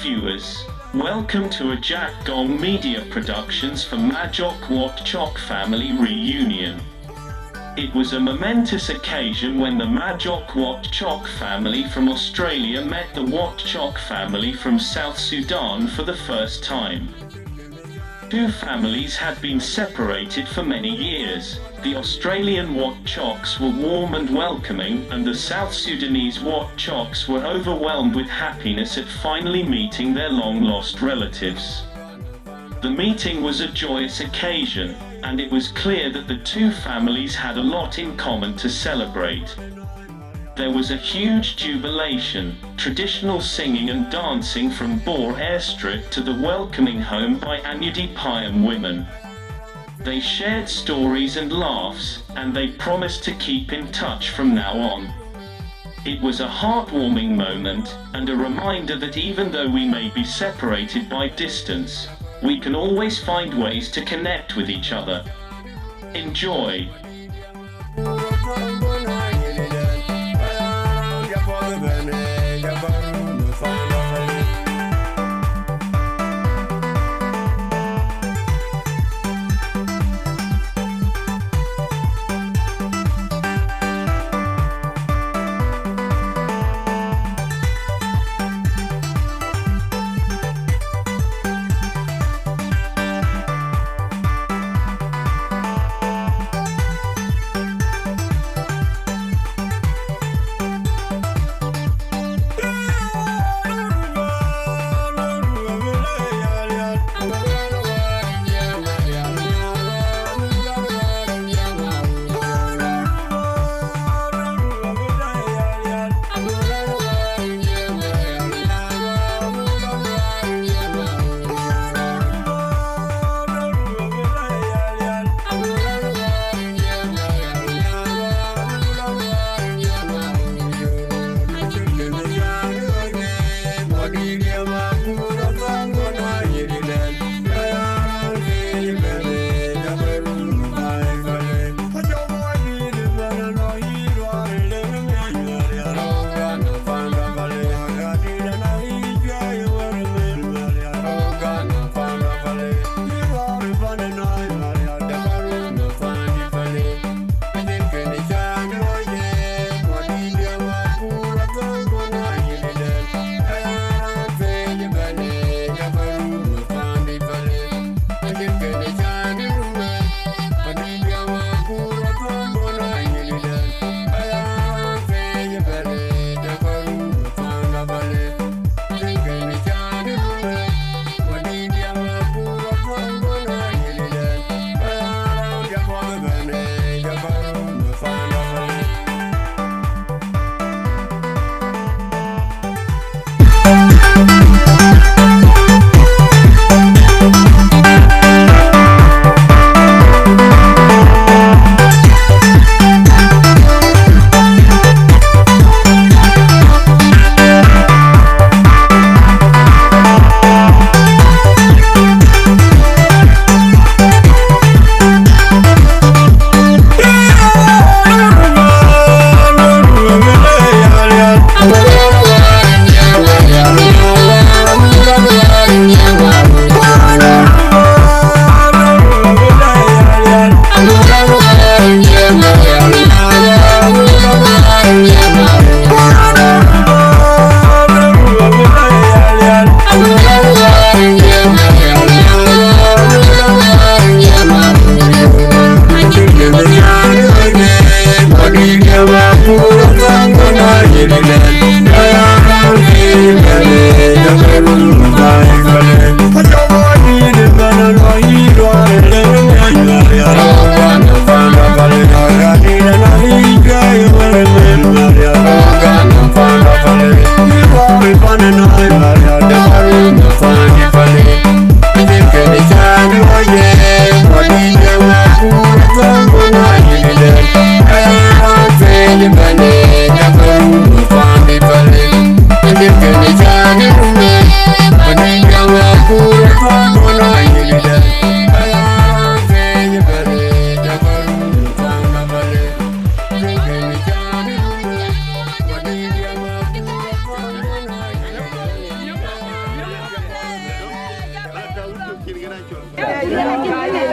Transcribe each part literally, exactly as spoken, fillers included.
Viewers, welcome to a Jack Gong Media Productions for Majok Wotchok Family Reunion. It was a momentous occasion when the Majok Wotchok family from Australia met the Wotchok family from South Sudan for the first time. Two families had been separated for many years. The Australian Wotchoks were warm and welcoming, and the South Sudanese Wotchoks were overwhelmed with happiness at finally meeting their long lost relatives. The meeting was a joyous occasion, and it was clear that the two families had a lot in common to celebrate. There was a huge jubilation, traditional singing and dancing from Bor airstrip to the welcoming home by Anyudi Payam women. They shared stories and laughs, and they promised to keep in touch from now on. It was a heartwarming moment, and a reminder that even though we may be separated by distance, we can always find ways to connect with each other. Enjoy.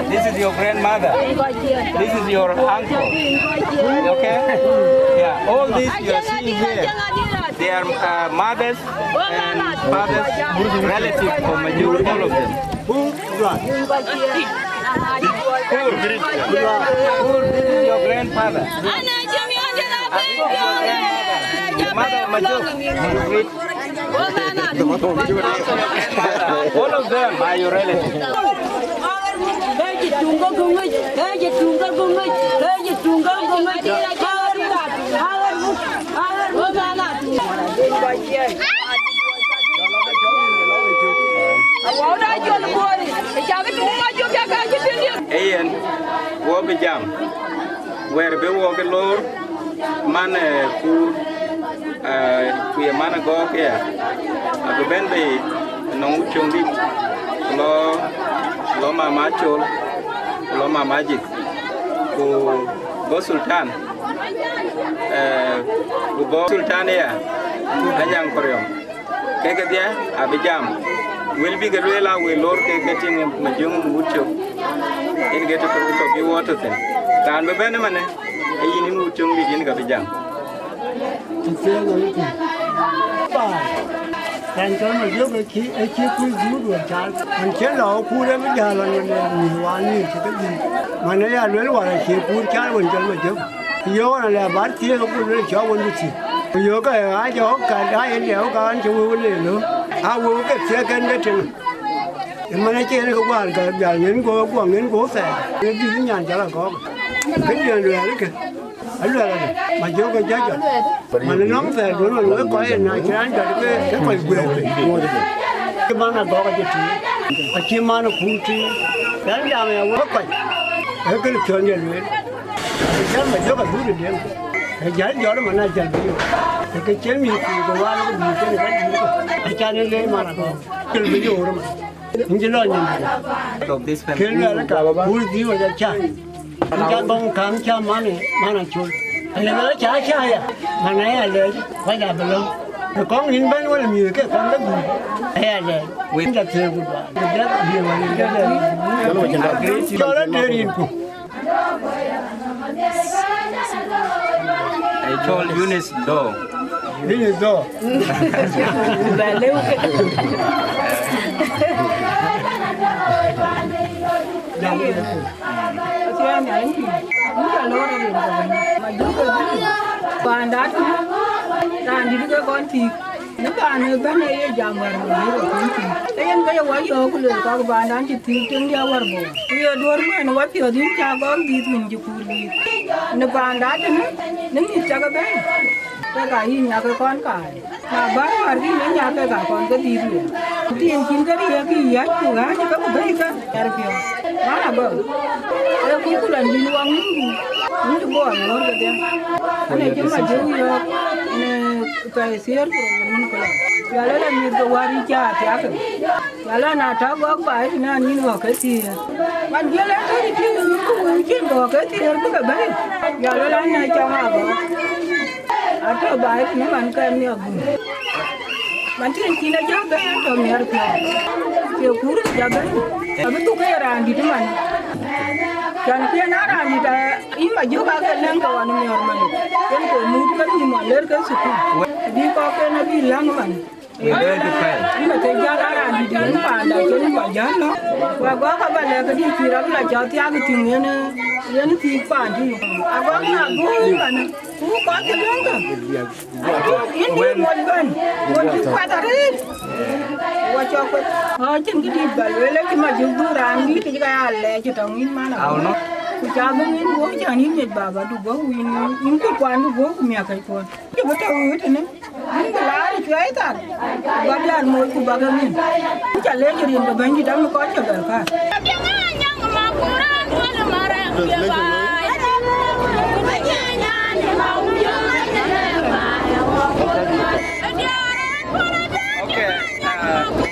This is your grandmother. This is your uncle. Okay? Yeah, all these you are seeing here, they are uh, mothers and fathers, relatives of Majur, all of them. Kur, Kur, this is your grandfather. Mother Majok. All of them are your relatives. Ee yen, wo bï jam. Wɛ̈ɛ̈r bï wok ë loor, man ë Kur, eh, ku ye man ë Gɔ̈k aya, abï bɛ̈n bei nɔŋ wut cöŋ dït, ku lɔ, lɔ mama Col, ku lɔ mama Ajith, ku bɔ̈ Sultan, eh, ku bɔ̈ Sultan aya, Anyaŋ Koriɔm. Ke kedhie abï jam. Wël bï ke lueel aa wël loor ke ke tïŋ Majöŋ wut cök. Yen ke tök tök bï wɔ tɔ̈ thïn. Raan bï bɛ̈n ëmënë, ee yïn yïn wut cök dït yïn ka bï jam. Të thiëëk ë wëlku. Baai. Raan cɔl Majöŋ ë cï, ë cï kuc dhuur duɔ̈n caar. Ɣɔn cï lɔ Kur ë bï jäl ɣɔn wën ë mïth wään mïth cï ke dhil. Man ë ya lueel wär acie Kur caar ɣɔn cɔl Majöŋ. Ku yöök ɣɔn alɛ bär thiëëk ku lueel cɔk wëndu thïn. Ku yöök ke ɣaac ɣɔ̈k ka aa yen liɛɛu ka ɣɔn cï wëu le lö. Aa wëu ke thiëëk kën ke tïŋ. Ë man acï yen ke guaar ka jal ŋën guɔ guɔ ŋën guɔ thɛɛr. Ë bï nyan jal agɔ̈k. Kë diɛn luɛɛl ke. Aluɛɛl adï. Majöŋ ke jɔ̈ɔ̈c jɔt. Man ë nɔm thɛɛr duön man wek kɔc ë na cï raan jɔt ke ke kɔc guëër piny. Cï man agɔ̈k acï tïŋ. Acï man ë kuur tïŋ. Raan jam ya wek kɔc. Ee kën piɔ̈ndiɛn lueel. Ë jäl Majöŋ adhut ë dem. Ë jäl jɔt man ajäl bï yök. Ë ke cïn mïth piny ke wäär ke bï cïn ë ka dït. Acan ë leec man agɔ̈k. Cïl bï yök röt man. Yïn cï lɔ nyin. Kën luɛɛl ka wur dhïïu aca cä. Yïn ca dhɔŋ käŋ cä man, man acol. Alë bä cä cä ya. Man aya lɛc, kɔc abï lɔ. Ë kɔŋ yïn bɛ̈n wël mïth ke kɔn ke dhuk. Aya lɛc. Wek ca thiëëk ku duaar. Ku jɔt bï wël yïn ke lɛc. Cɔl adër yïn ku. Ë cɔl Eunice Dor. Eunice Dor. Bɛ lëu ke. Jam. Acie na yïn pïïr. Yïn ca lɔɔr rin ke bɛ̈ny. Majöŋ ke dhil. Paanda tï. Raan dït ke kɔn tïk. Në paan ë bɛ̈n ë ye jam wär në yï rɔt thïn thïn. Ke yen ke ye wɔ yɔ̈ɔ̈k ku lueel ka ku baandan cï thiëëk tiŋ diɛ̈ wär bɔ̈. Ku ye duöör mɛn wɔ piɔ̈ɔ̈th yïn cä gɔ̈k dhiith wën cï kuur dhiith. Në paanda tënë, në mïth cä ke bɛ̈n. Ke ka yïn nya ke kɔn kaai. Na bär wär kï në nya ke ka kɔn ke dhiith wën. Ku tiɛɛn cïn ke riëëk kï yäc ku ɣääc ke ku bɛ̈i ke. Yar piɔ̈u. Wan abɔ̈. Ee kuc ku lɔ nyin waŋ nyin ku. Nyin cï bɔɔr ŋoor kedhie. Ane cï Majöŋ yɔ̈ɔ̈k në pɛɛi thiëër ku rou wën këlä. Yal ëlë mïth ke wäär yï cä thiaakë. Yal ë na tɔ̈ gɔ̈k baai tënë anïn ɣɔ̈k ke thiëër. Man jiël ë tënë cï wïïr ku wïïr cïn gɔ̈k ke thiëër bï ke bɛ̈i. Yal ëlë anɛ cɔŋ agɔ̈k. Atɔ̈ baai tënë man kɛn miɔk gum. Man cïn cïn ajäk bɛ̈n atɔ̈ miɛr piɔ̈u. Ke kuur ajäk bɛ̈n. Abï dhuk ke ye raan dït man. Cän ke na raan dït, a, yï Majöŋ ake lɛ̈ŋ ke ɣɔn miɔr man. Yen ke mut ke nhïïm ɣɔn ler ke thukul. Bï kɔcken abï läŋ man. We going to pray. Yïn ake jäl a raan dït yen paanda cïn kɔc jäl lɔ. Ku agɔ̈k aba lɛ̈k ke dït cï rɔt la cɔl thiak tïŋ yen, yen thiëëk paan tïŋ. Agɔ̈k na guöör man. Ku kɔc ke lëŋ ke. Yïn dï moc bɛ̈n, moc cï kuath arëët. Wɔ cɔk kuec. Ɣɔn cïn këdït bä lueel, ë cï Majöŋ dhuk raan wïït yic ka ya lɛɛc tɔŋ yïn man. Au no. Ku ca bï yïn guöp cän yïn miec baba du guöp yïn, yïn ku kuan du guöp ku miäk kɛc kuɔn. Cï bï tɔ̈u wïït tënë. Yïn bï laar ë cuɛi thar. Ku bä diaan moc ku bä ke mïn. Ku ca lec rin ke Bɛ̈nydït däm kɔc cä bɛ̈n kaar. Okay. Uh,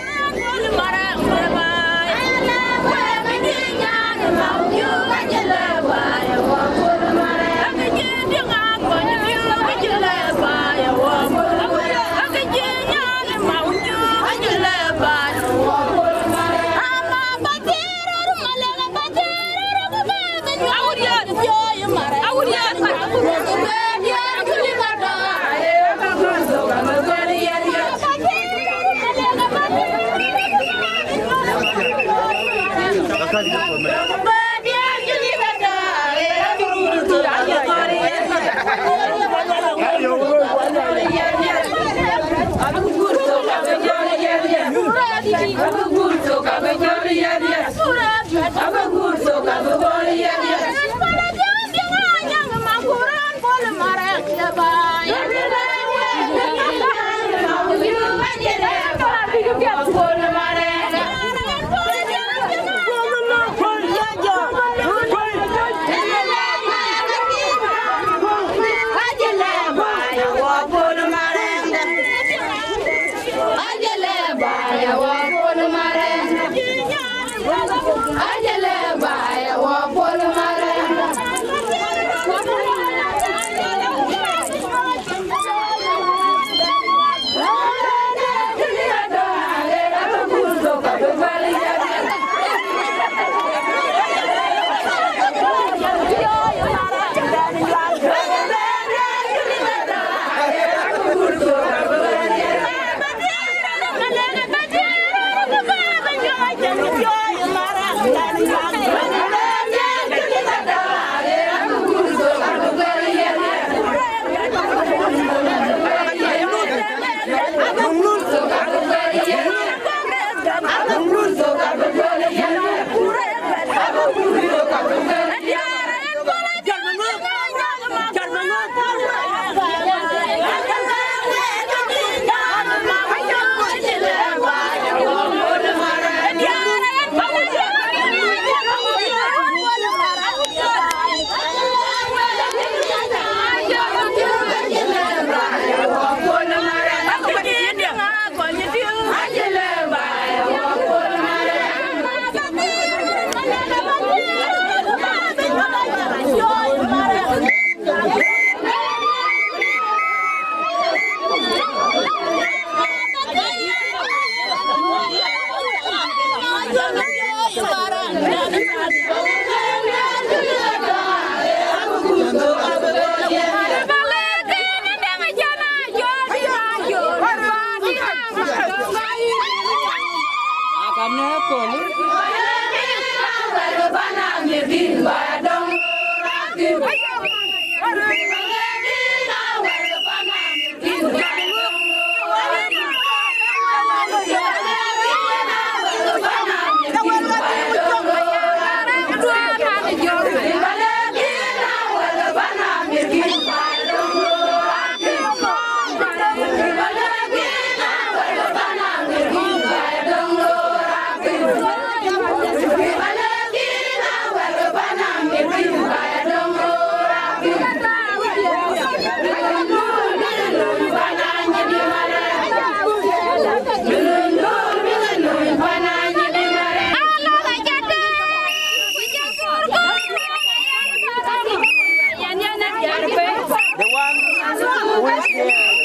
The one who is here.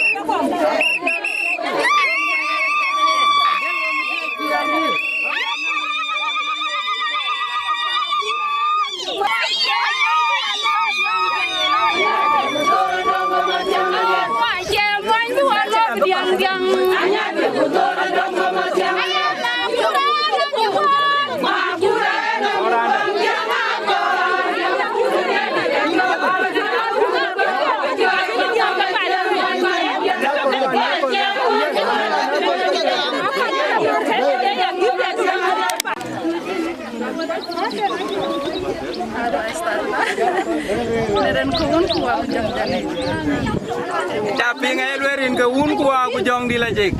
Në rin ke Wun ku Wät ku Jɔŋdït Lajik. Ca piŋ aye lueel rin ke Wun ku Wät ku Jɔŋdït Lajik.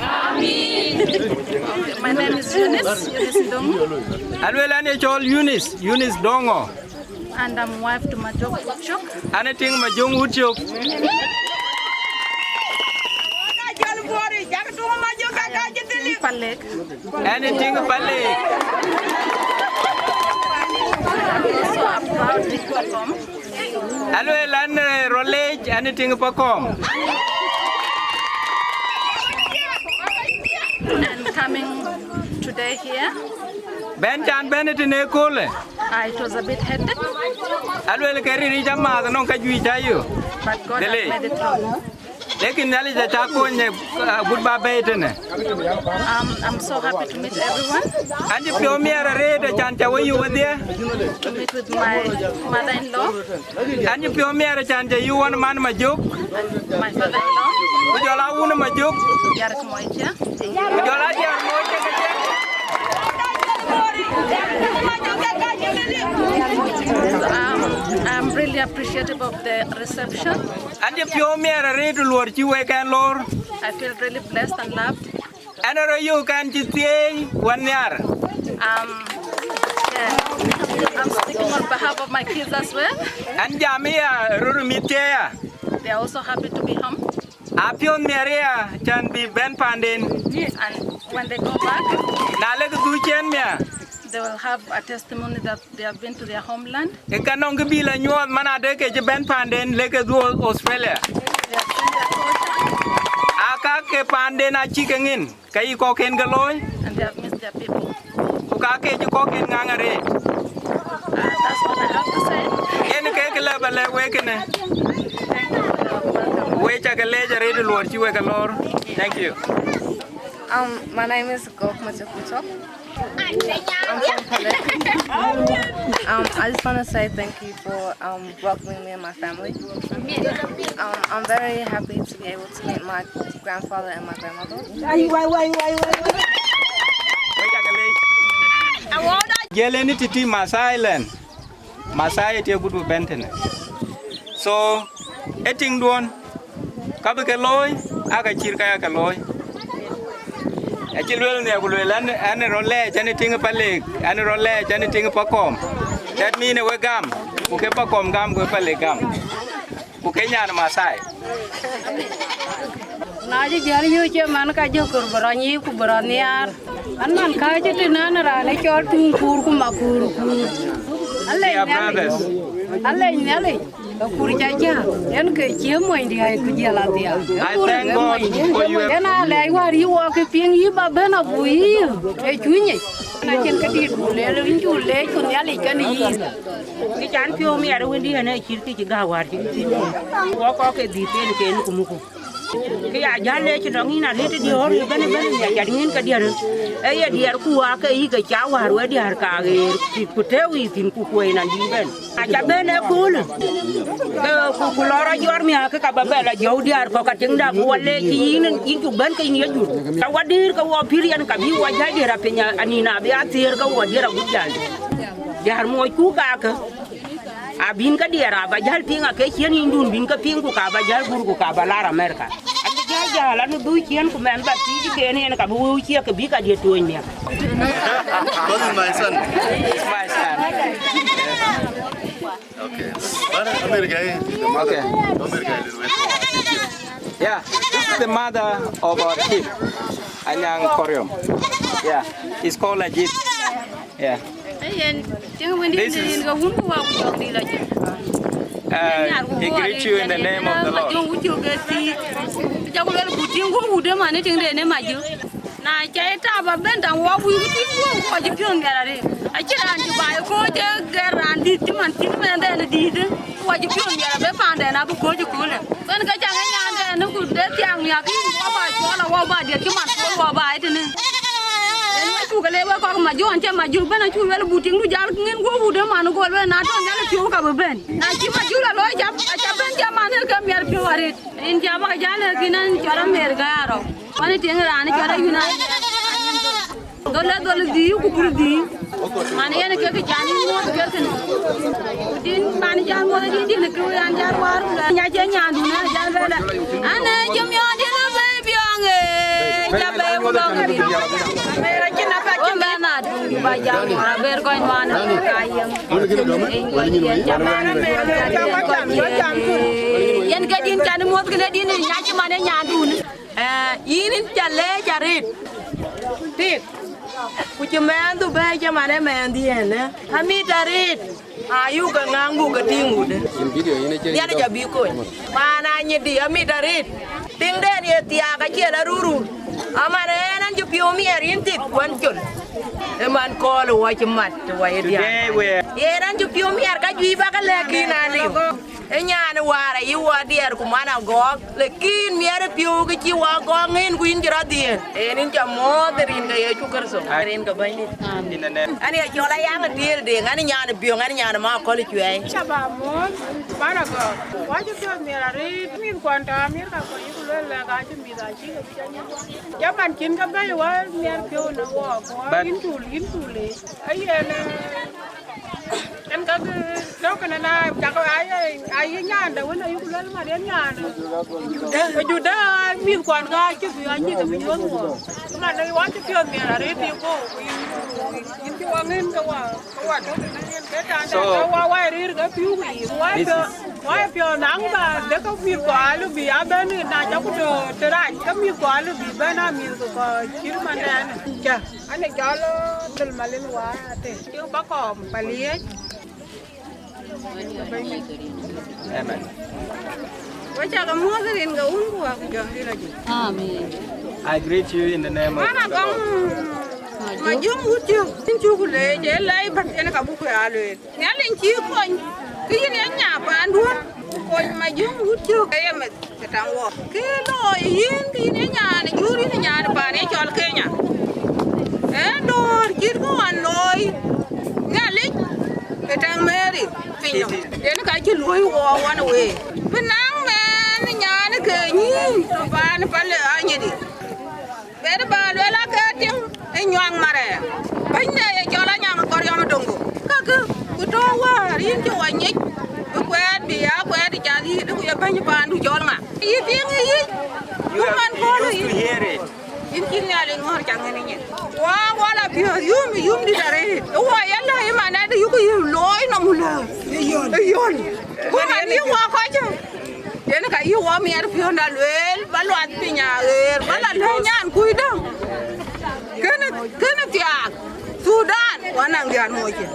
My name is Eunice, Eunice Dong. Alueel an ye cɔl Eunice, Eunice Doŋo. And I'm wife to Majok Wutchok. An e tiŋ Majok Wutchok. Palek. An e tiŋ Palek. So I'm proud to perform. Alueel an, eh, rɔt leec, an e tiŋ Pakom. And coming today here. Bɛ̈n can bɛ̈n ë tënë ëköölë. Ah, it was a bit hectic. Alueel ke riric amääth nɔŋ ka juëc ca yök. But God has made it through. Lekin Nhialic acä kony, eh, agut ba bɛ̈ɛ̈i tënë. Um, I'm so happy to meet everyone. An cï piɔ̈u miɛt arëët ë can ca we yök wedhie. To meet with my mother-in-law. An cï piɔ̈u miɛt ë can ca yök wän man Majök. And my father-in-law. Ku jɔl a wun Majök. Yarek Moicha. Ku jɔl a diäär Moicha kedhie. Um, I'm really appreciative of the reception. An cï piɔ̈u miɛt arëët luɔr cï wek ɛn loor. I feel really blessed and loved. Ɛn ë rɔt yök an cï thieei wän nhiaar. Um, yeah. I'm speaking on behalf of my kids as well. An jam aya röt mïth thiëëya. They are also happy to be home. Aa piɔ̈u miɛt aya can bï bɛ̈n paanden. And when they go back, na lek dhuk ciɛ̈n miäk, they will have a testimony that they have been to their homeland. Ë ka nɔŋ kë bï la nyuɔɔth man adë ke cï bɛ̈n paanden lek ke dhuk Australia. They have seen their culture. Aa ka ke paanden acï ke ŋic, ka yï kɔcken ke looi. And they have missed their people. Ku ka ke cï kɔcken ŋaŋ arëët. Uh, that's what I have to say. Yen ke kë lë ba lɛ̈k wek kënë. Wek ca ke leec arëët luɔr cï wek ke loor. Thank you. Um, my name is Gok Machakuchok. I'm from Palek. Um, I just want to say thank you for, um, welcoming me and my family. Um, I'm very happy to be able to meet my grandfather and my grandmother. Wek ca ke leec. Jiël ënë tëtï Maasai lɛn. Maasai ë tye gut bï bɛ̈n tënë. So, ë tiŋduɔ̈n, ka bï ke looi, aa ka cït ka ya ke looi. Acï lueel nhiɛɛr ku lueel an, an ë rɔt lɛɛc, an ë tiŋ ë Palek, an ë rɔt lɛɛc, an ë tiŋ ë Pakɔm. That mean ë wek gam, ku ke Pakɔm gam, ku ë Palek gam. Ku ke nyan Maasai. Na cï jäl yöö cie man ka jɔ kor bï rɔt nyic ku bï rɔt nhiaar. An man kääc ë tënë an raan ë cɔl Tuŋ Kuur ku Makuur Kuur. Alec They are Nhialic. Brothers. Alec Nhialic. Ë kur ca jäl. Yen ke cie mony diäi ku jiël adhial. I Kur thank ke God mony diäi. For you. Yen alɛc wäär yï wɔ ke piŋ yï ba bɛ̈n abuk yï ë cuny yic. Na cïn këdït ku leel, yïn cu leec ku Nhialic kën yïn. Kë can piɔ̈u miɛt ë wëndï ënë cït kë cï gäk wäär cï kë cï. Wɔ kɔc ke dhïth ken ken ku muku. Kë ya jäl leec nɔŋ yïn arëët diäär ëbɛ̈n ëbɛ̈n ya jat ŋïn ke diäär. Ee ye diäär ku wa ke yï ke ca wäär we diäär ka ɣeer ku tëëu yï thïn ku kuëë nɔn dït bɛ̈n. Aca bɛ̈n ë köölë. Ke ku, ku lɔ rɔt jɔt miäk ke ka ba bɛ la jɔ̈u diäär kɔ̈k ka tiŋda ku wa leec yïn, yïn cuk bɛ̈n ke yïn ye jur. Ka wa dïïr ke wa pïïr yɛn ka bï wa jäl diäär apiny anïn abï athëër ke wa diäär agut jäl. Diäär moc ku kakë. Abïn ke diɛɛr aba jäl piŋ ake ciën yïndun bïn ke piŋ ku ka ba jäl gur ku ka ba lar America. Abï jäl jäl an dhuk ciën ku mɛn ba thiic ken yen ka bï wëu cië ke bï ka diet tuöny miäk. That is my son. It's my son. Okay. But America, eh? Okay. America is with Yeah, this is the mother of our chief, Anyang Koryom. Yeah, it's called Ajit. Yeah. Yen, tiŋ wëndï This yen is- yen ke wun ku wa ku jɔk dï la jë. Uh, he greet you in the name of the Lord. Jɔŋ ku jɔk ke thiic. Jɔk wel ku tiŋ ku wudë man tiŋ de ne ma jë. Na ca ye tap abɛ̈n daŋ wa wïïk tiŋ ku ku wa jë piɔ̈n gɛr arëët. Acï raan cï baai kɔc ë gɛr raan dït cï man tiŋ mɛn dhɛn dït. Ku wa jë piɔ̈n gɛr abë paanden abï kɔc ë köölë. Kën ke cak ë nyaanden ku de thiaak miäk yïn wa ba cɔl awa ba diɛt cï man kɔc wa ba ë tënë. Yen we cuk le we kɔk Majök, an cï Majök bɛ̈n acuk luel but tiŋdu jäl ŋin guɔ̈p wut ë man göl we na tɔ̈ nhial piɔ̈u ka bï bɛ̈n. Na cï Majök la looi cap, aca bɛ̈n cï man ë ke miɛt piɔ̈u arëët. Rin cï abä ke jäl ë kïn an cɔl Amerika arɔu. Wani tiŋ raan cɔl ayun a. Dhol ë dhol dhïïu ku bur dhïïu. Man yen ke kë can yïn muɔ̈th ke kënë. Ku din man jäl muɔ̈th din din kë yan jäl war ku nya cï nyandun ë jäl bɛ̈n. An ë jɔ miɔɔc din abëi biɔŋ ë ja bɛ̈i ku lɔŋ din. Mera cïn aba cïn bɛ̈n na dun ba jam mɔ̈r aber gɔny man ka yem. Yen ke din can muɔ̈th kënë din nya cï man ë nyandun. Ee, yïn ca leec arëët. Tik. Ku cï mɛɛndu bɛ̈ɛ̈i cï man ë mɛɛndiɛn ë. Amit arëët. Ayuk ke ŋaŋ buk ke tïŋ wudë. Nhialic abï kony. Man anyit dï amit arëët. Tiŋden ye thiaak acie la rurur. Aman ë en an cï piɔ̈u miɛɛr yïn tik kuan col. Ë man kööl ë wɔ cï mat, të wɔ ye diäär. Today we are Yen an cï piɔ̈u miɛt ka juëc bä ke lɛ̈k yïn aliu. Ë nyan ë wäär ayï wɔ diɛɛr ku man Agɔ̈k, lakin miɛt ë piɔ̈u ke cï wɔ Agɔ̈k ŋën ku yïn cï rɔt dhiëëth. Yen yïn ca muɔ̈ɔ̈th ë rin ke Yecu Kërtho, ë rin ke Bɛ̈nydït. In the name. An ye cɔl Ayaŋ Tiëël Deŋ, an nyan ë Biöŋ, an nyan ë Makɔl Cuɛi. Ca bä muɔ̈ɔ̈th, man Agɔ̈k. Wɔ cï piɔ̈ɔ̈th miɛt arëët, mïth kuɔn tɔ̈ Amerika ku ayï ku luel lɛ̈k acï mïth acï ke bï ca nyuɔ̈th. Jaman cïn ke bɛ̈i wä miɛt piɔ̈u në wɔɔk, wä yïn cul, yïn cul ë. Ayen, ë, en ka tök kënë na cak aye, aye nyandë wën ayuk luel man yen nyandë. Juda, mïth kuan ka cï bï anyïth bï nyuɔ̈th wɔ. Man wä cï piɔ̈ɔ̈th miɛt arëët bï go, ku yïn, yïn cï wä ŋën ke wä, ke wä tök yen ke tan. So, ke wä wä rëër ke piɔ̈u ku yïn. Wä piɔ̈ɔ̈th, wä piɔ̈ɔ̈th naŋ ba dek ke mïth kuan alë bï abɛ̈n na cak ku tɔ̈ të rac ke mïth kuan alë bï bɛ̈n a mïth ke kɔc cït man dɛn. Cä. An ë cɔl Dhil Malin Wä Atem. Cï bä kɔɔm Paliëc. Amen. Wek cä ke muɔ̈th rin ke Wun ku Wä ku Jɔŋ Dït Lajik. Amen. I greet you in the name of the Lord. Ana gɔŋ Majöŋ wut cök, yïn cuk leec, ee lɛc bäth yen ka buk ya lueel. Nhialic cï kony, kë yïn ye nya paanduön, ku kony Majöŋ wut cök ke ye meth. Ë taŋ wɔ. Kë looi yïn, kë yïn ë nyan ë jur, yïn ë nyan ë paan ë cɔl Kenya. Ë döör cït kë ɣɔn looi Nhialic ë taŋ Mary piny nɔm. Yen ka cï luɔ̈i wɔ wan wee. Bï naŋ mɛɛn ë nyan ë ke nyïïn tɔ̈ paan ë pale anyïdï. Bɛ̈t bä luel ake tiŋ ë nyuak marɛɛr. Bɛ̈nyde ye cɔl Anyaŋ Kɔriɔm Doŋgo. Kakë, ku tɔ̈ wäär yïn cï wɔ nyic, bï kuɛɛt, bï ya kuɛɛt ë cath yï, ku ye bɛ̈ny paandu cɔl ŋa? Yï piŋ ë yic, ku man kööl ë yic. Yïn cïn Nhialic ŋɔ̈ɔ̈r caŋ ënë nyin. Wa, wa la piɔ̈ɔ̈th yum, yum dït arëët. Ë wɔ ya lɔ ë man adï yuk yï looi nɔm lɔ. Ë yön. Ë yön. Ku man yï wɔ kɔc. Yen ka yï wɔ miɛt piɔ̈nda lueel, bä luath piny aɣeer, bä la lɛ̈k nyan kuc däŋ. Kënë, kënë thiaak, Thudan, wä naŋ diäär moc cï.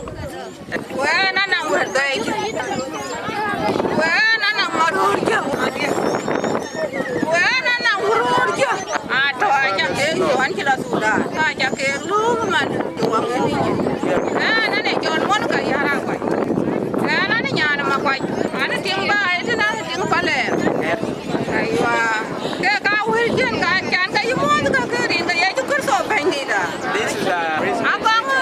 Ku ɣɛn anaŋ wɛ̈t bɛ̈ɛ̈i cï. Ku ɣɛn anaŋ maröör cï. Ku ɣɛn anaŋ wuröör cï. Atɔ̈ aca keek yöön cï la Thudan. Ka aca keek lööm man, cï wä ŋën yï cï. Ɣɛn anë cɔl Monica Yar Akuac. Ɣɛn anë nyan ë Makuac. Anë tiŋ bä, ë tënë anë tiŋ Palɛɛr. Aywa. Ke ka wël cïn ka can ka yï muɔ̈ɔ̈th ka ke rin ke Yecu Kërtho Bɛ̈nydïïtda. This is a reason. Abaŋ, eh,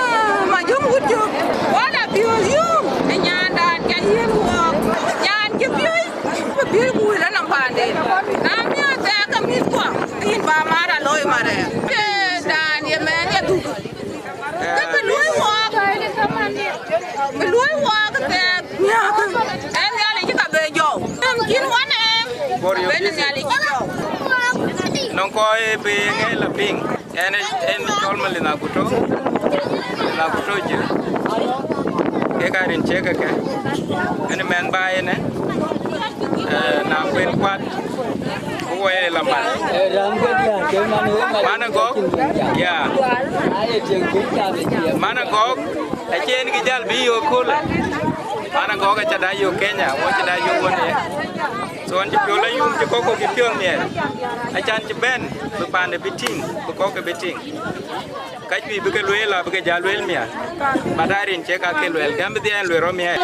Majöŋ wut cök. Wala piɔ̈ɔ̈th yum ë nyandan ca yiën wɔɔk. Nyan cï piööc, bï piööc ku wël anɔm paanden. Na miɔɔc thɛɛk ke mïthkuɔ, yïn bä mar alooi marɛɛr. Ke dan ye mɛɛn ye dhuk. Ke bï luɔ̈i wɔɔk, bï luɔ̈i wɔɔk thɛɛk miäk. Ë Nhialic cï ka be jɔu. Em cïn wan em, ben Nhialic cï jɔu. Nɔŋ kɔc bï ŋɛc la piŋ. Ɛn, ɛn cɔl Malin Aguto. Malin Aguto jë. Kek aa rin ciek ë kë. Ɛn mɛnh bä ënë. Eh, na kuën kuat. Ku wɔ ye la man. Man Agɔk, yeah. Man Agɔk, acïn kë jäl bï yök köölë. Man Agɔk aca da yök Kenya, wɔ cï da yök wën ye. So, an cï piɔ̈u la yum cï kɔ̈k kɔ̈k cï piɔ̈u miɛt. Acan cï bɛ̈n, bï pande bï tïŋ, bï kɔ̈k ke bï tïŋ. Ka juëc bï ke lueel, abï ke ja lueel miäk. But aa rin ciek aa ke lueel, kɛm bï dhiɛɛn lueel rɔt miäk.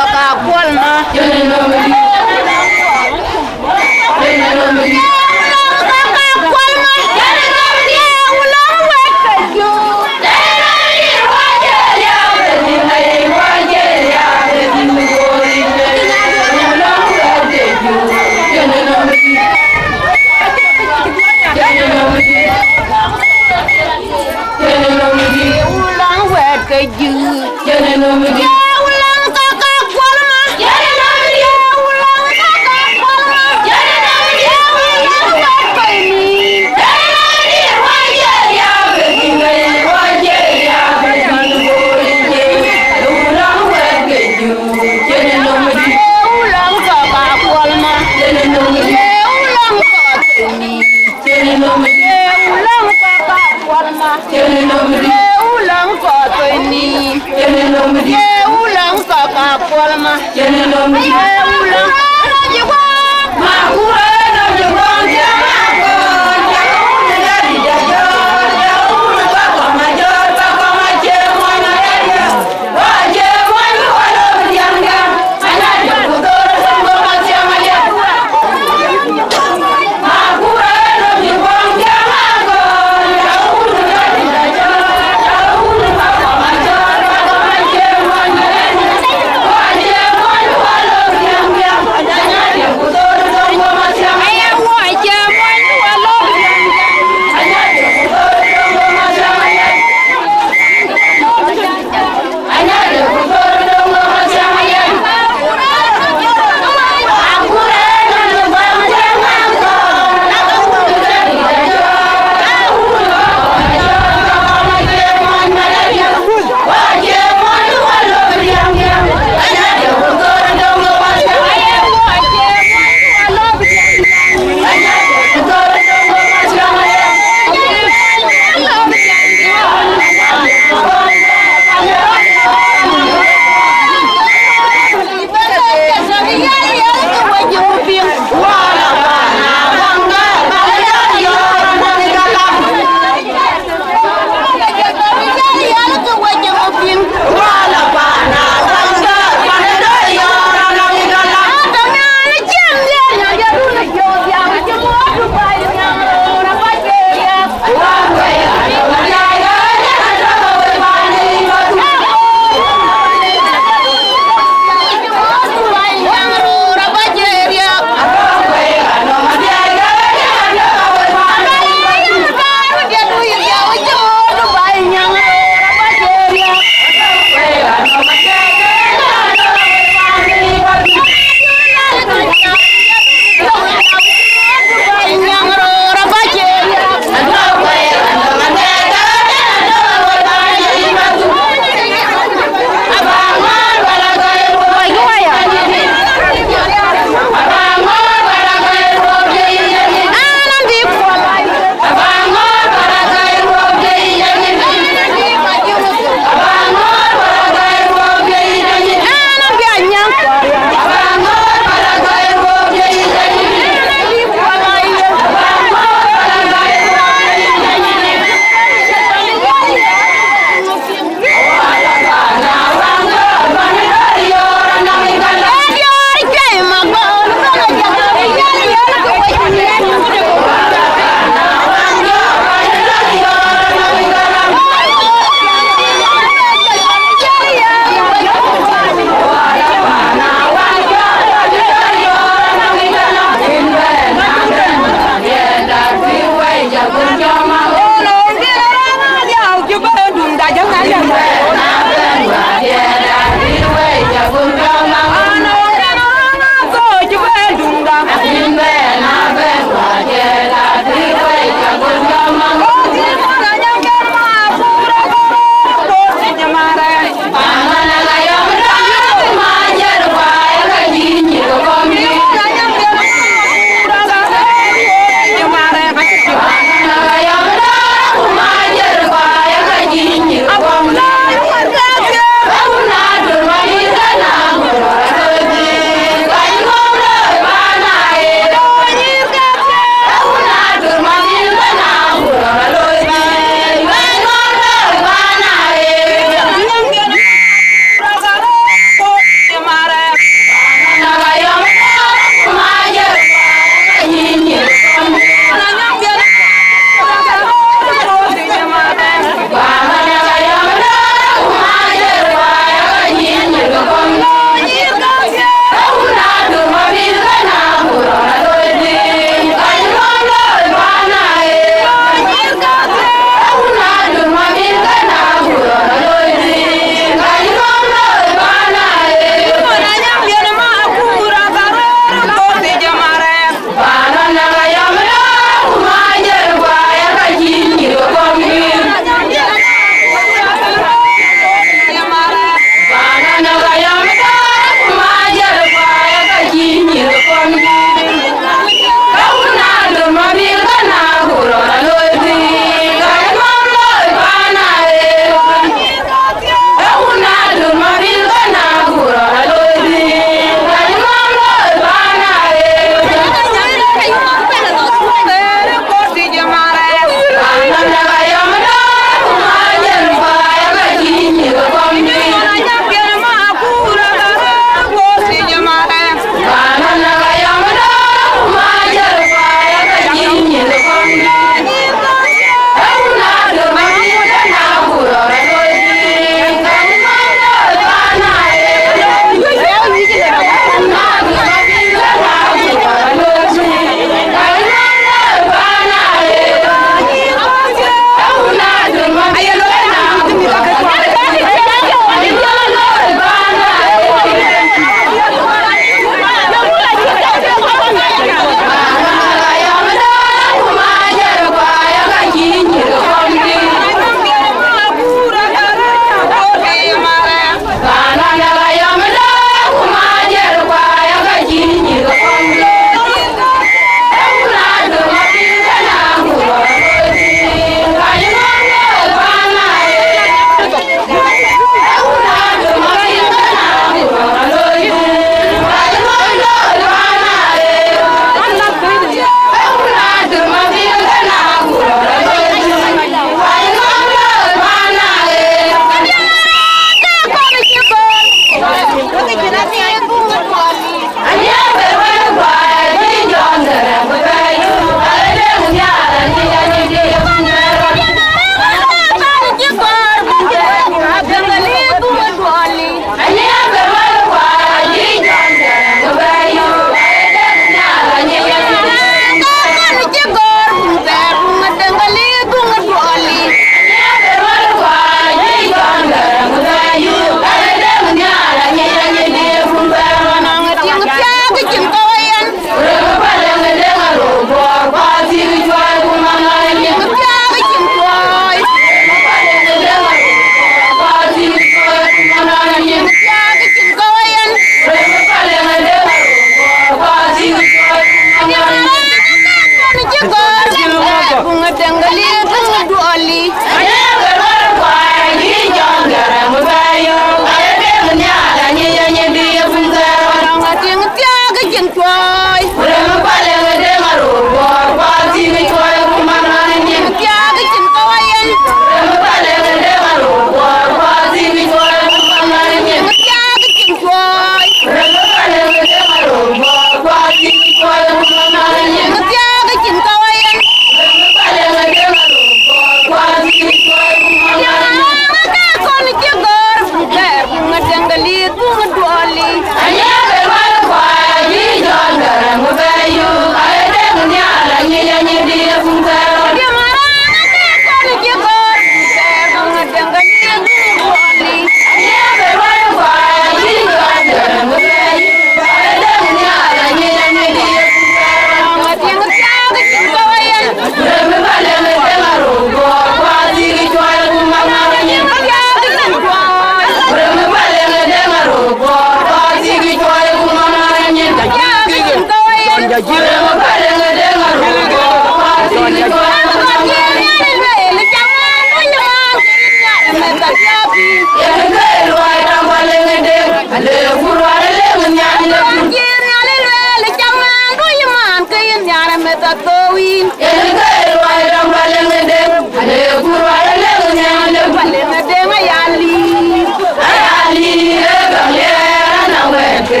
Yen ke luɔi tɔŋ kɔc leŋ ë dek, ale ku ruɔl ë leŋ nyan le ku. Cï Nhialic lueel, cäŋ man du yï man, ke yïn nhiar ë meth athou yïn. Yen ke luɔi tɔŋ kɔc leŋ ë dek, ale ku ruɔl ë leŋ nyan le ku. Kɔc leŋ ë dek aya lir, aya lir, ë käŋ liɛɛr anɔŋ wɛ̈ɛ̈tkë.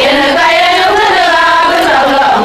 Yen ka yen wën ë ɣaak ë lɔ̈k lɔ̈ŋ.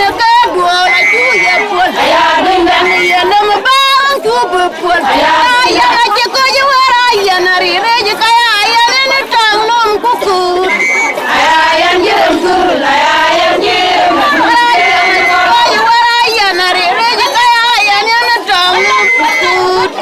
Ke duɔɔr acuk ye puɔl. Aya duny dan ye nɔm bä waŋ cuk bï puɔl. Aya yan acï kɔc wär ayen arï rëëc ka ya yen ë tɔŋ nɔm ku kuut. Aya yan jërëm thur, aya yan jërëm thur. Aya yan acï kɔc wär ayen arï rëëc ka ya yen ë tɔŋ nɔm ku kuut.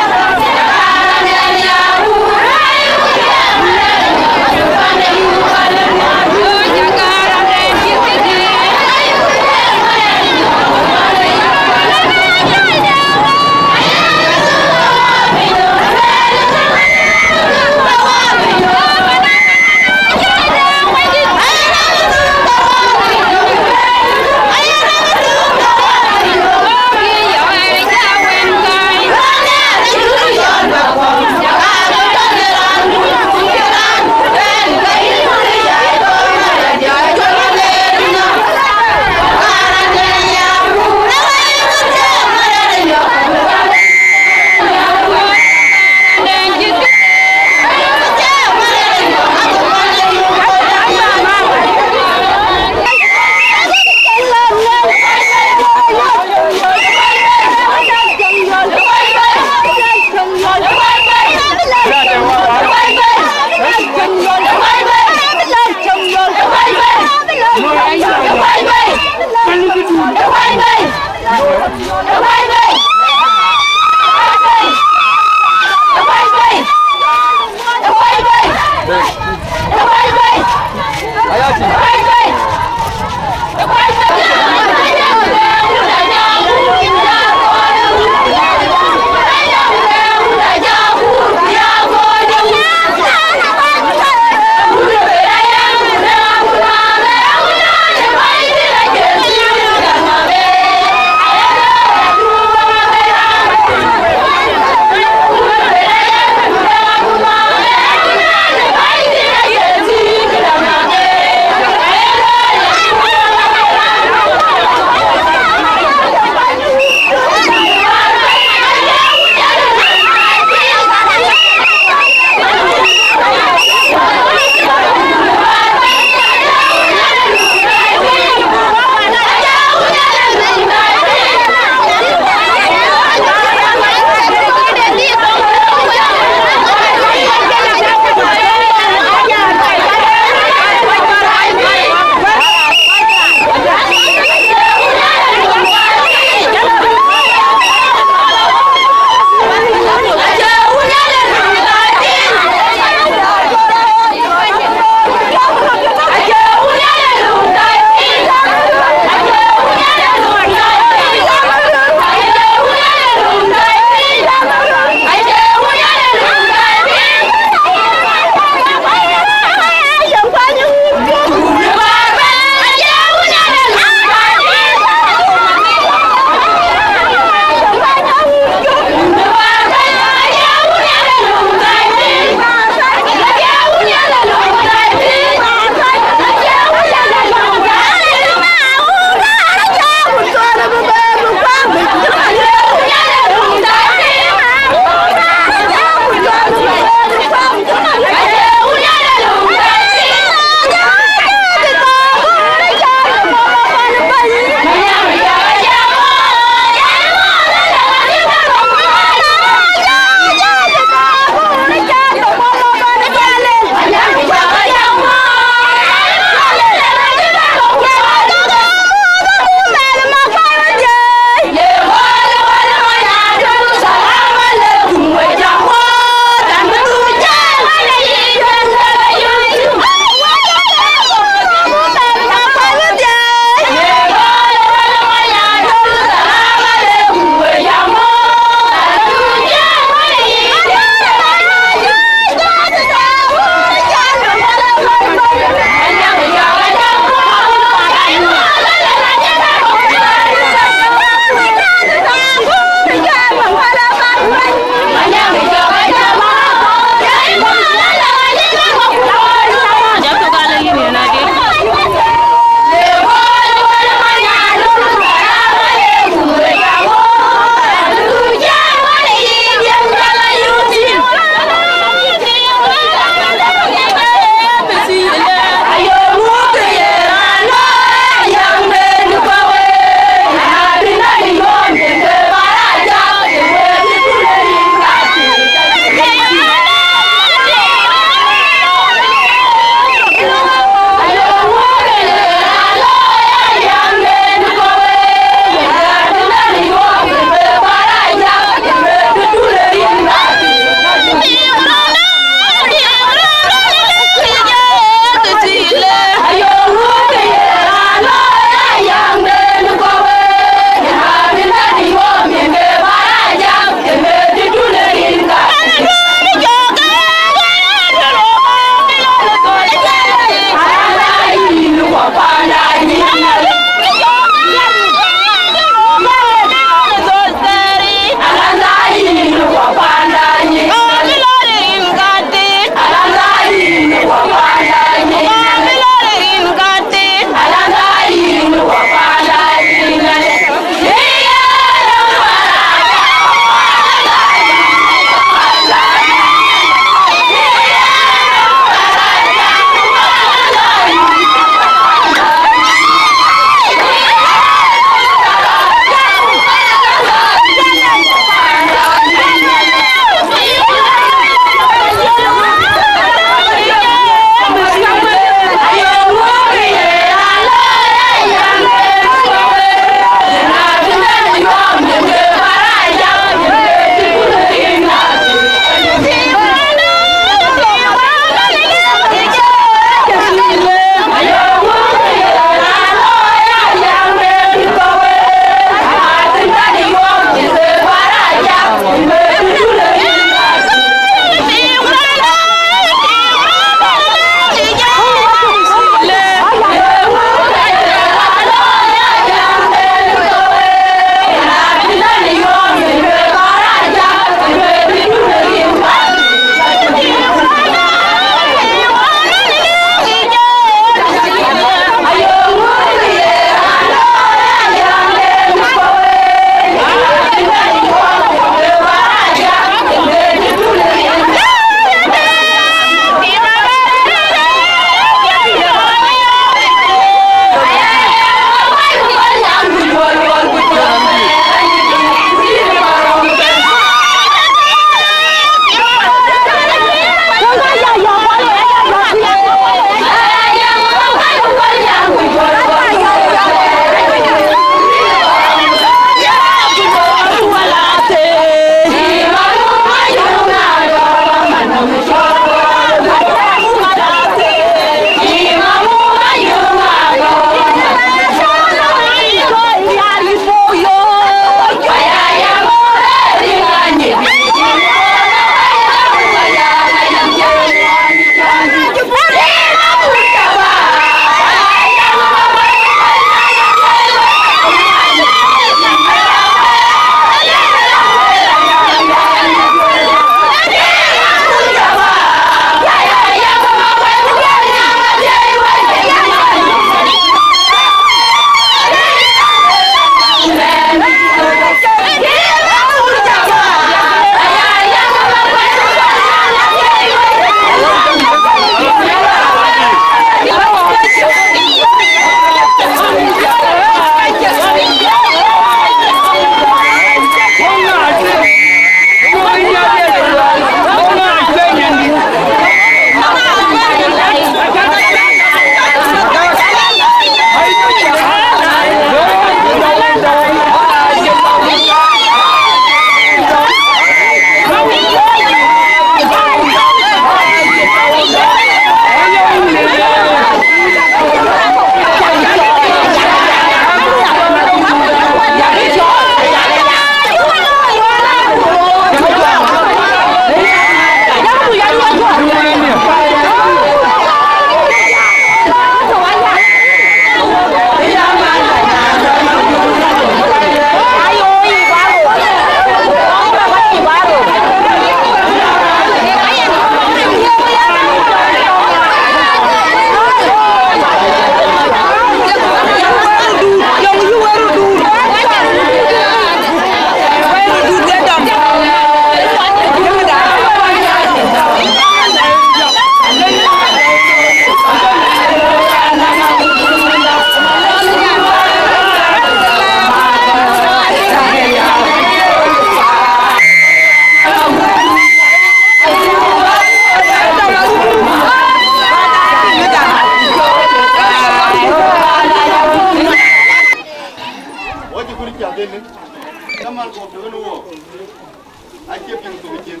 Acie piŋ thok cin.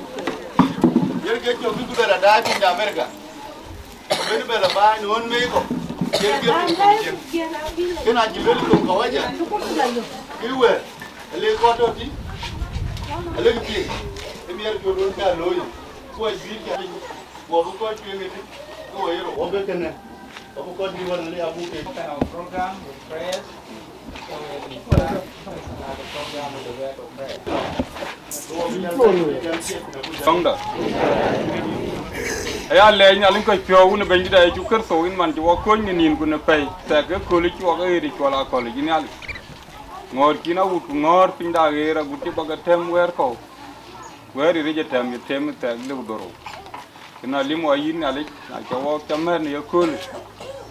Yen ke cök bï ku bɛ la daai piny de Amerika. Bɛ̈n bɛ la baai në ɣön mei kɔ̈k. Yen ke piŋ thok cin. Kën acï luel thok kawaja. Kë wɛ̈ɛ̈r, alek kɔc tɔ̈ tï, alek piŋ. Ë miɛt piɔ̈u duɔ̈n cä looi. Kuɔc bï cä piny. Kuɔ bï kɔc tueŋ ëtï. Kë wɔ ye rou. Wɔ bï kënë. Wɔ bï kɔc bï wän alek abuk ke. Program with prayers. Sɔŋda. Aya lɛɛc Nhialic kɔc piɔ̈u wun ë Bɛ̈nydït Yecu Kërtho, yïn man cï wɔ kony në nïn ku në pɛ̈i, thɛk ë kööl cï wɔ ke ɣet ë cuɔl akɔ̈l yic, yïn Nhialic. Ŋɔ̈ɔ̈r cïn awut ku ŋɔ̈ɔ̈r piny de aɣeer agut cï bä ke tɛ̈m wɛ̈ɛ̈r kɔ̈u. Wɛ̈ɛ̈r ë rec ë tɛ̈m, ye tɛ̈m ë thɛk lëu dhorou. Kën alim wɔ yïn Nhialic, na cä wɔɔk cä mɛ̈t në yeköölë,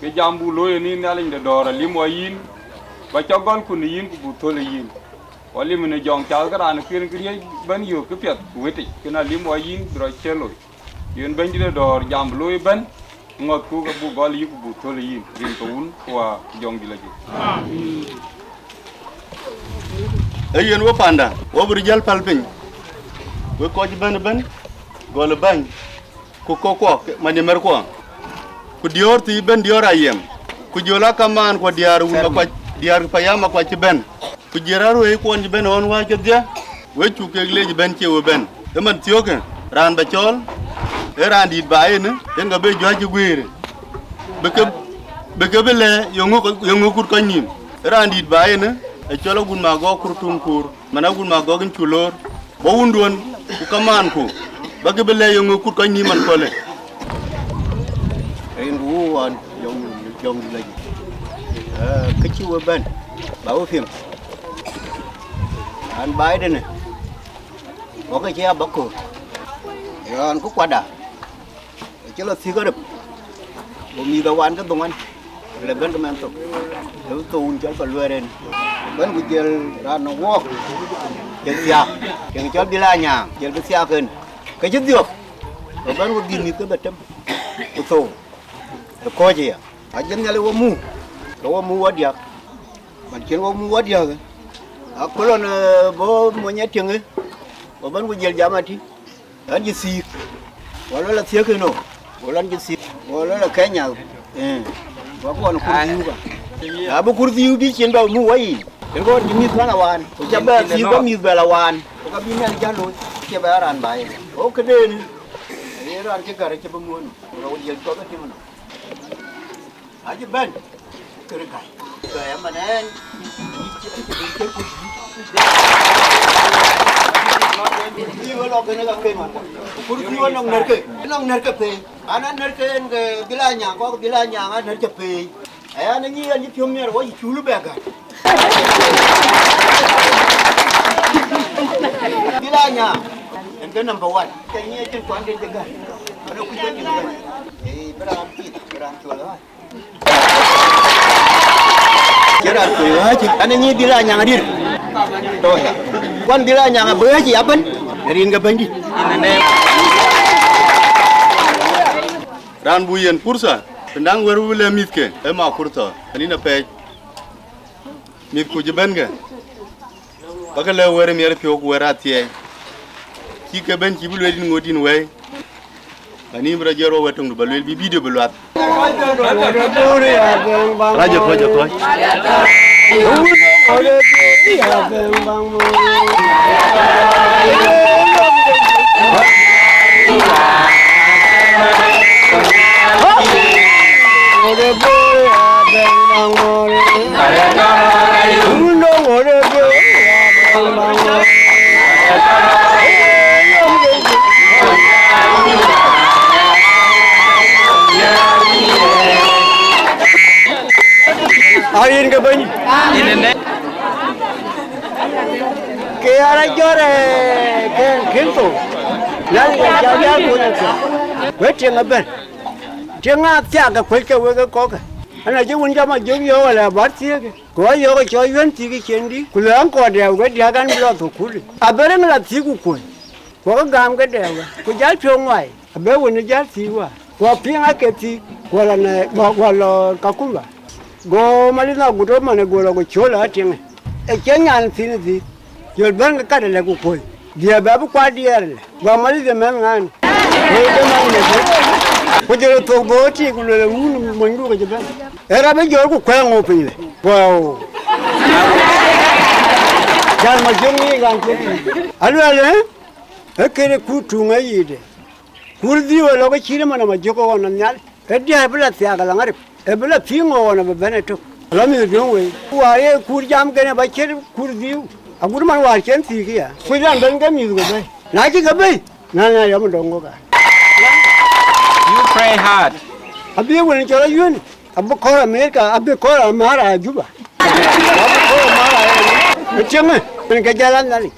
ke jam buk looi ë yïn Nhialic de dɔ̈ɔ̈r, alim wɔ yïn, bä cä gɔl ku në yïn ku buk thöl ë yïn. Wɔ lim në jɔŋ cath ke raan ë kën këriëëc bɛ̈n yök këpiɛth ku wëtic, kën alim wɔ yïn bï rɔt cï looi. Yen Bɛ̈nydït de dɔ̈ɔ̈r jam bï looi ëbɛ̈n, ŋɔ̈thku ke buk gɔl yï ku buk thöl ë yïn, rin ke Wun ku Wä ku Jɔŋdït Lajik. Ee yen we panda, wo bï jäl päl piny, wek kɔc ëbɛ̈n ëbɛ̈n, gɔl ë bäny, ku kɔ̈kkuɔ, man ë märkuɔ, ku diɔ̈ɔ̈r thii ëbɛ̈n diɔ̈ɔ̈r ayem, ku jɔl aa kamaan kuɔ diäär wun makuac, diäär payam makuac cï bɛ̈n, ku jël raan ruëëc kuɔn cï bɛ̈n ɣɔn wääc kedhie, we cuk kek leec ëbɛ̈n cie we bɛ̈n. Ëmën thiökë, raan bä cɔɔl, ee raan dït bä en, yen ka bï juäc cï guëër, bï ke, bï ke bï lɛ̈ yeŋö, yeŋö kut kɔc nïïm. Ee raan dït bä en, ë cɔl agun ma gɔɔk kur tuŋ kuur, man agun ma gɔɔk yïn cu loor, bä wunduön, ku kamaanku, bä ke bï lɛ̈ yeŋö kut kɔc nïïm man köölë. Rin ku wun ɣɔn, jɔŋ, jɔŋ dï lɔ jï. Ee, kë cï we bɛ̈n, bä we piŋ. An Biden, wɔ ke cï abä köör. Ɣɔn ku kuatda, acï lɔ thiëk arëp, ku mïth awan ke dhoŋuan, le bɛ̈n ke mɛn thok, le thou wun cɔl pa luɛɛr en, bɛ̈n ku jël raan nɔm wɔɔk, jël thiaak, tiŋ cɔl Dhil Anyaaŋ, jël bï thiaak en, ke cï dhiɔp, ku bɛ̈n ku dhil mïth ke bɛ tem, ku thou ë kɔ̈ɔ̈c aya. Ajël Nhialic wɔ muk, ke wɔ muk wɔ diäk, man cïn wɔ muk wɔ diäk, aköl ɣɔn, ee, bɔ̈ mony ë tiŋë, wɔ bɛ̈n ku jël jam atï. Ɣɛn cï thiëk, wɔ lɔ la thiëk ënɔ, wɔ lɔ cï thiëk, wɔ lɔ la Kenya, ee, wɔ kuɔn kur dhiu ka. Na bï kur dhiu bï cin bɛ muk wɔ yiic. Yen kɔn cï mïth bɛ̈n awaan, ku cä bɛ thiëk bä mïth bɛ la waan, ku ka bï Nhialic jäl looi, cï bɛ raan bä ye. Ɣok këdënë, aye raan cï gär cï bï muɔ̈n, ku rɔt jël cuɔth ë tim ënɔ. Acï bɛ̈n, kërë gäi. Gäi ëmën ɛn, yï cï, yï cï bï cï kuc yï. Yï we lɔ kënë ka ken wan. Kur yï we nɔŋ nɛ̈rkë, nɔŋ nɛ̈rkë pei. An, an nɛ̈rkë en ke Dhil Anyaaŋ, kɔk Dhil Anyaaŋ, an nɛ̈rkë pei. Aya në nyi an cï piɔ̈u miɛt, wɔ yï cul bɛ gäi. Dhil Anyaaŋ, en ke number one. Ke nyi acïn kuan den cï gäi. An kuc bä cïn gäi. Ee, bï raan pith, bï raan cuɔl ɣaac. Cï raan kuc ɣääc, an, nyi Dhil Anyaŋ adït. Tɔ̈ ya. Kuan Dhil Anyaŋ abï ɣääc ya bɛ̈n, rin ke Bɛ̈nydït. Raan buk yen pursa, pïn daŋ wër bï lɛ̈k mïthke, ë ma pursa, anïn apɛɛc. Mïth kuc ëbɛ̈n kë. Bä ke lɛ̈k wɛ̈ɛ̈r ë miɛt piɔ̈u ku wɛ̈ɛ̈r athiɛɛi. Cï ke bɛ̈n cï bï lueel yïn ŋot yïn wɛ̈i. Bä nïïm rɔt jiɛɛr wɔ wɛ̈t töŋdu bä lueel bï video bï luath. Raja kɔc, kɔc. Ayen ke bɛ̈ny. Ke ara jɔr, eh, ke kin tho. Nal ya ja ya ko na tho. We tieng aben. Tieng a thiak ke kuel ke we ke kɔk. Ana je wun jama jog yo wala bar thiek. Ku ayɔ̈ɔ̈k cɔl yuɛ̈n thiëk cieŋdï, ku lɔ ɛn kɔɔr dɛɛu ke diäk an bï lɔ thukul. Abï rem la thiëk ku kuöc, ku ke gäm ke dɛɛu, ku jäl piɔ̈u ŋuai, abï wën ë jäl thiëk wäär. Ku apiŋ ake thiëk, ku lɔ në, ku, ku lɔ Kakumba. Go Malith Agut ëmën ë go lɔ ku cöl ë atiŋë. Ë cï nyan thïn ë thiëk, jɔl bɛ̈n ke kat ë lɛ̈k ku kuöc. Diɛɛr bɛ bï kuat diɛɛr lë, gɔ̈k Malik de mɛnh ŋan. Wëi de mɛnh de bï. Ku jël thok bɔ̈ tik, ku luel wun monydu ke cï bɛ̈n. Ee rap ë jɔl ku kuɛɛŋ ŋö piny lë. Wow. Jal Majök ŋic ɣän cï piny. Aluɛl, ee? Ee këde kuur tuŋ ë yic de. Kuur dhiu ë lɔ ke cït ëmën Majök ɣɔn anhial. Ee diɛɛr bï la thiaak alaŋ arip. Ee bï la piŋ ɣɔn abï bɛ̈n ëtök. Ala mïth duöŋ wei. Wäär ye kuur jam kënë ba ciët kuur dhiu. Agut man wäär cïn thiëëk ya. Kuc raan ben ke mïth ke bɛ̈i. Na cï ke bɛ̈i, na, na yɔm dɔŋ ŋö ka. You pray hard. Abï wën cɔl ayuën. Abï kɔɔr Amerika, abï kɔɔr Amara Juba. Abï kɔɔr Amara. Ë tiëŋë, yen ke jal a Nhialic.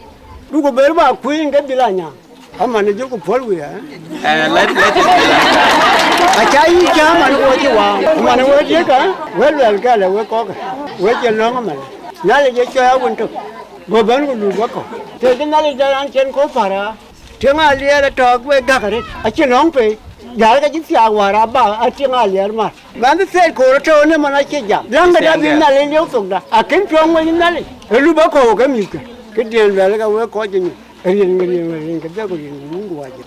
Duku ber ba kuc yen ke dhil a nyaŋ. Aman ë jɔlku puɔl wïï, ë? Eh, let, let it be like that. Aca yï cä man wo cï waŋ. Man wo diëk, ë? We luɛl kɛl, we kɔ̈k, we cï lɔ̈ŋ man. Nhialic ë cɔɔi awën tök. Go bɛ̈n ku lut wakɔ̈u. Të cï Nhialic dɛ raan cïn kɔ̈u päär, ë? Tiëŋ Aliɛɛr ë tɔ̈ɔ̈k we gäk arëët. Acï lɔ̈ŋ pei. Jäl ke cï thiaak wäär aba, a Tiëŋ Aliɛɛr mar. Bɛ̈n bï thɛɛr koor ëtɔ̈ɔ̈në man acï jam. Läŋ këda bï Nhialic liep thokda. Akën tuɔŋ wec Nhialic. Ë lup akɔ̈u ke mïthkë. Këdiën luɛl ke we kɔc ë nyuc. Riɛn, riɛn, riɛn, ke bɛ ku riɛn, ku wun ku wacï.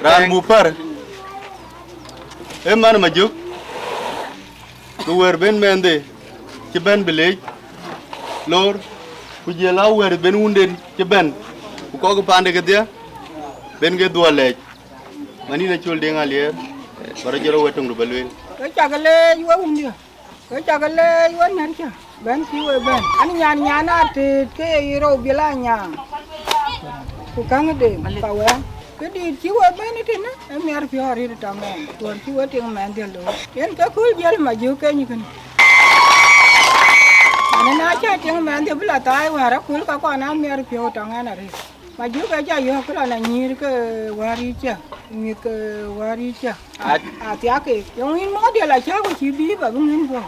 Raan buk pär, ee man Majök, ke wɛ̈ɛ̈r ben mɛnhde cï bɛ̈n bï leec loor, ku jiël a wɛ̈ɛ̈r ben wunden cï bɛ̈n, ku kɔ̈k paande kedhie, ben ke dhuɔl lɛɛc. Man yïn Acol Deŋ Aliɛɛr, ba rɔt jɔt rɔt wɛ̈t töŋdu ba lueel. Ke cak leec we wundiɛ̈. Ke cak leec we nɛ̈rcä, bɛ̈n cï we bɛ̈n. An, nyan, nyan atëët ke ye rou biɛl anyaŋ. Ku käŋ de ka wɛ̈ɛ̈r. Këdït cï we bɛ̈n ë tënë, ë miɛt piɔ̈u arëët tɔŋ ɛn. Tuɔɔr cï we tiŋ mɛnhdiɛ̈ looi. Yen ke kööl jiël Majök keny kënë. Ënë na cä tiŋ mɛnhdiɛ̈ bï la thaai wäär aköl ka kɔn aa miɛt piɔ̈u tɔŋ ɛn arëët. Majök ë cä yɔ̈ɔ̈k kë lɔ na nyïïr ke wäär yic cä, mïth ke wäär yic cä. A, athiak keek. Yɔŋ yïn mɔ̈ɔ̈r diɛl acä ku cï bïï ba bï ŋïn guɔ̈m.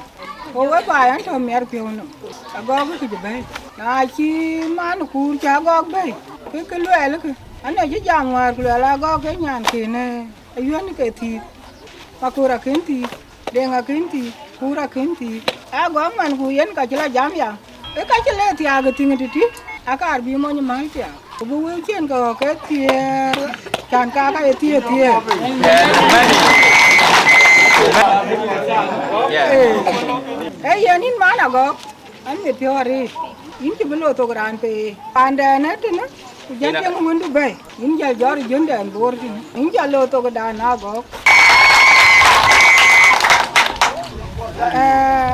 Ku wek baai an, tɔ miɛt piɔ̈u nɔm. Agɔɔk kë cï bɛ̈ɛ̈i. Na cï man kuur cä agɔɔk bɛ̈ɛ̈i, ke kë luɛɛl kë. An, acï jam wäär ku luɛɛl agɔɔk ke nyan kënë, ayuɛ̈n ke thiëëk. Makur akën thiëëk. Deŋ akën thiëëk, kuur akën thiëëk. Agɔɔk man ku yen ka cï la jam ya. Ë ka cï le thiaak ë thiŋ tïtï, akaar bï mony mäl thiaak. Ku bï wëu ciën ke ɣɔ̈k ke thiëër, can ka ka ye thiëër thiëër. Yeah. Ee, ee yen yïn man Agɔɔk, an, mit piɔ̈u arëët, yïn cï bï lo thok raan pei. Pandɛn ë tënë, ku jɔl tiŋ wëndu bɛ̈ɛ̈i, yïn jɔl jɔt ë jön dɛn Bor tënë, yïn jɔl lo thok dan Agɔɔk. Ee,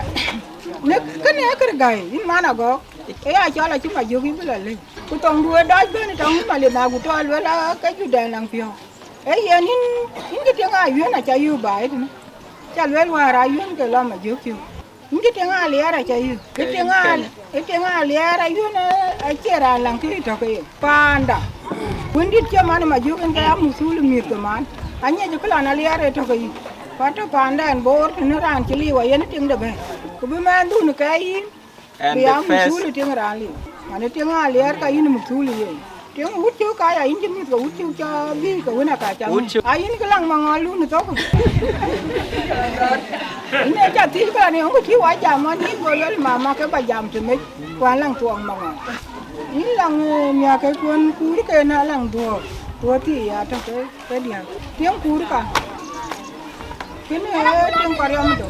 në kënë ee kërë gäi, yïn man Agɔɔk, ë ya cɔl acï Majök yï bï la lëu. Ku thoŋdu ë dɔc bɛ̈n tɔŋ yï Malith, na ku tɔ luel ake judɛn laŋ piɔ̈u. Ee yen yïn, yïn kë tiŋ Ayuën acä yök baai tënë. Cä luel wäär Ayuën ke lɔ Majök yök. Yïn kë tiŋ Aliɛɛr acä yök. Kë tiŋ Al-, kë tiŋ Aliɛɛr Ayuën, ee, acie raan laŋ kë tɔ̈ ke ye. Paanda. Wëndït cï man Majök en ke ya muthul mïth ke man. Aŋiɛc kë lɔn Aliɛɛr ë tɔ̈ ke yï. Ku atɔ̈ paanda ɛn Bor tënë raan cï liu ayen tiŋde bɛ̈ɛ̈i. Ku bï mɛnhdun ke yïn. And bï the ya first muthul tiŋ raan liu. Man tiŋ Aliɛɛr ka yïn muthul ye. Tiŋ wut cök ka ya yïn cï mïth ke wut cök cä bï ke wën aka cam. Wut cök. A yïn kë laŋ maŋɔl lun thok. Yïn ë cä thiëc ka ne ŋö cï wa jam man yïn go luel mama ke ba jam të mec. Kuan laŋ thuɔɔŋ maŋɔl. Yïn laŋ, eh, miäk ke kuɔn kuur ke na laŋ dhuɔɔk. Dhuɔɔk thii ya tɔ̈ ke. Ke diäk. Tiŋ kuur ka. Kënë ee tiŋ Pariɔm do.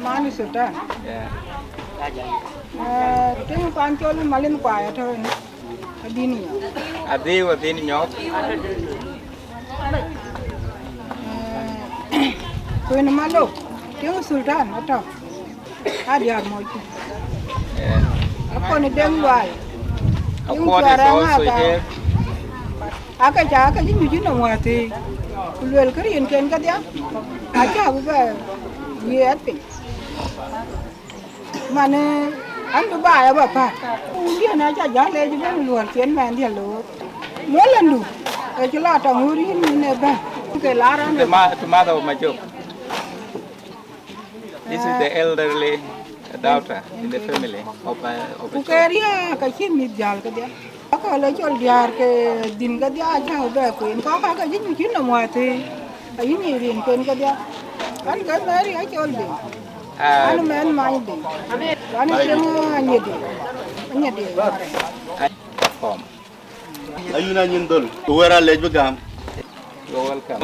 Man Sultan. Yeah. Eh, tiŋ pan cɔl Malin Kuai atɔ̈ ënë. Adhini nyɔk. Adhi, adhini nyɔk. Eh, Kuën Malok. Tiŋ Sultan atɔ̈. Adiäär mɔc. Yeah. Akɔn ë Deŋ Luai. Akɔn is also here. Ake ca ke cï nyuc yïnɔm wäthii, ku luel kë rinken kedhia, acä bï bɛ yiɛɛth piny. Man, eh, an bï baai aba päl. Ku wundiɛ̈n aca jäl leec ëbɛ̈n luɔ̈ɔ̈r cïn mɛnhdiɛ̈ loor. Muɔlëndu, ë cï la tɔŋ ɣöt yïn yïn ë bɛ̈n. Ke la raan. The ma-, the mother of Majok. This is the elderly daughter in the family of, uh, of Ku ke Achol. Riääk acï mïth jäl kedhie. Akɔ̈l Achol diäär ke dhïn kedhie acä bɛ kueen. Kɔ̈k kakë cï nyuc yïnɔm wäthii. Ayï nyic rinken kedhie. An ke Mary Achol Deŋ. Ah. An mɛn many Deŋ. An tiŋ Anyidi. Anyidi. Form. Ayun anyin dhöl, ku wɛ̈ɛ̈r alɛc bï gam. You're welcome.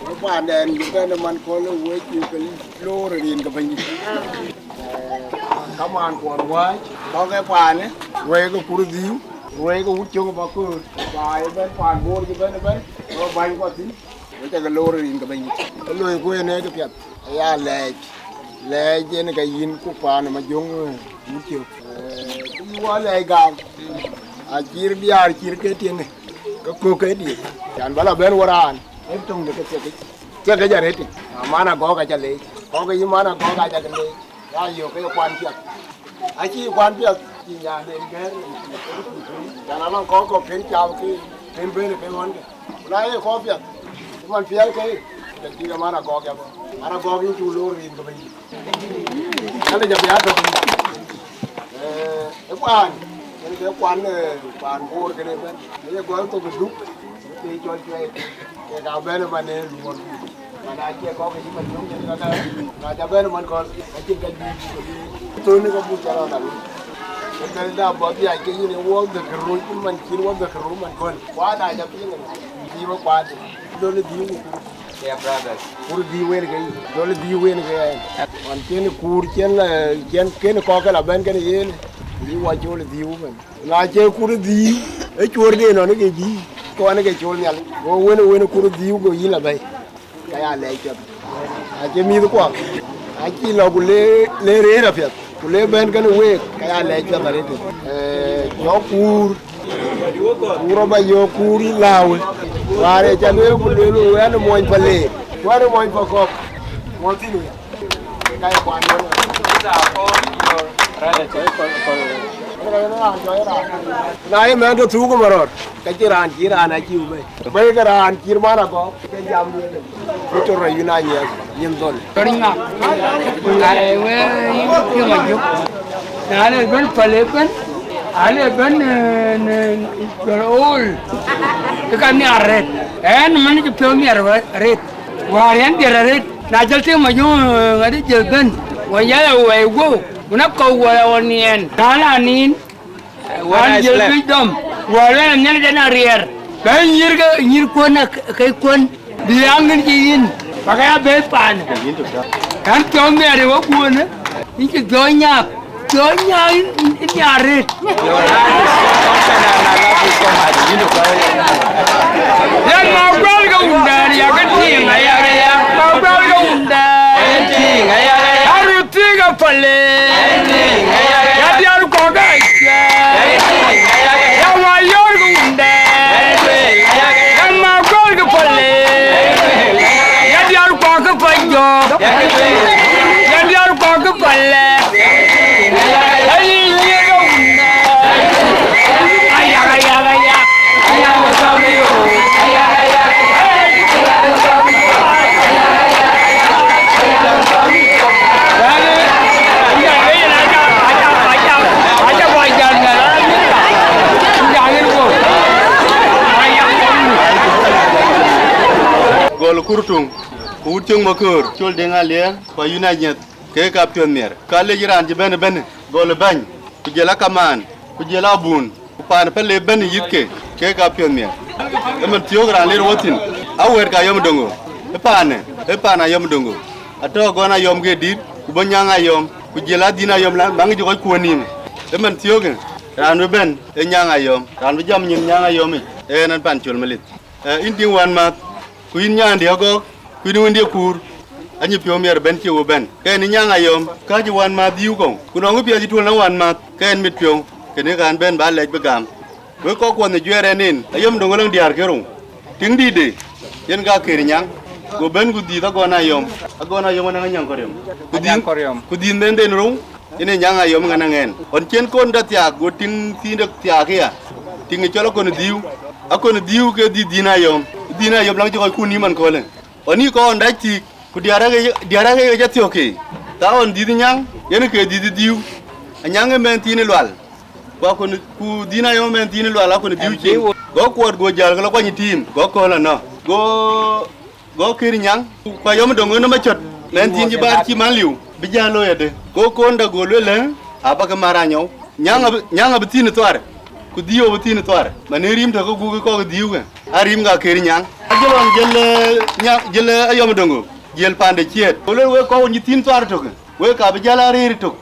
Ku paanden bï bɛ̈n ë man kööl ë wec ku ke loor rin ke Bɛ̈nydït. Kamaan kuɔn wääc, kɔ̈k ë paanë, ruɛ̈ɛ̈i ke kur dhiu, ruɛ̈ɛ̈i ke wut cök ë Baköör, baai ëbɛ̈n paan Boor cï bɛ̈n ëbɛ̈n, ke bäny kɔ̈k thïn, wek cä ke loor rin ke Bɛ̈nydït. Ke loiku en ee këpiɛth. Aya lɛɛc, lɛɛc en ke yïn ku paan ë Majöŋ, eh, wut cök. Eh, ku yï wɔ lɛɛc gam, acïr diäär cïr ke tiëŋë, ke kök ke diëc. Can bä lɔ bɛ̈n wɔ raan, en töŋ de ke thiek yic. Thiek yic arëtic, aman Agɔ̈k aca leec. Kɔ̈k yï man Agɔ̈k aca ke leec. Ya yök ke ye kuan piɛth. Acï kuan piɛth, cï nyanden gɛ̈ɛ̈r, can alɔŋ kɔ̈k kɔ̈k kën cam ke, kën bɛ̈n ke ɣɔ̈nde. Ku na ye kɔc piɛth, cï man piɛl ke, ke cï ke man Agɔ̈k ya bɔ̈. Man Agɔ̈k yïn cu loor rin ke Bɛ̈nydït. Kale jɔ bï atɔ̈ piny. Eh, ë kuan, yen ke kuan, eh, kuan Boor kënë ëbɛ̈n. Ye gɔl thok ë Duk, ke cɔl Cuɛi, ke ka bɛ̈n ëbɛ̈n ë luɔr. Man acie kɔ̈k yï man yom yen ka ka, na ca bɛ̈n man kɔn, acïn ka juëc ku thöönë ka buk ca rɔt alu. Ke bɛ̈n da bɔ̈ dhiac ke yïn ë wok dhek rööc man cïn wok dhek rööc man kɔn. Kuan aca piŋ ëmɔ, bï wek kuat, dhöl ë dhiu ku kur. They are brothers. Kur dhiu wen ke yï, dhöl ë dhiu wen ke yï. Man cïn kur cïn, eh, cïn kën kɔ̈k ke la bɛ̈n kën yen, yï wa col ë dhiu ëbɛ̈n. Na cie kur dhiu, ë cuɔ̈r de nɔn ke bï, kɔn ke col nhial. Go wen wen kur dhiu go yïn la bɛ̈i. Ka ya lɛc piɛth. Acie mïth kuɔ. Acï lɔ ku le, le rëër apiɛth. Ku le bɛ̈n kën week, ka ya lɛc piɛth arëët. Eh, jɔ kuur. Kuur aba yök kuur yï lääu. Waar ë ca lueel ku lueel wɛ̈n ë muɔny Pale. Wɛ̈n ë muɔny Pakɔ̈k. Muɔny thïn wek. Na ye mɛn tɔ thuuk ë marɔt, ka cï raan cï raan acï bɛ̈i. Bɛ̈i ke raan cï man Agɔ̈k, ke jam lueel. Ku cï rɔt yïn anyiɛth, yïn dhɔl. Kɔɔr ŋa? Ai, we yïn piŋ ajök. Na le bɛ̈n Pale bɛ̈n, a le bɛ̈n, eh, në, në, ol. Ke ka nhiar arëët. Ɛn man cï piɔ̈u nhiar arëët. Wäär yɛn diɛt arëët, na jɔl tïŋ Majöŋ, eh, ŋadï jël bɛ̈n, wɔ yɛn ë wɛi guɔ̈u, ku na kɔ̈u wɔ ɣɔn niɛɛn, na la nïn, an jël bïc dɔm, wɔ luɛl nhial jɛn ariɛɛr, bɛ nyïïr ke, nyïïrkuön ë ke kuön, bï aŋën cï yïn, bä ke ya bɛ̈ɛ̈i paanë. Ɛn piɔ̈u nhiar ë wä kuönë, yïn cï piɔ̈u nyaak. Cɔl nyaŋ ë nhiar arëët. Yɛn ma guɛl ke wundɛɛr, yak ë tïŋ aya, yak ma guɛl ke wundɛɛr. Arut tïŋ ë Pale. Ya diäär kɔ̈k ë ciɛɛr. Ya ma yɔ̈ɔ̈r ke wundɛɛr. Ya ma guɛl ke Pale. Ya diäär kɔ̈k ë Pajɔk. Ya diäär kɔ̈k ë Pale. Gɔl Kurtuŋ, ku wut cöŋ Maköör, col Deŋ Aliɛɛr, ku Ayun Anyiɛth. Ke ka piɔ̈th miɛr, ka lec raan cï bɛ̈n ëbɛ̈n, gɔl ë bäny, ku jël akamaan, ku jël abun, ku paan Pale bɛ̈n yïthke, ke ka piɔ̈th miɛr. Ëmën thiöök raan ler wɔ thïn, awɛ̈ɛ̈t ka yɔm doŋo, ë paanë, ë paan ayɔm doŋo, atɔ̈ agɔn ayɔm ke dït, ku bɔ̈ nyaŋ ayɔm, ku jël adhin ayɔm la, maŋ jɔ kɔc kuɔ̈n nïïm. Ëmën thiöök, raan bï bɛ̈n, ë nyaŋ ayɔm, raan bï jam nyin nyaŋ ayɔm yic, ë ɣɛn ɛn pan col Malith. Ë, yïn tiŋ wänmääth, ku yïn nyaande Agɔ̈k, ku yïn wëndiɛ̈ Kuur, anyï piɔ̈u miɛr ëbɛ̈n cï wo bɛ̈n. Ke yïn nyaŋ ayɔm, ka cï wänmääth dhiu kɔ̈u, ku nɔŋ kë piɛth cï tuɔ̈l në wänmääth, ke yïn mit piɔ̈u, kënë kaan bɛ̈n bä lɛc bï gam. Wek kɔckuɔn ë juɛɛr ɛn en, ayɔm doŋ ɣöl dïäär ke rou. Tiŋ dïïtde, yen ka Këër Nyaŋ, go bɛ̈n ku dhiëth agɔn ayɔm, agɔn ayɔm anaŋ anyaŋ kɔriɔm. Ku dhiëth, ku dhiëth mɛnhden rou, yen ë nyaŋ ayɔm ŋa naŋ ɛn. Ɣɔn cïn kɔn dä thiaak, go tiŋ thiinde thiaak ëya. Tiŋ ë cɔl akɔn dhiu, akɔn dhiu ke dhiëth dhiën ayɔm. Dhiën ayɔm laŋ cï kɔc kun nïïm man köölë. Ɣɔn yï kɔn dac thiik, ku diäär ake, diäär ake ye ca thiɔ̈k ke. Ka ɣɔn dhiëth nyaŋ, yen ke dhiëth dhiu. Anyaŋ ë mɛnh thiin ë lual. Ku akɔn, ku dhiën ayɔm ë mɛnh thiin ë lual akɔn dhiu cin. Go kuɔt go jäl ke lɔ kuany tiim, go kööl anɔ̈. Go Go Këër Nyaŋ, ku ayɔm doŋ ënɔm acɔt, mɛn thiin cï baar cï man liu, bï jä looi adë. Go kɔn dä go lueel ë, abä ke mar anyɔu. Nyaŋ abï, nyaŋ abï thiin ë thuaar, Ku dhiëëu bï thïn thuar, man ë rïm tök ke guk kɔ̈k dhiëëukë, a rïm ka kër nyaŋ. Ajël ɣɔn jël, eh, nya-, jël, eh, Ayɔm Doŋo, jël paande ciëët. Ku luel wek kɔ̈k wën cï thïn thuar tök, wek ka bï jäl a rëër tök.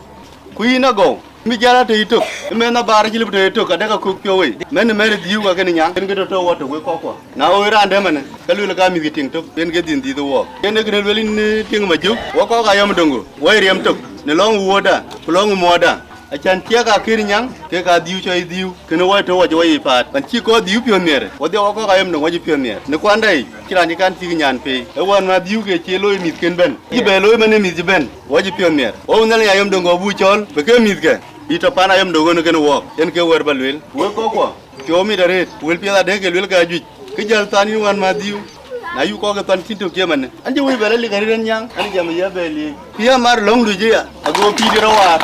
Ku yïn Agɔu, bï jäl a tɔ̈ yïtök, ë mɛnh abaar acï lëu bï tɔ̈ yïtök, adek akök piɔ̈u wei. Mɛn ë mɛr dhiëëu ka kënë nyaŋ, kën ke tɔ̈ tɔ̈ wɔ tök wek kɔ̈k kuɔ. Na ɣoi raan dɛ̈ manë, ke luel ka mïth ke tiŋ tök, yen ke dhïn dhiëth ë wɔɔk. Yen ee kënë luel yïn, eh, tiŋ Majök, wɔ kɔ̈k Ayɔm Doŋo, wɔ ye riɛm tök, në lɔ̈ŋ wuɔ̈ɔ̈tda, ku lɔ̈ŋ muɔɔrda. Acan ciɛk a kër nyaŋ, kek aa dhiëëu cɔl dhiëëu, kënë wɔ tɔ̈ wɔ cï wɔ yic paat. Man cï kɔc dhiëëu piɔ̈n nhiɛɛr, wɔ dhiau wɔ kɔ̈k Ayɔm Doŋo wɔ cï piɔ̈n nhiɛɛr. Në kuanda yic, cï raan cï kan cïk nyan pei. Ë wään ma dhiëëu ke cie looi mïth kën bɛ̈n. Yï bɛ looi man ë mïth cï bɛ̈n, wɔ cï piɔ̈n nhiɛɛr. Wɔ Nhialic Ayɔm Doŋo buk cɔɔl, bï ke mïthkë, bï tɔ̈ pan Ayɔm Doŋo kënë wɔɔk. Yen ke wɛ̈t ba lueel. Wek kɔ̈k kuɔ, piɔ̈u mit arëët, wël piɛth adek ke luel ke ajuëc. Kë jäl than yïn wään ma dhiëëu, na yuk kɔ̈k ke thɔn cïn tök cï ëmënë. An cï wëi bɛ lɔ lik arëët ɛn nyaŋ, an jam ë yɛ bɛ lik. Kë ya mar lɔ̈ŋdu cï ya, ago pïïrde rɔt waar.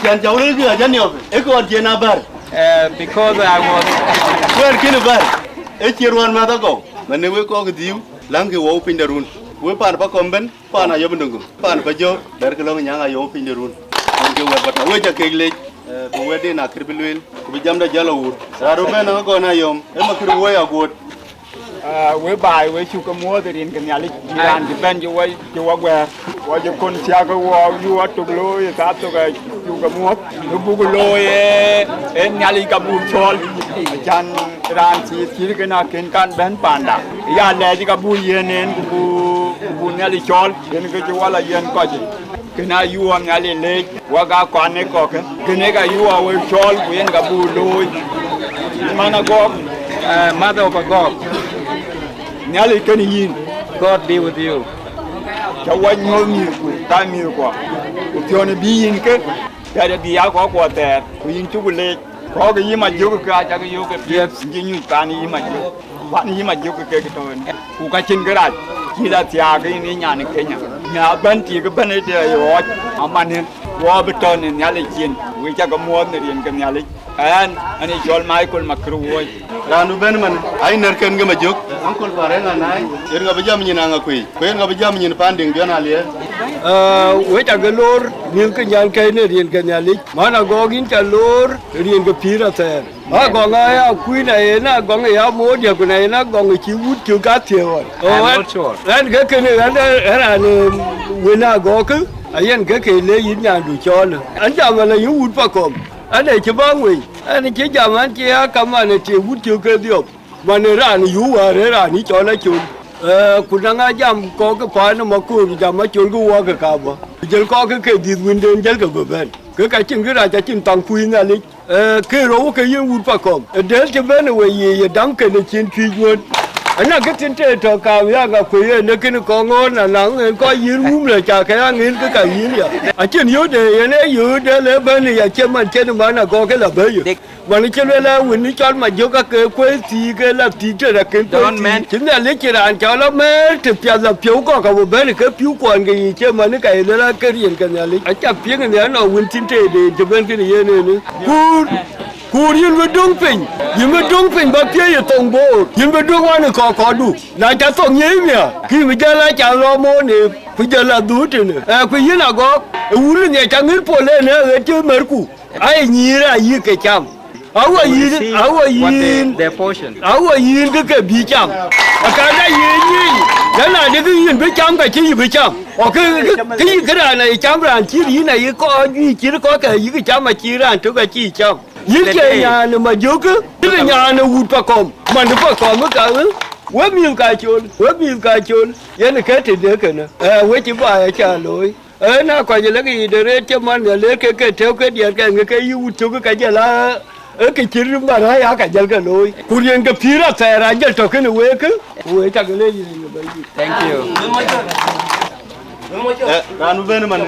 Acan cä wël kë aca niɔp, ë kɔɔr cï en abär. Eh, because I was Kuɛɛr kën bär, ë cï ruɔ̈n mäth Agɔu, man ë wek kɔ̈k dhiëëu, läŋkï wɔ piny de run. Wek paan Pakɔm bɛ̈n, paan Ayɔm Doŋo, paan Pajɔ̈k, bɛ̈rkï lɔ̈ŋ nyaŋ Ayɔm piny de run. Yen ke wɛ̈t ba tɔ̈, wek ca kek lec, eh, bï wɛ̈tden akër bï lueel, ku bï jamda jäl awur. Raan röt bɛ̈n ëgɔn Ayɔm, ë Makër Wuɔ̈i Aguɔt. Ah, we baai, we cuk ke muɔ̈ɔ̈th ë rin ke Nhialic, bï raan cï bɛ̈n cï wɔ, cï wɔ guɛ̈ɛ̈r. Wɔ cï kɔn thiaak ke wɔ, yu wɔ tök looi ë thaa thok, eh, cuk ke muɔ̈ɔ̈th. Bï buk looi, eh, ë Nhialic ka buk cɔɔl. Acan raan thiëëth cït kënë akën kan bɛ̈n paanda. Ya lɛɛc ka buk yiɛ̈n en, ku buk, ku buk Nhialic cɔɔl, yen ke cï wɔ la yiɛ̈n kɔc. Kënë ayuɔɔk Nhialic leec, wek aa kuan ë kɔ̈kkë. Kënë ka yuɔɔk wek cɔɔl, ku yen ka buk looi. Man Agɔk, eh, mother of Agɔk, Nhialic kënë yïn. God be with you. Cä wɔ nyuɔ̈th mïthku, ka mïthkuɔ. Ku piɔ̈n bï yïn ke, piɛth bï ya kɔ̈k kuɔ thɛɛr, ku yïn cuk leec. Kɔ̈k yï Majök ke acak yök ke piɛth, yïn cï nyuc paan yï Majök. Wan yï Majök ke kek tɔ̈ ënë, ku ka cïn kërac, cï la thiaak yïn ë nyan ë Kenya. Nya bɛ̈n tik bɛ̈n ë tɛ̈ ɣɔɔc, amanë, wɔ bï tɔ̈ në Nhialic cin, wek ca ke muɔ̈ɔ̈th në rin ke Nhialic. Ɛn, ɛn ë cɔl Michael Makër Wuɔ̈i. Raan bï bɛ̈n man, ai nɛ̈r kɛn ke Majök. Uncle Pareng Anai, yen ŋa bï jam nyin Aŋakuei, ku yen ŋa bï jam nyin Pandiŋ Biɔn Aliɛɛr. Ah, wek ca ke loor, mïth ke nyan kɛ̈i në rin ke Nhialic. Man Agɔk yïn ca loor, rin ke pïïr athɛɛr. Agɔŋ aya kuïn, ayen Agɔŋ aya modia, ku na yen Agɔŋ cï wut cök athiëëk ɣɔn. Oh, I'm not sure. Ɛn ke kënë, ɛn, ɛn raan, eh, wën Agɔk, ayen ke ke le yïn nyandu cɔɔl. Ɛn jam ala yïn wut Pakɔm, ɛn ee cï baŋ wei, ɛn cï jam an cï ya kaman ë tiëëk wut cök ke dhiɔp. Man ë raan yu wäär ë raan yï cɔɔl acol. Eh, ku na ŋa jam kɔ̈k ke paan ë Makor, jam acol ke wɔɔk ke ka bɔ̈. Ku jël kɔ̈k ke ke dhiëth wënden jël ke bï bɛ̈n. Ke ka cïn kërac acïn thaŋ kuc Nhialic. Eh, ke rou ke yïn wut Pakɔm, ë del cï bɛ̈n ë we ye, ye dam kënë cin cuic wën. Ana kë tïn tëë tɔ̈ kam ya ŋa kuëë yen ë kënë kɔŋ ɣöör na naŋ en kɔc yïn wum lɔ ca ke ya ŋiɛ̈n ke ka yïn ya. Acïn yööt de yen ee yööt de le bɛ̈n ya cï man cïn man Agɔk ke la bɛ̈i ye. Man cï luel ë wën cɔl Majök ake kuëë thii ke la thii tënë akën kuëë thii. Cï Nhialic cï raan cɔl amɛ̈ɛ̈r të piath la piɔ̈u kɔ̈k abï bɛ̈n ke pïu kuɔn ke yic cï man ka ye luel ake riɛn ke Nhialic. Aca piŋ nhial nɔ wën tïn tëë de cï bɛ̈n kënë yen ënë. Kuur, kuur yïn bï döŋ piny, yïn bï döŋ piny ba piëëc ë thoŋ boor, yïn bï döŋ wan ë kɔk kɔɔrdu. Na ca thoŋ nyiëëc mia, kï bï jal a ca lɔ moon ë, ku jal a dhuut tënë. Ë, ku yïn Agɔk, ë wun ë nhiac ca ŋïr pol ënë ë ɣet cï märku. Ai nyïïr ayï ke cam. Awɔ yïn, awɔ yïn, awɔ yïn ke ke bï cam. Akanda yïn nyïïn, na na de ke yïn bï cam ka cï yï bï cam. Ɔ ke, ke, ke yï ke raan ayï cam raan cï yïn ayï kɔc juëc cït kɔc ke yï ke cam acï raan tök acï cam. Yïn cie nyan ë Majök, yïn ë nyan ë wut Pakɔm, man ë Pakɔm ë ka, we mïth ka col, we mïth ka col, yen ke tëde kënë. Ë, we cï baai aca looi. Ee, na kɔc lëk yic de rëët cï man ya lëk ke ke tëëu ke diɛt kɛn ke ke yï wut cök ke jël a, ee, ke cït man rɛ̈ɛ̈c aa ka jël ke looi. Ku riɛn ke pïïr athɛɛr aa jël tɔ̈ kënë week, ku week cak leec rin ke Bɛ̈nydït. Thank you. Eh, raan bï bɛ̈n man,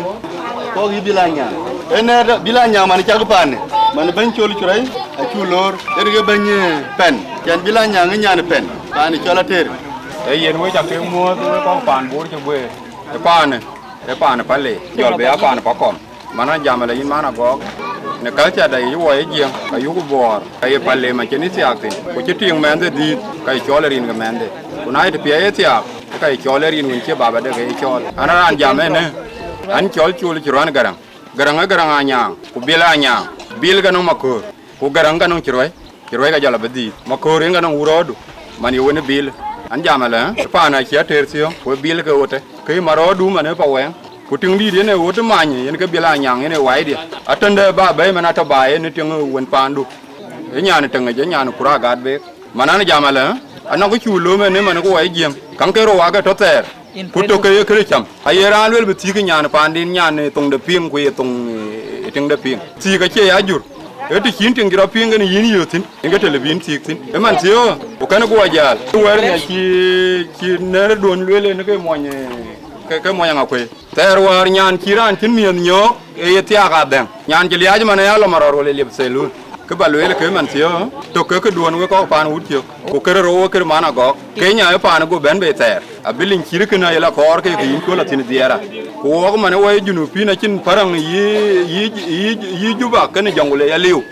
kɔk yï Bil Anyaŋ. Ee, nɛ̈ɛ̈t Bil Anyaŋ man cak paanë, man bɛ̈ny col curai, acu loor, yen ke bɛ̈ny, eh, pɛn. Cɛn Bil Anyaŋ ë nyan pɛn, paanë cɔl Ater. Ee, yen wek cak ke muɔ̈ɔ̈th, wek kɔk paan Bor cï guëër. Ë paanë. Ë paan Pale, jɔl bï ya paan Pakɔm. Man a jam ala yïn man Agɔɔk, në culture da yic wɔ ye Jiëŋ, ka yuk Buɔɔr, ka ye Pale man cïn ë thiaak thïn, ku cï tiŋ mɛnhde dhiëëth, ka ye cɔɔl ë rin ke mɛnhde. Ku na ye të piɛth ye thiaak, ka ye cɔɔl ë rin wën cï babade ke ye cɔɔl. An, a raan jam ënë, an cɔl Col Cï Ruan Gäräŋ. Gäräŋ ë Gäräŋ Anyaaŋ, ku Bil Anyaaŋ, Bil ke nɔŋ Maköör, ku Gäräŋ ke nɔŋ Cï Ruai. Cï ruɛ̈i ka jɔl abï dhiëëth. Maköör yen ka nɔŋ wut rɔɔdu, man ye wen ë bil. An jam alë, ë paan acï ater thiɔ̈k, ku ë bil ke ɣötë. Ke yï ma rɔɔdu man ë pa wɛŋ. Ku tiŋ dïït yen ë ɣöt many, yen ke bil anyaŋ yen ë waidï. Atëndë ba bɛ̈i man atɔ̈ ba yen ë tiŋ wën paandu. Ë nyan ë tëŋic, ë nyan ë kur agat beek. Man an jam alë, anɔŋ kë cu lööm ënë man ku wai jiëŋ. Käŋ ke rou aake tɔ̈ thɛɛr. Ku tök ke ye këde cam. Aye raan luel bï thiëk nyan paandïn, nyan ë thoŋde piŋ, ku ye thoŋ ë tiŋde piŋ. Thiëk acie ya jur. Ee të cïn tiŋ cï rɔt piŋ kën yïn yöth thïn, yen ke të lë bï yïn thiëk thïn. Ëman thiëëu, ku kɛn guɔ jäl. Wɛ̈ɛ̈r ŋiɛc cï, cï nɛ̈r duön lueel en ke mony, ke, ke mony aŋakuei. Thɛɛr wäär nyan cï raan cïn miëth nyɔ̈ɔ̈k, ee ye thiaak adhɛ̈ŋ. Nyan cï liaac man ë ya lɔ marɔr wala liep thelun. Kë ba lueel ke man thiëëu, tök ke këduön wek kɔ̈k paan wut thiök, ku kërë rou wek kërë man agɔ̈k. Kenya ë paan go bɛ̈n bei thɛɛr. Abï liny cït kënë aye la kɔɔr ke ke yïn cuö la thïn dhiɛɛra. Ku wɔk man ë wɛi Junubin acïn Paraŋ yï, yï, yï, yï Juba kënë Jɔŋgule ya liu.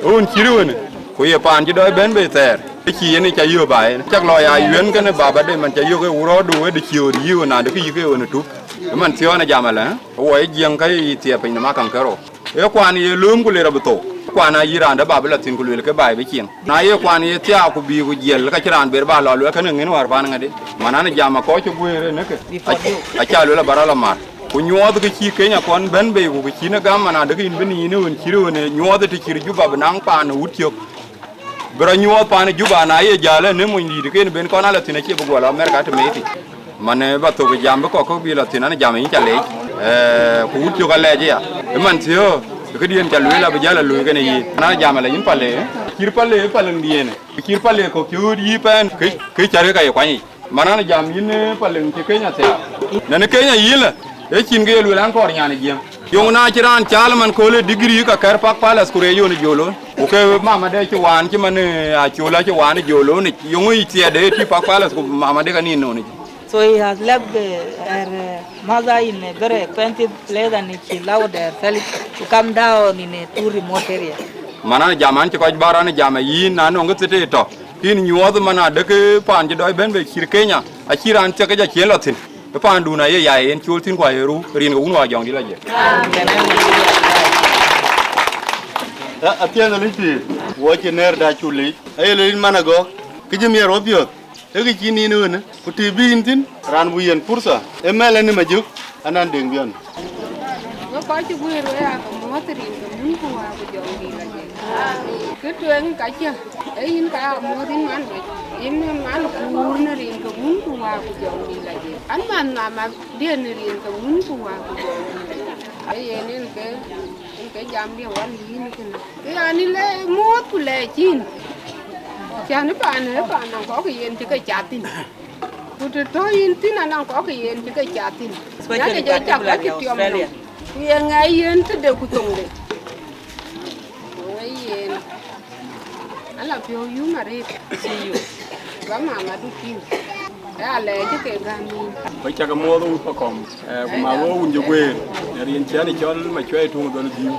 Ɣön cït wënë, ku ye paan cï dɔɔc bɛ̈n bei thɛɛr. Ë cï yen ë ca yök ba en. Cak lɔ ya yuɛ̈n kënë baba de man ca yök ë wurɔɔdu wëde ciöör yï ɣön nadë kë yï ke ɣön ë tup. Ë man thiɔ̈ɔ̈n ë jam alë, ë wɔ ë jiëŋ ka yï thiɛɛp piny në makaŋ kërou. Ee kuan ye lööm ku ler abï thou. Kuan ayï raan dɛ̈ ba bï la thïn ku lueel ke baai bï cieŋ. Na ye kuan ye thiaak ku bï ku jiɛl ka cï raan ber ba lɔ luɛk kënë ŋën wäär paan ŋadï. Man an jam akɔc cï guëër ënë ke. Aca lueel abä rɔl amar. Ku nyuɔɔth kë cï Kenya kɔn bɛ̈n bei ku kë cïn ë gam man adë ke yïn bï yïn ë ɣön cït ɣön ë nyuɔɔth të cït Juba bï naŋ paan ë wut thiök. Bï rɔt nyuɔɔth paan ë Juba na ye jäl ënë mony dïït ken ben kɔn a la thïn acie bï guɔ lɔ Amerika të meetic. Man ë ba thok ë jam bï kɔk kɔ̈k bï la thïn an jam yïn ca leec. Eh, ku wut cök alɛɛc aya. Ë man thiëëu, ë këdiën ca lueel abï jäl a luui kën ë yï. Na jam ala yïn pale, cïr pale ë paleŋdiën. Cïr pale kɔ̈k cï ɣööt yï pɛɛn, kë, kë cär ke ka ye kuany yic. Man an jam yïn ë paleŋ cï Kenya thiaak. Nɛn ë Kenya yïn lë, ë cïn ke ye lueel an kɔɔr nyan ë jiëŋ. Yöŋ na cï raan caal man kööl ë degree ka kɛ̈r pak palace ku reec ɣön ë jolo. Ku ke mama de cï waan cï man, eh, acol acï waan ë jolo ni. Yöŋ yic thiɛɛt de tï pak palace ku mama de ka nin nöönic. So he has left, uh, her, uh, mother in a very expensive place and she allowed herself to come down in a too remote area. Man an jam an cï kɔc bär an jam ë yïn na nɔŋ kë thit ë tɔ̈. Kïn nyuɔɔth man adë ke paan cï dɔɔc bɛ̈n bei cït Kenya, acï raan thiëk ke jɔ ciëën lɔ thïn. Ë paandun aye yai en col thïn ku aye ru, rin ke wun wa jɔŋdï lɔ jek. Ë, athiɛɛn Nhialic pïïr, wɔ cï nɛ̈ɛ̈rda cu leec. Aye lɔ yïn man agɔ̈k, kë cï miɛt wɔ piɔ̈ɔ̈th, ee kë cï nin ëwënë, ku të bï yïn thïn, raan buk yiɛ̈n purtha, ee mɛl ɛn ë Majök, anan Deŋ Biɔn. We kɔc cï guëër we aa ke muɔ̈th rin ke wun ku wäär ku jɔŋdït lɔ jek. Kë tueŋ ka cä, ee yïn ka aa muɔ̈th yïn man Mac, yïn man kuur në rin ke wun ku wäär ku jɔŋdït lɔ jek. An man mama diën në rin ke wun ku wäär ku jɔŋdït lɔ jek. Ee yen en ke, en ke jamdiɛ̈ wal yïn kënë. Ke yani le muɔ̈th ku lɛɛc yïn. Cän ë paan, ë paan nɔŋ kɔ̈k yen cï ke cath thïn. Ku të tɔ̈ yïn thïn anɔŋ kɔ̈k yen cï ke cath thïn. Especially, na ke jɔ cak particularly ka cï tiɔm Australia. Nɔm. Ku ye ŋɛi yen tëde ku thoŋde. Ku wëi yen. Ala piɔ̈u yum arëët. See you. Ba mama du piŋ. Ë alɛɛc ke gäm yïn. Ba cak muɔ̈th wut Pakɔm. Eh, ku ma wo wun jɔ guëër, në rin ciɛ̈n ë cɔl Macuɛi Tuŋ Dhɔl Dhiu.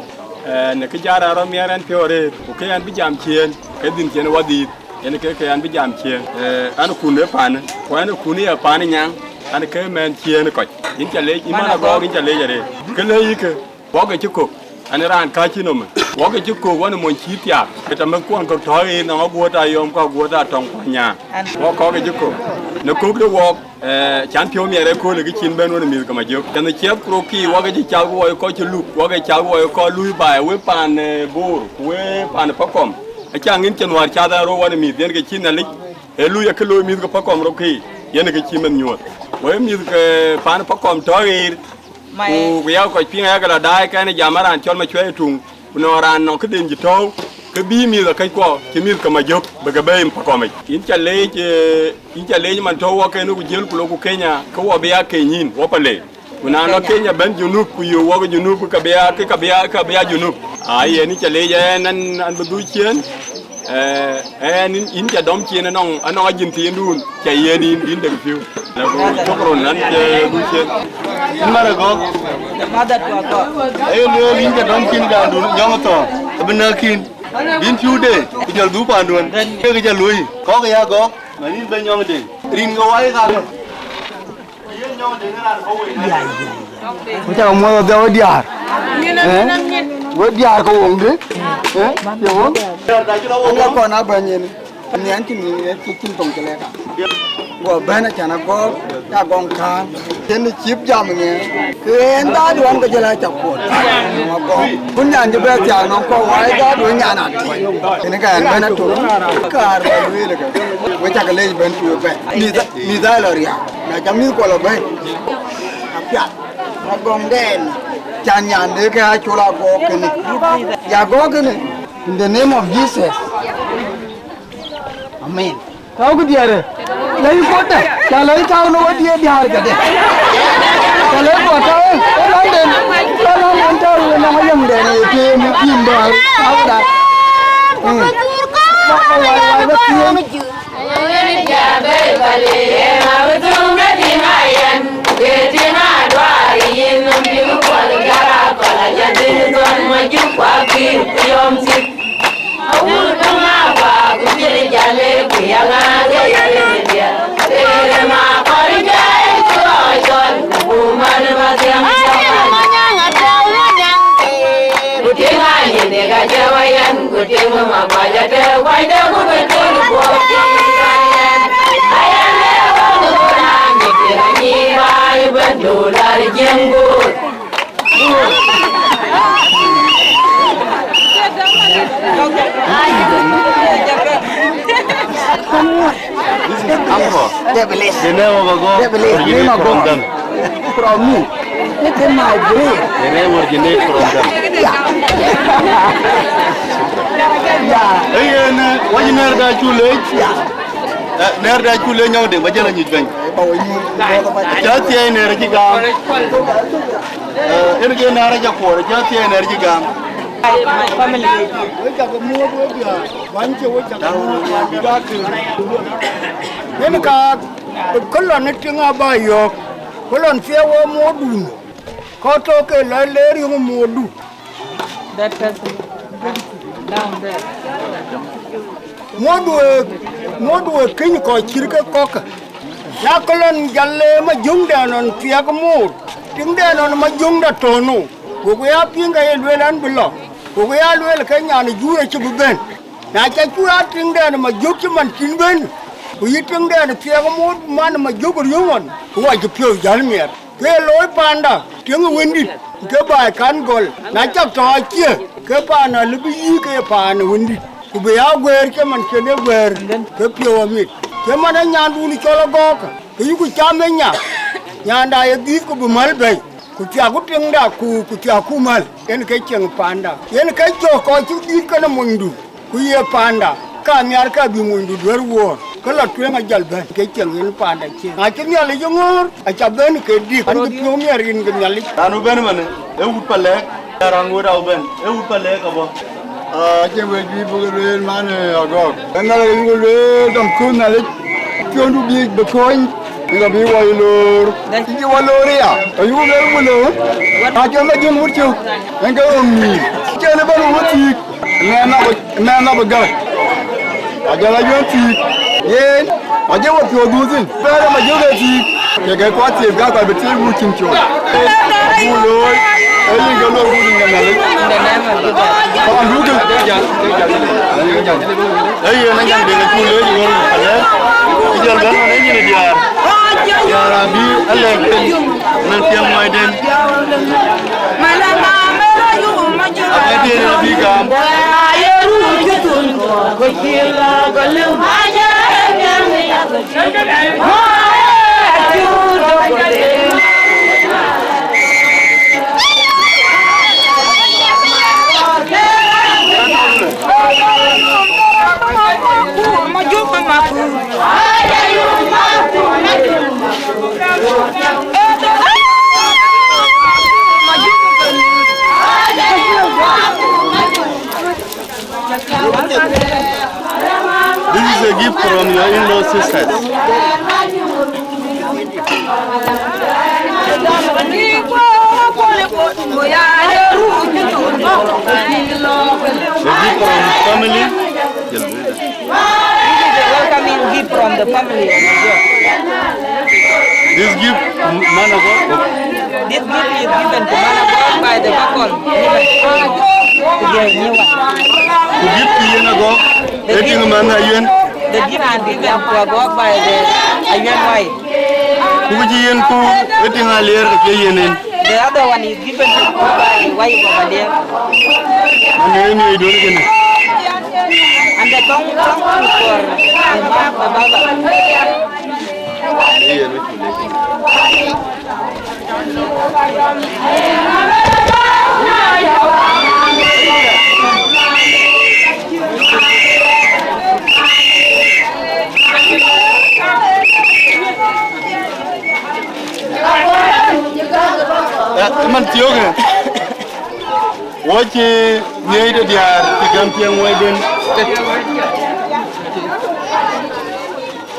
Eh, në kë jɔt raan rɔt miɛt ɛn piɔ̈u arëët, ku kë ɛn bï jam ciëën, ke dhïn ciɛ̈n wadhiith, yen ke kë ɛn bï jam ciëën. Eh, ɛn kun ë panë, ku ɛn kun ë panë nyaŋ, ɛn ke mɛn ciëën kɔc. Yïn ca leec, yïn man agɔɔk, yïn ca leec arëët. Kë lëu yï kë, wɔk ë cï kök, ɛn raan kääc cï nɔm. Wɔk ë cï kök, wɔn ë mony cï thiaak. Ë tɔ mɛ̈thkuɔn kɔ̈k tɔ̈ ɣeer, nɔŋ aguɔ̈t ayɔm, ku aguɔ̈t atɔŋ ku anyaar. Wɔk kɔ̈k ë cï kök. Në kök de wɔk, Eh, can piɔ̈u miɛt ëkööl ë kë cïn bɛ̈n wën ë mïth ke Majök. Tɛ̈n ciɛth ku rok kï, wak ë cï cath wɔ ë kɔc cï luk, wak ë cath wɔ ë kɔc lui baai, wek paan, eh, Bor, ku wek paan ë Pakɔm. Aca ŋïn cïn wäär cath ë rou wän ë mïth, yen ke cï Nhialic, ë lui akë looi mïth ke Pakɔm rok kï, yen ke cï meth nyuɔɔth. Wek mïth ke paan ë Pakɔm tɔ̈ ɣeer, ku, ku yak kɔc piŋ ayakë lɔ daai kɛn ë jam ë raan cɔl Macuɛi Tuŋ. Ku nɔŋ raan nɔŋ këden cï tɔ̈u, ke bï mïth akëckuɔ cï mïth ke Majök bï ke bɛ̈ɛ̈i Pakɔmic. Yïn ca leec, eh, yïn ca leec man tɔ̈u wɔk en ku jiël ku loku Kenya, ke wɔ bï ya keny yïn, wɔ pale. Ku na lɔ Kenya bɛ̈n Junub, ku yöök wɔk Junub, ke bï ya, ke ka bï ya, ka bï ya Junub. Aa, yen yïn ca leec ɛn, ɛn, ɛn bï dhuk ciëën. Eh, ɛn yïn, yïn ca dɔm ciëën anɔŋ, anɔŋ ajïn thiindun, ca yiɛ̈n yïn, yïn dek piu. Ku cuk run an, eh, dhuk ciëën. Yïn man agɔk. Aye lueel yïn ca dɔm ciëën gandun, nyɔŋ thɔ̈ɔ̈ŋ, abï nääk kïn. Bïn piu de, ku jɔl dhuk panduön. Ke ke ca luöi, kɔk ya gɔk, man yïn bɛ̈n nyɔŋ de. Rin ke wai kakë. Ku cak muɔ̈th adhia we diäär. Eh? We diäär ke woŋde. Eh? Ye woŋ? Ŋa kɔn abäny yen? Nhiɛɛn cï nhiɛɛn cï cïn thoŋ cï lɛ̈k. Guɔ bɛ̈n acän agɔ̈k, ya gɔŋ kään. Cïn cïp jam nhiɛɛn. Ke en dhaadu ɣɔn ke jël acak kuɔt. Agɔ̈k. Kun nyan cï bɛ thiaak nɔm kɔ̈u, wai dhaadu nyan atuɔ̈c. Yen ke ɛn bɛ̈n atur. Kaar bɛ lueel ke. We cak lec bɛ̈n tuur bɛ̈n. Mïth, mïth aa lɔ riääk. Na ca mïth kuɔ lɔ bɛ̈n. Apiath. Agɔŋdɛn. Can nyande ke acol agɔ̈k kënë. Ya gɔ̈k kënë. In the name of Jesus. Amen. Tɔ̈u kë diɛɛrë. Lɛ̈i kuɔtdä. Ca lɛ̈i tɔ̈u në wadiɛ̈ diäär kedhie. Ca lɛ̈i kuɔt tɔ̈u. Ë lɔ̈ŋden. Ë lɔ̈ŋden tɔ̈u ë nɔŋ ayamden ë teem ë tim bäär. Tɔ̈u da. Mm. Wai, wai, wai, wai, wai. This is Uncle. They believe. The name of a God. They believe. Originate from them. From me. Let them my believe. The name originate from them. Yeah. Yeah. Hey, and, uh, what you know that you late? Yeah. Eh, nɛ̈r da cu le nyɔŋ deŋ ba jël anyuc bɛ̈ny. Ba we nyuc, ba we nyuc. Ca thiɛɛi nɛ̈r cï gam. Eh, en ke nɛ̈r aca kuɔɔr, ca thiɛɛi nɛ̈r cï gam. My family. Yen ka, kë lɔn ë tiŋ aba yɔ̈ɔ̈k, kë lɔn thiɛɛu we moodun, kɔc tɔ̈ ke lɔ leer yöŋ moodu. That person down there. Muɔ̈t wek, muɔ̈t wek këny kɔc cït ke kɔ̈kkë. Na ke lɔn jal le majöŋdɛn nɔn thiɛk moor, tiŋdɛn nɔn majöŋdä tɔ̈ nou, goku ya piŋ ke ye lueel an, bï lɔ, goku ya lueel ke nyan ë juur acï bï bɛ̈n. Na ca cu aa tiŋdɛn majök cï man cïn bɛ̈n, ku yï tiŋdɛn thiɛk moor man majök riöŋ ɣɔn, ku wa cï piɔ̈u jäl miɛt. Ke looi panda, tiŋ ë wëndït, ke baai kan gɔl. Na cak tɔ acie, ke paan alë bï yï ke ye paan ë wëndït. Ku bï ya guëër cï man cïn e guëër, ke piɔ̈u amit. Cï man ë nyandun cɔl agɔɔkë, ke yïku cam ë nya. Nyanda ye dhiëth ku bï mäl bɛ̈i, ku thiaku tiŋda ku, ku thiaku mäl. Yen ke cieŋ panda. Yen ke jɔ̈k kɔc cï dhiëth kenë monydu. Ku ye panda, ka nhiar ka bï monydu duër wuɔ̈ɔ̈r, ke lɔ tueŋ ajal bɛ̈n, ke cieŋ yen panda cieŋ. Na cï Nhialic ë ŋöör, aca bɛ̈n ke dik, an, cï piɔ̈u miɛt rin ke Nhialic. Raan ë bɛ̈n ëmënë, ee wut Palɛ̈k, raan ŋoot au bɛ̈n, ee wut Palɛ̈k abɔ̈. Aa, acïn wek juëc bï ke lueel man, ee, agɔ̈k. Ee Nhialic ayuk lueel dɔm kuöth Nhialic, piɔ̈ndu bï bï kony, yen ka bï wɔ ye loor. Cï wɔ loor aya, ayuk lueel wulë, acïn ma jön wut cök, yen ke ɣöŋ nïïm. Cïn ëbɛ̈n wɔ thiëk. Mɛnh abï, mɛnh abï gäk. Ajɔl ayuɔ̈n thiëk. Yen, ajɔ wɔ piɔ̈u dhuk thïn. Bɛ̈ɛ̈r ë majök ë thiëk. Kek ë kɔc thiëëp gäk kɔc bï thiëëp wut cïn col. Abuk looi, ee yïn ke luɔi wut rin ke Nhialic. Kɔn dukë. Ee yen, anyaŋ deŋ acuk leec ë wär Palɛ̈k. Ë jɔl bɛ̈n man ë nyin ë diäär. Diäär abï alɛ̈k ben. Mɛn thiäŋ muɔɔcden. Abï gam. This is a gift from your in-law sisters. A gift from family. This is a welcoming gift from the family of Majok. This gift, man of God. This gift is given to man of God by the couple, even to their new one. Ku gift cï yen agɔk, ee tiŋ manh Ayuen. The gift is given to Agok by the Ayuen wife. Ku kë cï yen kuur, ee tiŋ Aliɛɛr ke cï yen en. The other one is given to Agok by wife of Aliɛɛr. Manh ee miɔɔc duɔ̈n kënë. And the tongue, tongue food for the mom, the mother. Ee yen ë cuk lec. Ë, man thiɔ̈kë. Wɔ cï miɔɔc de diäär cï gäm tiɛŋ muɔɔcden.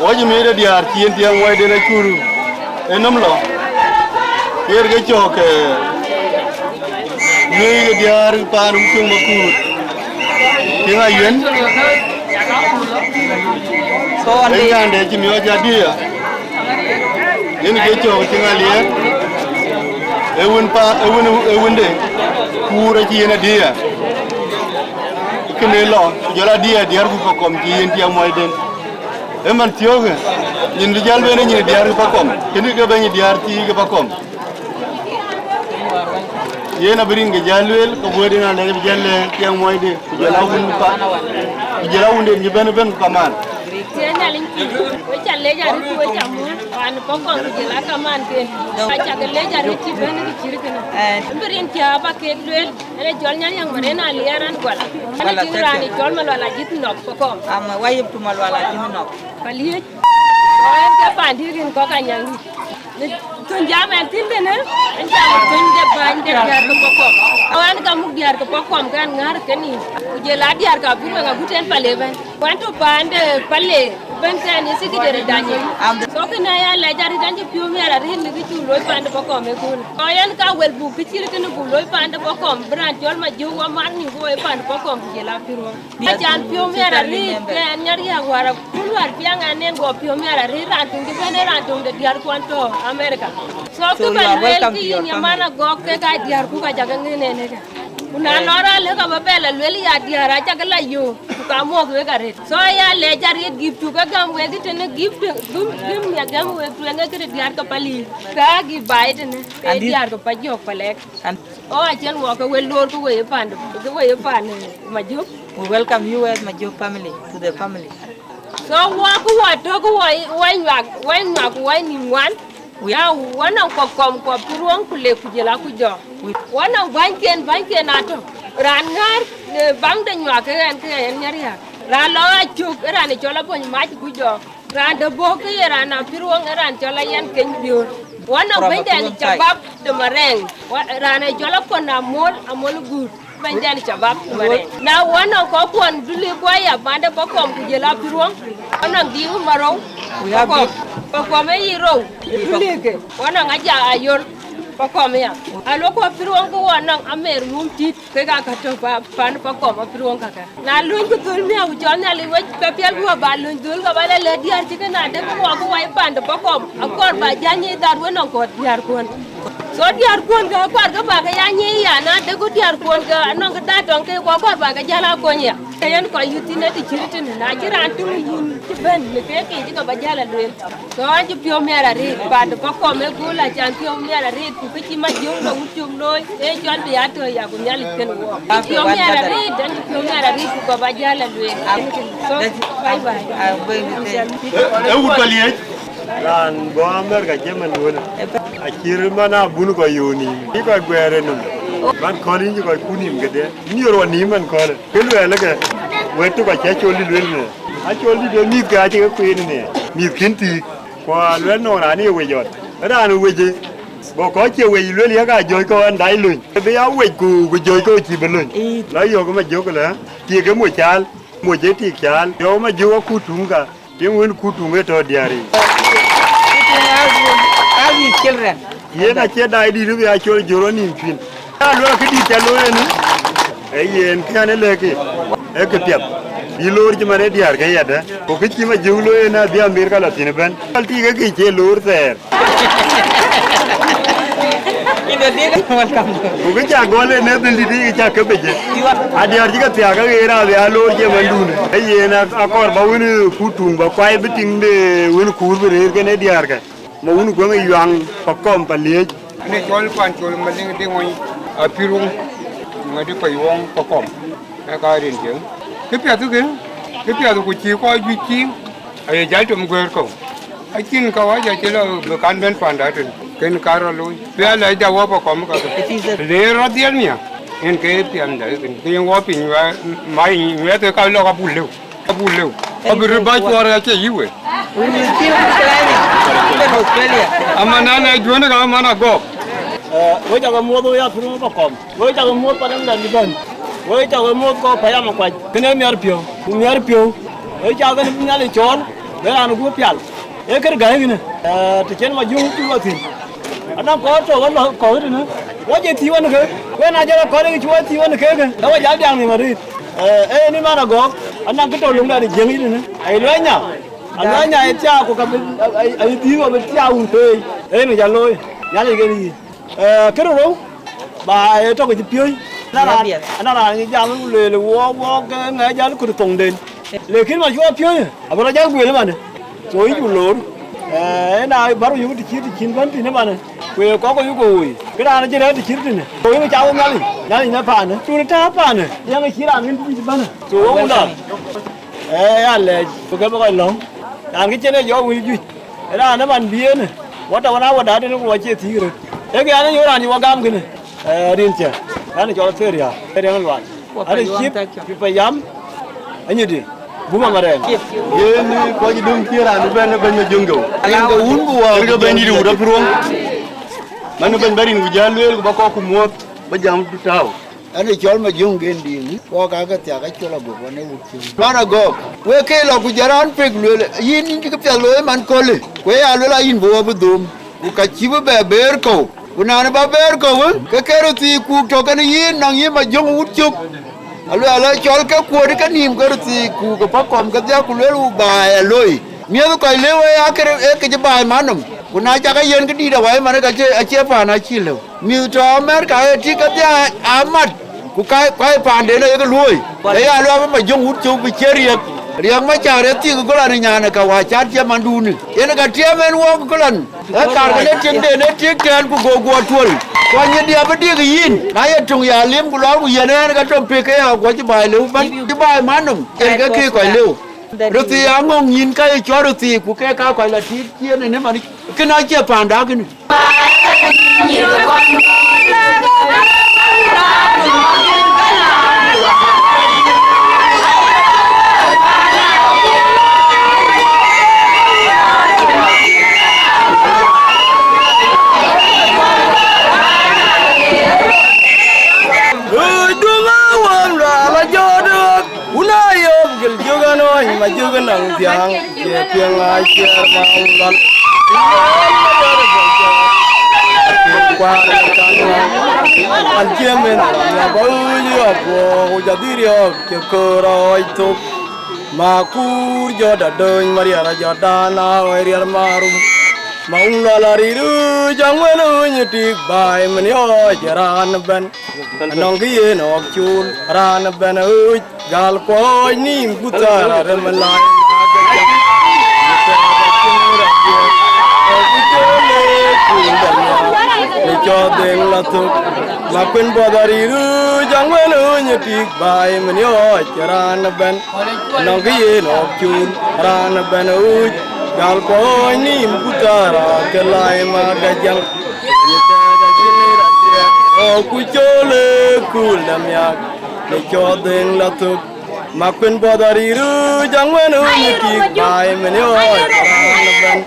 Wɔ cï miɔɔc de diäär cï yen tiɛŋ muɔɔcden acur ë nɔm lɔ. Yer ke cɔk, eh, miɔɔc ke diäär paan Wun Cöŋ Makuur. Tiŋ Ayuen. So, ënde cï miɔɔc adï ya. Yen ke cɔk tiŋ Aliɛɛr, ë wën pa, ë wën, ë wënde, kuur acï yen adï ya. Kënë lɔ, ku jɔl adï ya diäär ku Pakɔm cï yen tiɛŋ muɔɔcden. Ë man thiɔ̈kë, nyin bï jäl ben ë nyin diäär ke Pakɔm, kënë ke bɛ̈ny diäär thii ke Pakɔm. Yen abï rin ke jäl lueel, ke wëëtden alɛɛc bï jäl lɛ̈k tiɛŋ muɔɔcde, ku jɔl a wun pa, ku jɔl a wunden cï bɛ̈n ëbɛ̈n ku kamaan. Tiɛɛŋ Nhialic pïïr, we ca lec arëët, we ca muɔ̈ɔ̈th, paan Pakɔm ku jɔl a kamaan ke. Aca ke lec arëët cï bɛ̈n kë cït kënë. Bï rin cä ba kek lueel, ënë cɔl Nyaliɛŋ Maren Aliɛɛr Raan Guala. Ënë tiŋ raan ë cɔl Malual Ajïth Nɔk Pakɔm. Am wayip tu Malual Ajïth Nɔk. Ka liec. Ɣɛn ke paandït rin kɔ̈k Anyaŋdït. Thöny jam ɛn thïn tënë, ɛn jam thöny de bäny de diäär ke Pakɔm. Ɣɛn ka muk diäär ke Pakɔm ke ɣɛn ŋäär ke nïïm. Ku jɔl a diäär ka bï wek agut ɛn Pale bɛ̈n. Ku ɛn tɔ̈ paan de Pale bɛ̈n ke ɛn ye secretary danyë. So kënë aya lɛc arëët, ɛn cï piɔ̈u miɛt arëët në kë cuk looi paan de Pakɔm ëköölë. So ɣɛn ka wël buk kë cït kënë buk looi paan de Pakɔm, bï raan cɔl Majök wa mar nïïm ku woi paan de Pakɔm ku jɔl a pïïr wɔ. Acan piɔ̈u miɛt arëët, ke ɛn Nyariäk wäär akut wäär piɛŋ ɛn en guɔ piɔ̈u miɛt arëët, raan töŋ cï bɛ̈n ë raan töŋ de diäärkuɔn tɔ̈ America. So kë bä lueel kë yïn ye man Agɔk, kek aa diäärku ka cä ke ŋën en ëkë. Ku na lɔ raan lëk abä bɛ lɔ lueel ya diäär acä ke la yöök, ku ka muɔ̈k wek arëët. So ya lɛc arëët, gift cuk ke gäm wek tënë, gift gïm, gïm ya gäm wek tueŋ ë këde diäär ke Pale. Ka gift baai tënë, ke diäär ke Pajök Palek. O, acïn wɔ ke we loor ke we ye paan, ke we ye paan, eh, Majök. We welcome you as Majök family to the family. So wɔ ke wɔ tök ke wɔ, wɔ nyuak, wɔ nyuak, wɔ nïm wan. Ya wɔ nɔŋ Pakɔm ku Apiruɔŋ ku Lek ku jɔl a Kujɔɔk. Wɔ nɔŋ bänyken, bänyken atɔ̈. Raan ŋäär, eh, baŋ de nyuak ke ɣɛn, ke ɣɛn Nyariäk. Raan lɔ Acök, raan ë cɔl Abony Mac Kujɔɔk. Raan de bɔ̈ ke ye raan Apiruɔŋ, ë raan cɔl Ayan Keny Biöör. Wɔ nɔŋ bɛ̈nydan Cabap de Marɛɛŋ, wɔ, raan ë cɔl Akɔn Amol, Amol Guut, bɛ̈nydan Cabap de Marɛɛŋ. Na wɔ nɔŋ kɔckuɔn Dulïk ku aya, paan de Pakɔm ku jɔl a Apiruɔŋ, wɔ nɔŋ Diiu Marou, Pakɔm, Pakɔm ë yic rou, Dulïk, wɔ nɔŋ Ajak Ayol, Pakɔm aya. Aluɔk ku Apiruɔŋ ku wɔ nɔŋ Amer Mum Tït. Kek aa ka tɔ̈ pa, paan Pakɔm Apiruɔŋ kakë. Na luny ku dhöl miäk ku cɔl Nhialic wec, ke piɛl bï wɔ ba luny dhöl, ka ba lɔ lɛ̈k diäär cï ke na dek wɔ ke wai paan de Pakɔm, akɔɔr ba jäl nyic that we nɔŋ kɔɔr diäärkuɔn. So diäärkuɔn ke akɔɔr ke ba ke ya nyic ya, na dek ku diäärkuɔn ke anɔŋ ke daai tɔŋ ke ku akɔɔr ba ke jäl a kony ya. Ke yen kɔc yï thïn ë të cït tënë, na cï raan tïŋ yïn cï bɛ̈n në keek yiic, ke ba jäl a lueel. So an cï piɔ̈u miɛt arëët, paan de Pakɔm ë göl acan piɔ̈u miɛt arëët, ku kë cï Majök lɔ wut cök looi, ee cɔl bï ya tɔ̈ ya ku Nhialic kën wɔ. Cï piɔ̈u miɛt arëët, an cï piɔ̈u miɛt arëët, ku kɔc ba jäl a lueel. So, bye bye. Ë, ë wut Paliëc. Raan bɔ̈ America cï man duɔ̈në. Acït man abun kɔc yöök nïïm, cï kɔc guɛɛr ë nɔm. Man kööl yïn cï kɔc kut nïïm këde. Yïn yor wa nïïm man kööl. Kë luɛɛl ëke, wɛ̈t tök acï Acol dït lueel në. Acol dït ë mïthke acï ke kueen në. Mïth kïn thiik, ku aluɛl nɔŋ raan ë ye wec ɣɔn. Raan ë wec ë, go kɔc cie wec lueel yak aa jɔ̈ɔ̈c kɔ̈u ɣɛn dac löny. Bï ya wec ku, ku jɔ̈ɔ̈c kɔ̈u cïï bï löny. Ii. La yɔ̈ɔ̈k ë Majök lë, tik ë moc caal, moc ë tik caal. Yɔ̈ɔ̈k ë Majök akut tuŋ ka, tiŋ wën kut tuŋ ë tɔ̈ diäär yiic. Eating as, as his children. Yen acie daai dït bï Acol jör ɣɔn nïïm cuïn. Aluel këdït ca looi ënë, ee yen kën ë lëkë, ee këpiɛth. Bï loor cï man ë diäär ke yadë, ku kë cï Majök looi ënë abï Amerika lɔ thïn ëbɛ̈n. Pal tik ë kë cie loor thɛɛr. Welcome. Ku kë cä gɔl ë Nathan dït, kë cä ke bec. Adiäär cï ke thiaak, ke ɣeer adhia loor cie mandun. Ee yen akɔɔr ba wën kut tuŋ ba kuai bï tiŋ de wën kuur bï rëër kën ë diäärkë. Ma wun guäŋ ë yuaŋ pa kɔm pa liec. Ënë cɔl pan col maliŋ diŋ wony apirun. Ŋädi pa yuɔŋ pa kɔm. Ë ka rin cieŋ. Kë piath kë, kë piath ku cï kɔc juëc cieŋ. Aye jäl tom guëër kɔ̈u. Acïn ka wac acï lɔ bï kan bɛ̈n panda tën. Kën ka rɔ looi. Bï a lɛc da wɔ pa kɔm ka kë. Le rɔ dhiɛl nia. Yen ke piɛnda kën. Ke yen wɔ piny wa, ma nyuɛth ka lɔ ka bul lëu. Abuk lëu. Abï röt bä cuɔɔr acie yï we. We will still be climbing, even Australia. Aman an ë juënë ka aman agɔk. Eh, we cak muɔth we ya pïr pa kɔm. We cak muɔth pa däŋ däŋ bɛ̈n. We cak muɔth kɔ payam akuac. Kënë miɛr piɔ̈u. Ku miɛr piɔ̈u. We cak kën Nhialic cɔɔl. Be raan gup pial. Ee kër gäi kënë. Eh, të cen ma juŋ cuk lɔ thïn. Anɔŋ kɔɔr tɔ̈ wä lɔ kɔ̈u tënë. Wä jɛ thii wän ke. Ku ë na jɔl kɔɔr ë cï wä thii wän ke ke. Ke wä jal diaŋ nhïïm arëët. Eh, eh, ni man agɔk. Anɔŋ kë tɔ̈ löŋda në jiëŋ yïn tënë. Ai luɛny nya. A luɛny nya ë thiaak ku ka bï, ai, ai dhïïr wä bï thiaak wun peei. Ee në jal looi. Nhialic kën yï. Eh, kërë rou. Ba ë tɔ̈ ke cï piööc. Ana raan, ana raan jam ku lueel wɔ, wɔ ke ŋɛc jal kut thoŋden. Lekin ma cuɔ piööc, abï rɔ jal gueel ëmanë. So yïn cu loor. Eh, ëna bär yök të cït të cïn bɛ̈n thïn ëmanë. Ku ye kɔk yök woi. Kë raan acï rɛ̈ɛ̈r të cït tënë. So yïn ca wok Nhialic. Nhialic në paanë. Tun tääu paanë. Yɛn acï raan ŋën të cït bɛ̈në. So wok wunda. Eh, ya lɛc. Ku ke bï kɔc lɔ̈ŋ. Raan kë cïn e jɔ wël juëc. Raan ëman bï en. Wɔ tɔ̈ wën a wä daat en ku wɔ cie thiëëk röt. Ee kë an, e yök raan cï wɔ gam kënë. Eh, rin cä. Raan cɔl Theria. Riɛŋ lual. Ani cip, cip pa yam. Anyïdi. Buma marɛɛm. Yen kɔc döŋ cï raan bɛ̈n ë bɛ̈ny Majöŋ Geu. Rin ke wun ku wä. Rin ke bɛ̈ny dït wut apiruɔŋ. Man bɛ̈ny bä rin ku jäl lueel ku bä kɔk ku muɔ̈th bä jam tääu. Ani cɔl Majöŋ gen diiŋ. Wɔ ka ke thiak acɔl agok wan ë wut cï. Man agɔk. Wek ke lɔ ku jɛ raan pek lueel. Yïn yïn cï kë piɛth looi man köölë. Ku ë ya lueel a yïn bï wɔ bï dhöm. Ku ka cï bï bɛ beer kɔ̈u. Ku naan ba beer kɔ̈u, ke ke röt thiic kuuk tɔ̈ kɛn yïn nɔŋ yï Majöŋ wut cök. Aluɛɛl ë cɔl ke kuöt ke nïïm ke röt thiic kuuk ë pa kɔm kedhia ku lueel wu baai aloi. Miëth kɔc lëu ë akër ë kë cï baai man nɔm. Ku na cak ë yen këdïït awai man ka cie, acie paan acïï lëu. Mïth tɔ̈ Amerika ë tik kedhia amat. Ku ka, ka paanden ayek luööi. Ë ya lueel Majöŋ wut cök bï cie riɛk. Riɛk Macar ë thiik ë kölan ë nyan ë ka wä cat cie mandun. Yen ka tiɛɛm en wok kölan. Ee karkë në tiŋden ë tik tɛ̈ɛ̈n ku go guɔ tuöl. Ku anyï diɛ̈ bï dik yïn. Na ye töŋ ya lim ku lɔɔr ku yen ɛn ka tɔ̈ pek ke ya guɔ cï baai lëu bän. Cï baai man nɔm. Yen ke kë kɔc lëu. Röthii aŋɔ̈ŋ nyïn ka ye cɔl röthii ku ke ka kɔc la tiit ciëën ënë man. Kënë acie paanda kënë. Duŋ awäm lual ajɔt ɣöt, wun ayom gil jök anɔny ma jök nɔŋ thiaŋ. Cie piɛŋ a ciɛɛr ma wun lɔn. Kuar kan an cie men ya ba wun yɔp wo ku jadhir yɔp. Cï köör ɣɔɔc thok, ma kuur jɔt adööny, ma riɛr ajɔt dan a ɣɔɔc riɛr ma rum. Ma wun lɔl arït ɣööc aŋuɛn ɣööny ë tik baai, min yɔɔc raan ëbɛ̈n. Anɔŋ kë yen ɣɔk col raan ëbɛ̈n ɣööc, gal kuɔɔc nïïm ku thäär arëm ë lac. Në cɔɔth dheŋ la thök, ma kuën buɔth arït ɣööc aŋuɛn ɣööny ë tik baai, min yɔɔc raan ëbɛ̈n. Nɔŋ kë yen ɣɔk col raan ëbɛ̈n ɣööc, gal kuɔɔc nïïm ku thäär akë lai ma gäjaŋ. Ɣɔk ku col ë kuul däm yak, në cɔɔth dheŋ la thök. Ma kuën buɔth arït ɣööc aŋuɛn ɣööny ë tik baai, min yɔɔc raan ëbɛ̈n.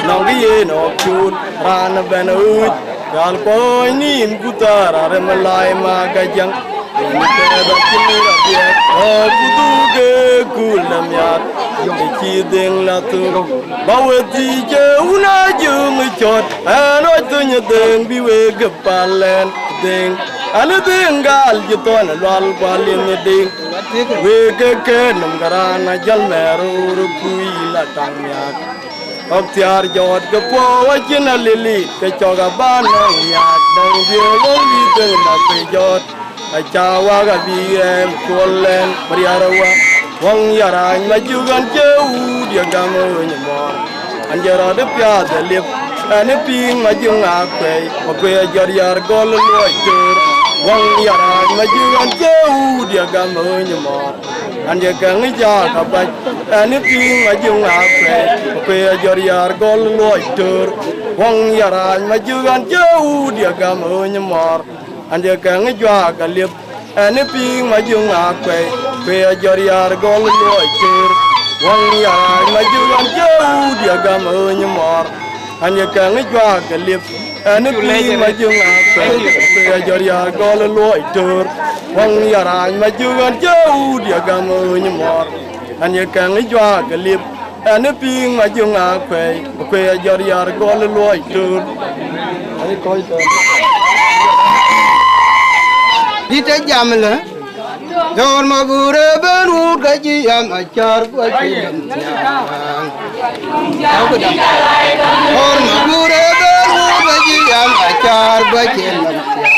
Nɔŋ kë yen ɣɔk col raan ëbɛ̈n ɣööc, gal kuɔɔc nïïm ku thäär arëm ë laai ma gäjaŋ. Ɣööny tɛɛth acïn rɔt biɛt ɣɔk ku dhuk ë kuul däm yak, në cï dheŋ la thök. Ba we thiic ë wun a jöŋ ë cɔt, ɛn rɔt thöny ë dheŋ bï wek gëp pal ɛn dheŋ. An ë dheŋ gal cï thɔn ë lual ku alien ë dheŋ. Wek ke kɛɛt nɔm ke raan ajäl mɛɛr röör ë kuc la taŋ nhiaak. Kɔ̈k thiäär jɔt ke puɔ̈u acïn alilit, ke cɔk abä nɔŋ nhiaak, nɔŋ dhiëëth wën bï dhël na ke jɔt. Acä wak abï rɛɛm cuɔl ɛn, Mariar awä, wäŋ Yarac Majuk, ɣɛn cï wut ye gam ë ɣöny mɔ̈ɔ̈r. Ɣɛn cï rɔt ë piath ë liep, ɣɛn ë piŋ Majuk Ŋaak Kuɛi, Makuëi Ajɔt Yar Gɔl ë Luɔc Töör. Wäŋ Yarac Majuk, ɣɛn cï wut ye gam ë ɣöny mɔ̈ɔ̈r. Ɣɛn cï kɛŋ ë jaak abac, ɣɛn ë piŋ Majuk Ŋaak Kuɛi, Makuëi Ajɔt Yar Gɔl ë Luɔc Töör. Wäŋ Yarac Majuk, ɣɛn cï wut ye gam ë ɣöny mɔ̈ɔ̈r. Ɣɛn cï kɛŋ ë juak aliep, ɣɛn ë piŋ Majuk Ŋaak Kuɛi, Makuëi Ajɔt Yar Gɔl ë Luɔc Töör. Wäŋ Yarac Majuk, ɣɛn cï wut ye gam ë ɣöny mɔ̈ɔ̈r. Ɣɛn cï kɛŋ ë juak aliep, ɣɛn ë piŋ Majuk Ŋaak Kuɛi, Makuëi Ajɔt Yar Gɔl ë Luɔc Töör. Wäŋ Yarac Majuk, ɣɛn cï wut ye gam ë ɣöny mɔ̈ɔ̈r. Ɣɛn cï kɛŋ ë juak aliep, ɣɛn ë piŋ Majuk Ŋaak Kuɛi, Makuëi Ajɔt Yar Gɔl ë Luɔc Töör. Dït ë jam lë, dɔ̈ɔ̈r Mabuur ëbën wut ka cï yam acäär guɔ cï nɔm thiäŋ. Dɔ̈ɔ̈r Mabuur ëbën wut ka cï yam acäär guɔ cï nɔm thiäŋ.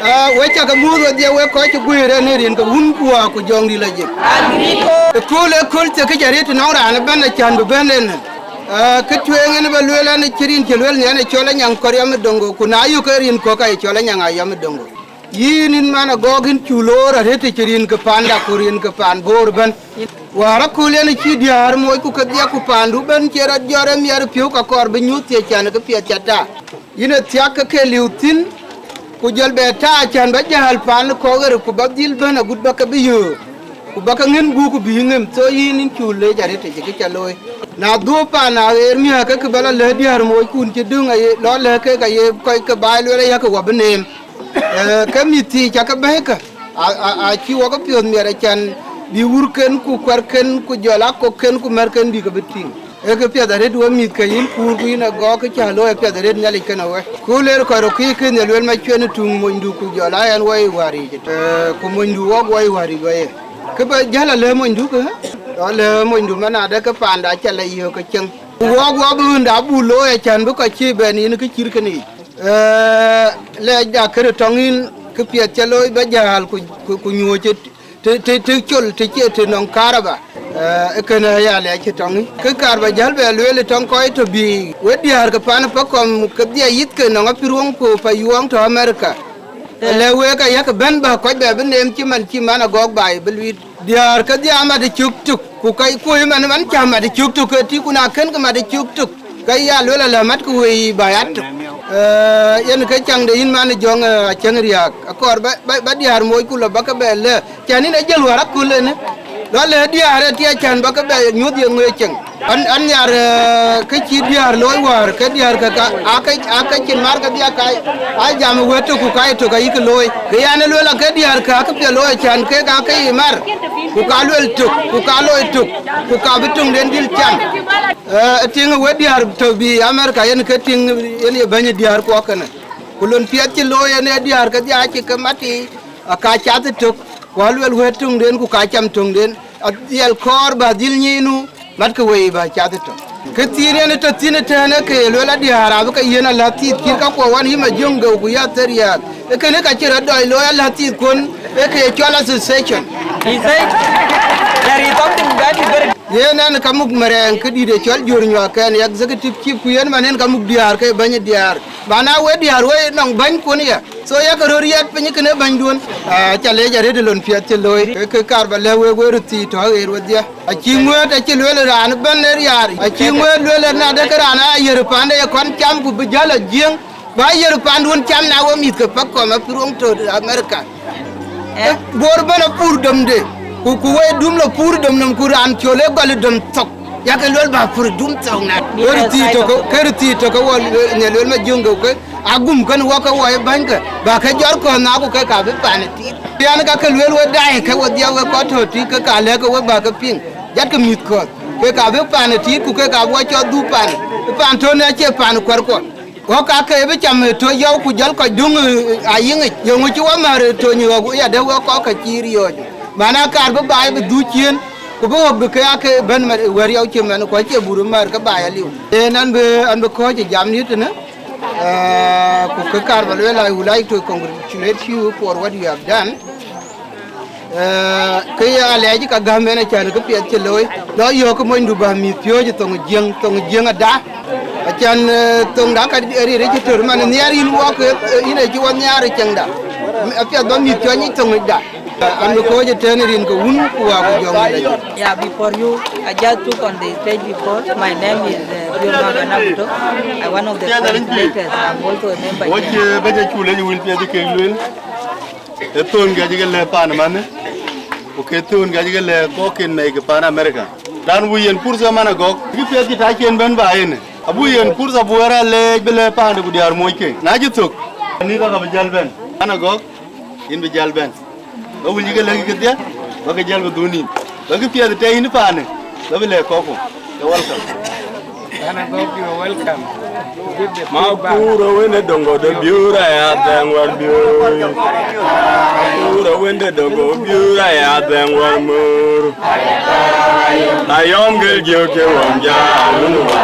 Ah, we cak muɔ̈th wedhie, wek kɔc cï guëër ënë rin ke wun ku wäär ku jɔŋdït lajik. Ëkööl, ëkööl thiek këc arëët tënɔŋ raan ëbɛ̈n acän bï bɛ̈n ënë. Ah, kë tueŋ en bä lueel, ɛn cï rin cï lueel nhiɛn ë cɔl Anyaŋ Kɔriam ë Doŋgo, ku na yök ke rin kɔ̈k aye cɔl Anyaŋ Ayam ë Doŋgo. Yïn, yïn man Agɔɔk, yïn cu loor arëët të cï rin ke panda ku rin ke paan Boor ëbɛ̈n. Wäär akööl en cï diäär moc ku kedhie ku paandu ëbɛ̈n cï rɔt jɔt ë miɛt piɔ̈u, ka kɔɔr bï nyuuth thiëc, cän kë piɛth ca ta. Yïn ë thiak ke ke liu thïn, ku jɔl bɛ ta, cän bä jäl paan kɔ̈k ɣer, ku bä dhil bɛ̈n agut bä ke bï yöök, ku bä ke ŋën guuk ku bï ŋëm. Tho yïn, yïn cu lec arëët të cï kë ca looi. Na dhuöp paan aɣeer miäk, ke kë bä lɔ lɛ̈k diäär mockun cï döŋ, aye lɔ lɛ̈k kek, aye kɔc ke baai lueel, ayakë wä bï neem. Eh, ke mïth thii ca ke bɛ̈ɛ̈ikë, a, a, a cï wɔ ke piɔ̈ɔ̈th miɛt, acän bï wurken ku kuarken ku jɔl akokken ku märken bï ke bï tïŋ. Ee kë piɛth arëët we mïth, ke yïn kuur ku yïn Agɔɔk, kë cä looi apiɛth arëët Nhialic kenë we. Ku ler kɔc röt kï kënë, luel ma cuɛn ë tuŋ monydu ku jɔl a ɛn wɔ ë wäric, eh, ku monydu wɔk wɔ ë wäric wɔ ye. Kë bä jäl alë monydu kë, alë monydu man adë ke panda cä lɛ yöök ke cieŋ. Ku wɔk wɔ bï ɣönda buk looi, acän bï kɔc cïï bɛ̈n yïn kë cït kënë yic. Eh, lɛɛcda kërë tɔŋ yïn, kë piɛth cä looi bä jäl ku, ku, ku nyuööc ë të, të, të col, të cie të nɔŋ karaba. Eh, ë kënë aya lɛc cï tɔŋ yïn. Kë kaar bä jäl bɛ lueel ë tɔŋ kɔc tɔ bï we diäär ke pan Pakɔm kedhie yith ke nɔŋ Apiruɔŋ ku Payuɔŋ tɔ Amerika. Lɛ wek ayak bɛ̈n bä kɔc bɛ bï neem cï man, cï man Agɔɔk baai bï luiit. Diäär kedhie amat ë cök tök, ku ka kuöc man, man cä mat ë cök tök, ke tï ku na kën ke mat ë cök tök, ke ya luel alä, matkë wei bä ya tök. Eh, yen ke caŋ de yïn man Jɔŋ, eh, Acäŋ Riääk, akɔɔr bä, bä, bä diäär moc ku lɔ bä ke bɛ lë, cän yïn ajël wäär aköl ënë. Lɔ lë diäär ë tiɛc, cän bä ke bɛ nyuöth ye ŋö ye cieŋ. An, an nhiar, eh, kë cï diäär looi wäär, ke diäär ke ka, ake, ake cin mar kedhie ka, a jam wët tök ku ka ye tök ayï ke looi. Ke yan ë luel, ake diäär ke ake piɛth looi, cän kek ake yï mar, ku ka luel tök, ku ka looi tök, ku ka bï töŋden dhil cam. Eh, ë tiŋ ë we diäär tɔ bï Amerika, yen ke tiŋ, yen ye bɛ̈ny ë diäär kuɔ kënë. Ku lon piɛth cï looi, yen ë diäär kedhie acï ke mat, aka cath ë tök, ku aluel wët töŋden, ku ka cam töŋden. Adhiɛl kɔɔr bä dhil nyiinu, matkë wei bä cath ë tök. Kë thiin yen ë tɔ thïn ëtɛ̈ɛ̈n, ee ke ye luel, adiäär abï ke yiën aläth thith, cït ka kuɔ wan yï Majöŋ Geu ku yï Athɛr Riääk. Ee kënë ka cï rɔt dɔc looi aläth thith kuön, ee ke ye cɔl association. He said there is something that is very. Yen ɛn ka muk marɛɛŋ këdït ë cɔl Jör Nyuak, ɛn executive chief, ku yen man yen ka muk diäär ke bɛ̈ny ë diäär. Mana we diäär we nɔŋ bäny kuön ya. So, yakë röt riɛt piny kënë bänyduön. Ah, ca lec arëët ë lon piɛth cï looi. Ke, ke kaar bä lɛ̈k wek, wek röt thii tɔ aɣeer wedhie. Acï ŋuëët acï lueel raan ëbɛ̈n ë riaar. Acï ŋuëët lueel ë nadë ke raan aa yer paande ye kɔn cam ku bï jäl a Jiëŋ. Bä yer paanduön cam na we mïth ke Pakɔm Apiruɔŋ tɔ Amerika. Eh? Bor bɛ̈n apur domde. Ku, ku wei dum lɔ pur dom nɔm, ku raan col ë gɔl ë dom thok. Yakë lueel bä pur dum thok na. Kërë thii tök, kërë thii tök wɔ, ne lueel Majöŋ Geu ke. Agum kën wɔ ke wɔ ë bäny ke, bä ke jɔr kɔn na ku ke ka bï pan ë tiit. Yan ka ke lueel we daai ke we dhiau we kɔc tɔ̈ tï ke ka lɛ̈k ke we bä ke piŋ, jat ke mïth kɔ̈th, ke ka bï pan ë tiit ku ke ka bï wa cɔl dhuk pan, pan tɔ̈ në acie pan kuarkuɔ. Ɣɔ̈k ka ke bï cam ë tɔ̈ yɔu ku jɔl kɔc döŋ ë ayiŋic, yeŋö cï wa määr ë tony ɣɔ̈k ya dë we kɔc ke cï riɔ̈ɔ̈c. Man akaar bï baai bï dhuk ciëën, ku bï ɣɔ̈k bï ke ake bɛ̈n wɛ̈r yɔu cï mɛn ku acie bur määr ke baai aliu. En an bï, an bï kɔ̈ɔ̈c ë jam nït tënë. Uh, ku kë kaar ba lueel, I would like to congratulate you for what you have done. Uh, kë ya lɛɛc ka gäm en acan kë piɛth cï looi. Lɔ yɔ̈ɔ̈k monydu bä mïth piööc thoŋ Jiëŋ, thoŋ Jiëŋ ada. Acan, uh, thoŋda ka riric cï tör man nhiaar yïn wɔ ke, uh, yïn acï wɔ nhiaar ë cieŋda. Apiɛth bä mïth piööc nyic thoŋ da. An bï kɔ̈ɔ̈c ëtɛ̈ɛ̈n rin ke wun ku waak ku jɔŋ. Yeah, before you, I just took on the stage before. My name is, uh, Biol Maga Nabuto. I'm one of the coordinators. I'm also a member here. Wacë bä jɛ cul ë win piɛth ke luel. E thon gäc ke lɛ pan man. Ku ke thon gäc ke lɛ kɔk ken mɛi ke pan America. Dan bu yen pursa man agɔk. Ki piɛth ki ta cien ben ba yen. Abu yen pursa bu era lɛ bï lɛ pan de ku diar moc ke. Na ji thok. Ni ka ka bi jal ben. An agɔk. Yïn bï jäl bɛ̈n. Ba wïc ke lɛ̈k kedhie, ba ke jäl bï dhun nïn. Ba ke piɛth tɛ yïn paanë, ba bï lɛ̈k kɔ̈kku. You're welcome. Makur wene dongo de biura ya dengwar biur. Makur wende dongo biura ya dengwar mur. Ayɔm gel jiök ke wam ja lunu wa.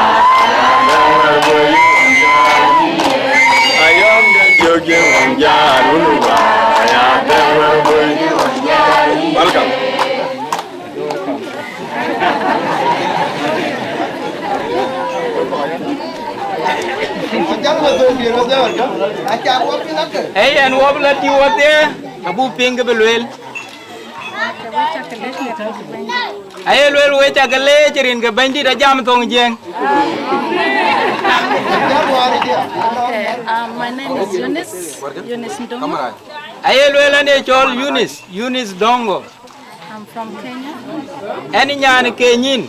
Ayɔm gel jiök ke wam ja lunu wa. Welcome. Ee, yɛn wɔ bï la tï wɔdhie, abuk piŋ kë bï lueel. Aye lueel wek ca ke leec rin ke Bɛ̈nydït ajam thoŋ Jiëŋ. Okay, um, my name is Eunice, Eunice Ndongo. Aye lueel an ye cɔl Eunice, Eunice Dongo. I'm from Kenya. Ɛn nyan Kenyin.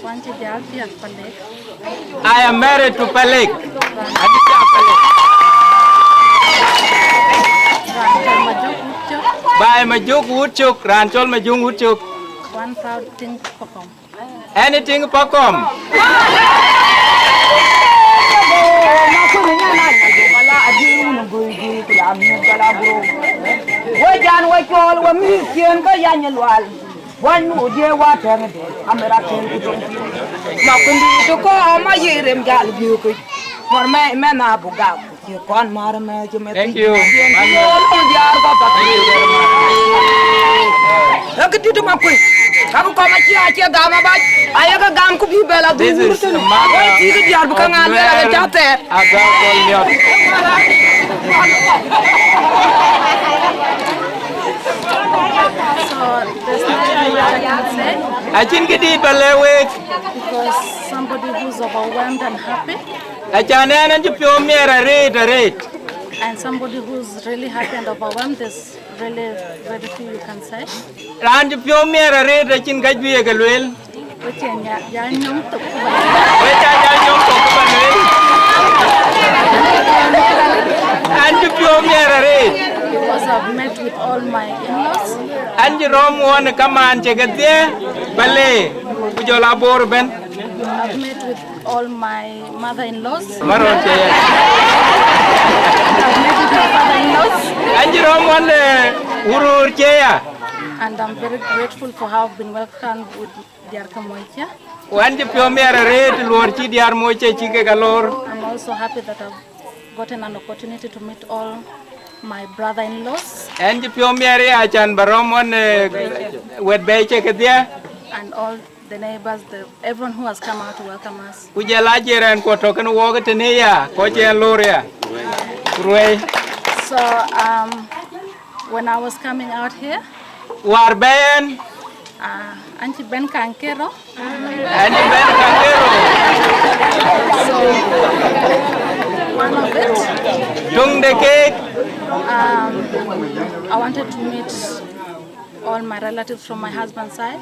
Wan cï jäl piɛth Palek. I am married to Palek. Adï ca Palek. Raan cɔl Majok Wut Cök. Baai Majok Wut Cök, raan cɔl Majok Wut Cök. Wan thau tiŋ Pakom. Anything Pakom? Wek jan wek cɔl wek mïth ciën ke yany lual. Buɔny nu dië wa tɛŋde amera tëŋ ku tɔŋ. Ma kundi to kɔɔm aye rem jal biökic. Mɔr mɛ mɛn abugak. Thank you. Thank you very much. Ëk tït ma kuc. Ka ku kɔm acie acie gam abac. Ayek gam ku bï bɛl adhu. This is wur tënë. Mother. Wek tït diäär bï ka ŋa luel ala ca thɛɛr. Adha kɔl miɔt. So, there's nothing more I can say. Acïn kë dït ba lɛ̈k wek. Because somebody who's overwhelmed and happy. Acan ɛn an cï piɔ̈u miɛɛr arëët arëët. And somebody who's really happy and overwhelmed is really ready to, you can say. Raan cï piɔ̈u miɛɛr arëët acïn ka juëc ye ke lueel. Wek ca jal nyɔŋ thok ku ba lueel. Wek ca jal nyɔŋ thok ku ba lueel. An cï piɔ̈u miɛɛr arëët. Because I've met with all my in-laws. An cï rɔ̈m ɣɔn ë kamaan cï kedhie, Palek, ku jɔl Abor ëbɛ̈n. I've met with all my mother-in-laws. Marot cï ya. I've met with my father-in-laws. An cï rɔ̈m ɣɔn, eh, wurur cï ya. And I'm very grateful for how I've been welcomed with diäär ke moc cï. Ku an cï piɔ̈u miɛɛr arëët luɔr cï diäär moc cï cï kek alor. I'm also happy that I've gotten an opportunity to meet all my brother-in-laws. An cï piɔ̈u miɛɛr ya acan ba rɔ̈m ɣɔn, eh, wɛ̈t bɛ̈ɛ̈i cï kedhie. And all the neighbors, the, everyone who has come out to welcome us. Ku jɔl a jiɛɛr ɛn kuɔ tɔ̈ kën wɔɔk tënë ya, kɔc ɛn lor ya. Ruɛi. So, um, when I was coming out here, wäär bɛ̈ɛ̈i ɛn. Ah, an cï bɛ̈n Kankero. An cï bɛ̈n Kankero. So, one of it. Töŋ de keek. Um, I wanted to meet all my relatives from my husband's side.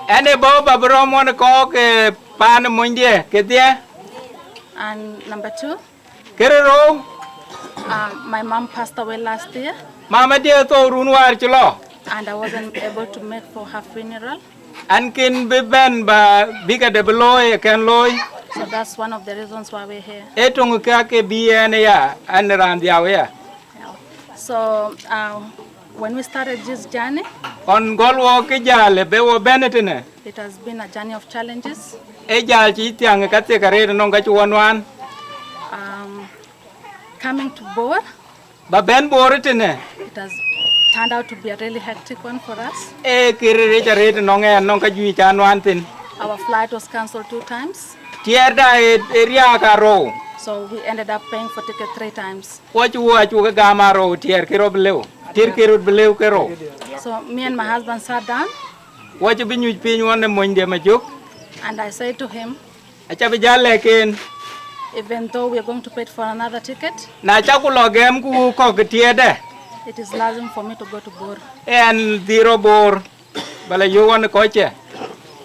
Ɛn ë bɔ̈ ba bï rɔ̈m ɣɔn kɔ̈k, eh, paan ë monydiɛ̈ kedhie. And number two, kërë rou. Um, my mom passed away last year. Mama diɛ̈ thou run wäär cï lɔ. And I wasn't able to make for her funeral. An kën bï bɛ̈n ba bï këde bï looi ë kën looi. So that's one of the reasons why we're here. Ee töŋ kë ke bï ɛn aya, ɛn raan dhiau aya. Yeah. So uh, when we started this journey, ɣɔn gɔl wɔ kë jäl ë bï wɔ bɛ̈n ë tënë. It has been a journey of challenges. Ee jäl cï thiäŋ ë ka thiek arëët ënɔŋ ka cï wɔ nuan. Um, coming to Bor, ba bɛ̈n Bor ë tënë. It has turned out to be a really hectic one for us. Ee kë rëëc arëët ënɔŋ ɛn nɔŋ ka juëc ca nuan thïn. Our flight was cancelled two times. Tiɛɛrda ë ë riääk arou. So we ended up paying for ticket three times. Wɔ cï wɔ acuk gam arou tiɛɛr kë rɔt bï lëu, tiɛɛr kë rɔt bï lëu ke rou. So me and my husband sat down. Wɔ cï bï nyuc piny ɣɔn ë monyde Majök. And I said to him, aca bï jäl lɛ̈k en, even though we are going to pay for another ticket, na ca ku lɔ gɛm ku wuk kɔ̈k ë tiɛɛtdɛ, it is lazim for me to go to Bor. Ɛn dhil rɔt Bor, ba la yök ɣɔn ë kɔckiɛ̈.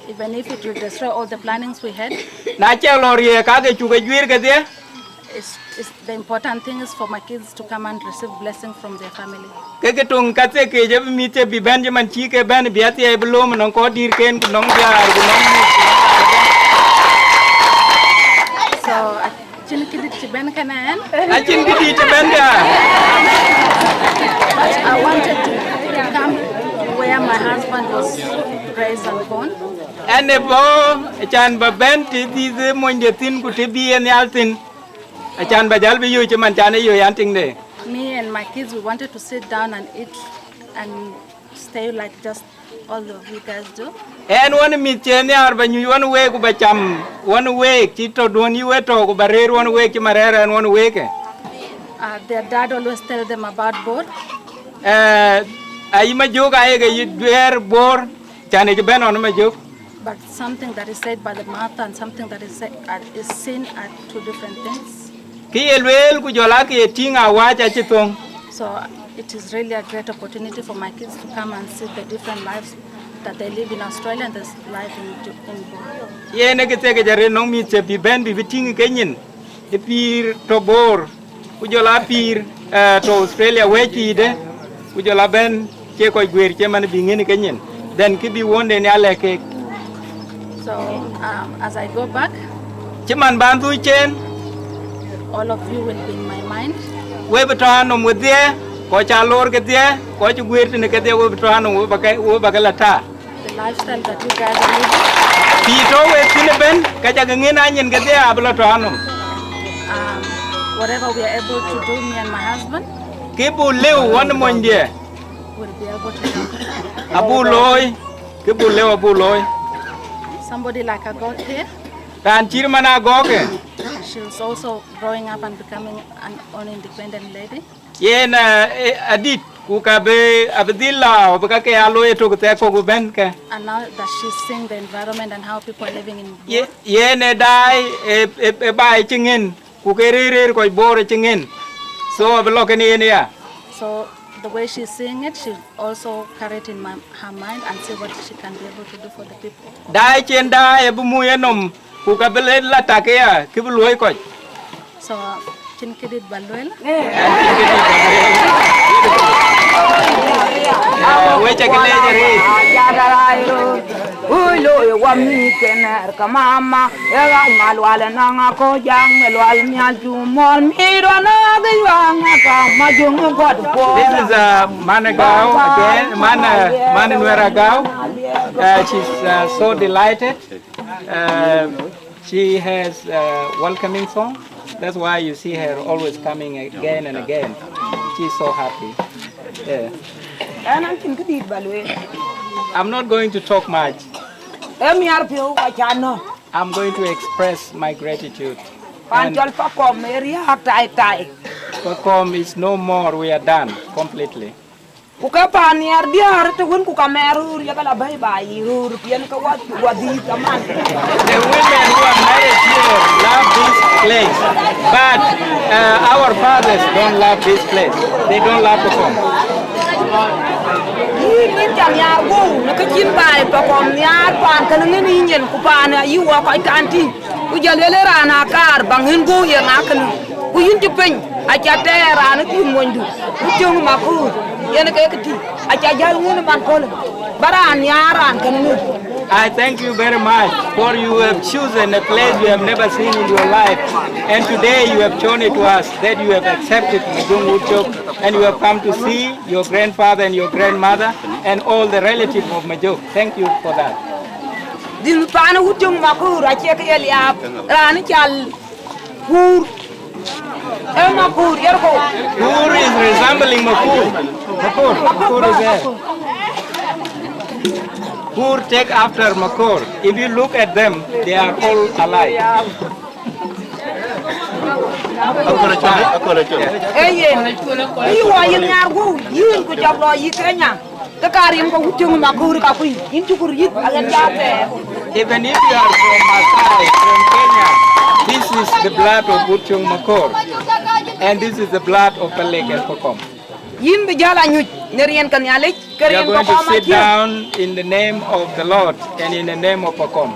Even if it will destroy all the plannings we had, na cɛk lɔ riëëk kake cuk e juiir kedhie. It's, it's, the important thing is for my kids to come and receive blessing from their family. Ke ke töŋ ka thiekic abï mïth thie bï bɛ̈n cï man cï ke bɛ̈n bï athiɛɛi bï lööm ënɔŋ kɔc dïïrken ku nɔŋ diäär ku nɔŋ mïth. So acïn këdït cï bɛ̈n kënë ɛn. Acïn këdït cï bɛ̈n ka. But I wanted to come where my husband was raised and born. Ɛn ë bɔ̈, acan ba bɛ̈n të dhïth ë monyde thïn ku të bï e nhial thïn. Acan ba jäl bï yöc cï man can e yöc an tiŋde. Me and my kids, we wanted to sit down and eat and stay like just all of you guys do. Ɛn ɣɔn mïth cie nhiaar ba nyuc ɣɔn week ku ba cam ɣɔn week cï tɔ̈ duön yï we tɔ̈ ku ba rëër ɣɔn week cï man rɛ̈ɛ̈r ɛn ɣɔn week ë. Uh, their dad always tell them about Bor. Ayï Majök ayek yï duɛɛr Bor, can ë cï bɛ̈n ɣɔn Majök. But something that is said by the mouth and something that is, said, uh, is seen are two different things. Kë ye lueel ku jɔl aa kë ye tïŋ awäc acï thöŋ. So it is really a great opportunity for my kids to come and see the different lives that they live in Australia and this life in, in Bor. Yen ë kë thiekic arëët nɔŋ mïth thie bï bɛ̈n bï bï tïŋ ke nyin ë pïïr tɔ̈ Bor, ku jɔl aa pïïr tɔ̈ Australia wɛ̈ɛ̈c pïïrde, ku jɔl aa bɛ̈n cie kɔc guëër cï man bï ŋiɛ̈n ke nyin, then kë bï wuɔ̈nde nhial lɛ̈k keek. So um, as I go back, cï man ban dhuc cen, all of you will be in my mind. We bï tɔ̈ anɔm wedhie, kɔc ca loor kedhie, kɔc cï guëër tënë kedhie, we bï tɔ̈ anɔm we ba ke, we ba ke la ta. The lifestyle that you guys are living. Pïïr tɔ̈ we thïn ëbën, ka ca ke ŋiɛ̈n anyin kedhie abï la tɔ̈ anɔm. Um, whatever we are able to do, me and my husband, kë buk lëu ɣɔn monydiɛ̈, will be able to do. Abuk looi, kë buk lëu abuk looi. Somebody like Agok here, raan cït man Agok ë, she's also growing up and becoming an, an independent lady. Yen adït ku ka bï abï dhil lääu bï ka ke aa looi ëtök thɛɛk kɔ̈k bï bɛ̈n ke. And now that she's seeing the environment and how people are living in Bor. Yen ë daai ë baai cï ŋiɛ̈n ku ke rëër rëër kɔc Bor cï ŋiɛ̈n. So abï lɔ kënë yen aya. So the way she's seeing it, she also carry it in my, her mind and see what she can be able to do for the people. Daai cen daai abï muk yenɔm ku ka bï la tak aya kë bï luɔ̈i kɔc. So cïn këdït ba lueel. Wek ca ke leec arëët. Woi looi wä mïth ke nɛ̈r ke mama, ë ɣac ma lual ë naŋ akɔ̈u jaŋ ë lual nhial cu mɔ̈l mïïr ɣɔn ë ɣac waŋ ë ka ma jöŋ ë gɔt puɔ̈u. This is uh, Mane Gau again, Mane, Mane Nuera Gau. Uh, she's uh, so delighted. Uh, she has a welcoming song. That's why you see her always coming again and again. She's so happy. Yeah. Ɛn an cïn këdït ba lueel. I'm not going to talk much. Ë miar piɔ̈u ka ca nɔ̈k. I'm going to express my gratitude. Pan cɔl Pakɔm ë riääk tai tai. Pakɔm is no more. We are done completely. Ku ke paan nhiaar diäär të wën ku ka mɛɛr röör ye ke la bɛ̈i ba yï röör piɛn ke wä wä dhïïth aman. The women who are married here love this place, but uh, our fathers don't love this place. They don't love Pakɔm. Yïn yïn ca nhiaar guɔ̈u në kë cïn baai Pakɔm nhiaar paan kënë ŋën yï nyin ku paan ayï wɔ kɔc kan tïŋ. Ku jɔl lueel ë raan akaar ba ŋën guɔ̈u ye ŋa kënë. Ku yïn cï piny aca tɛɛr raan ë thïn monydu ku cöŋ makuur. Yen ke këtï, aca jäl ŋun man köl, ba raan nhiaar raan kën ŋun. I thank you very much for you have chosen a place you have never seen in your life. And today you have shown it to us that you have accepted Majung Wut Cök and you have come to see your grandfather and your grandmother and all the relatives of Majok. Thank you for that. Dhil paan Wut Cök Makur acie ke ye liaap, raan cal Kur. Ee Makur, yer ko. Kur is resembling Makur. Makur, Makur is there. Kur take after Makur. If you look at them, they are all alike. Ee yen. Ee yï wɔ yï nhiaar guɔ̈u, yïn ku jɔk lɔ yï Kenya. Ke ka riɛm ke Wut Cök Makur ka kuc, yïn cuk riëth aɣet ya thɛɛr. Even if you are from Masai, from Kenya, this is the blood of Wut Cök Makur, and this is the blood of Palek and Pakom. Yïn bï jäl anyuc në riɛn ke Nhialic, ke riɛn ke Pakom acie. You are going to sit down in the name of the Lord and in the name of Pakom.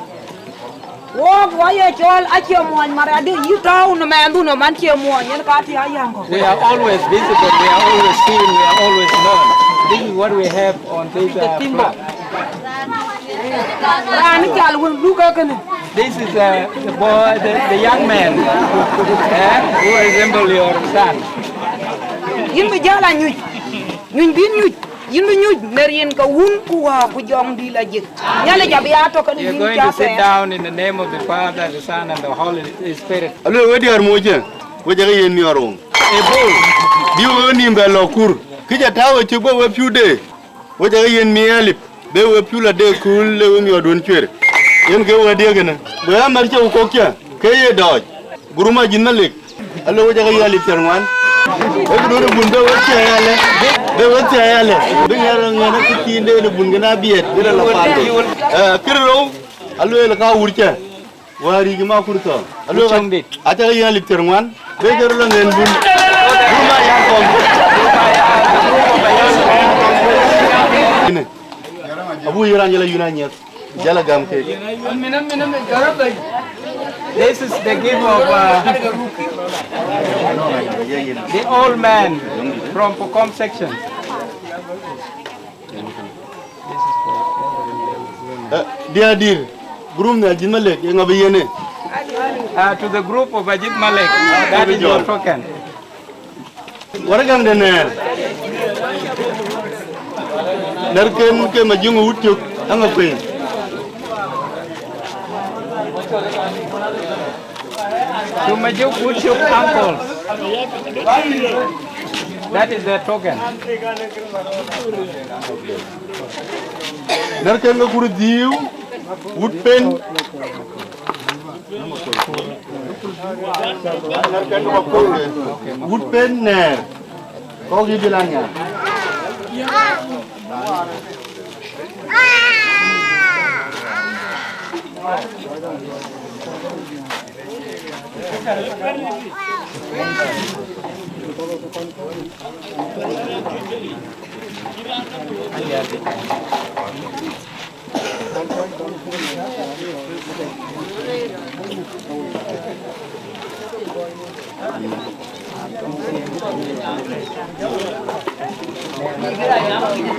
Wok wɔ ye cɔl acie muɔny, Mariadï, yï tɔ̈u në mɛnhdu në man cie muɔny, yen ka tï ayäŋ kɔ̈k. We are always visible, we are always seen, we are always known. This is what we have on this, uh, flag. Raan cal wën luk ë kënë. This is, uh, the boy, the, the young man, eh, who resemble your son. Yïn bï jäl anyuc, nyuc bï nyuc. Yïn bï nyuc në riɛn ke Wun ku Wä ku Jɔŋdït Lajik. Nhialic abï ya tɔ̈ kenë yïn. You're going to sit down in the name of the Father, the Son, and the Holy Spirit. Aluel we diäär mocë, we jɔ ke yen miɔɔr woŋ. A bull. Bï we nïïm bɛ lɔ kur. Kë ca tääu ë cök bï we piu de, we jɔ ke yen miɔɔr alip. Bï we piu lɔ de kööl le we miɔɔrduön cuer. Yen ke we diëk ënë. Bï amär cï we kɔ̈k cä, ke ye dɔɔc. Gurum ajïth Malek. Alo, we jɔ ke yï alip thiärŋuan. Wek duɔ̈n ë bun, bï we thiäi alë. Bï we thiäi alë. Bï ŋɛ̈r ŋɛ̈n ë këthiin de në bun kën abiɛt, bï rɔt lɔ paande. Eh, kërë rou, alueel ka wur cä. Wäär yic Makur thɔ̈. Alueel ka, acä ke yï alip thiärŋuan. Bï kërë lɔ ŋɛ̈n bun. Bun ma ya kɔm. Abu yï raan jɔl a yïn anyiɛth. Jala gam kek. This is the gift of, uh, the old man from Pakom section. Eh, diäär dït, group në Ajïth Malek, yeŋa bï yiën ë? Uh, to the group of Ajïth Malek, that is your token. Waragäŋ de nɛ̈ɛ̈r. Nɛ̈rken ke Majök Wut Cök aŋa kuëny. To Majök Wut Cök uncles. That is the token. Nɛ̈rken ke Kur Dhiu, Wut Pen. Wut Pen nɛ̈ɛ̈r. Kɔ̈k yï dhil anya.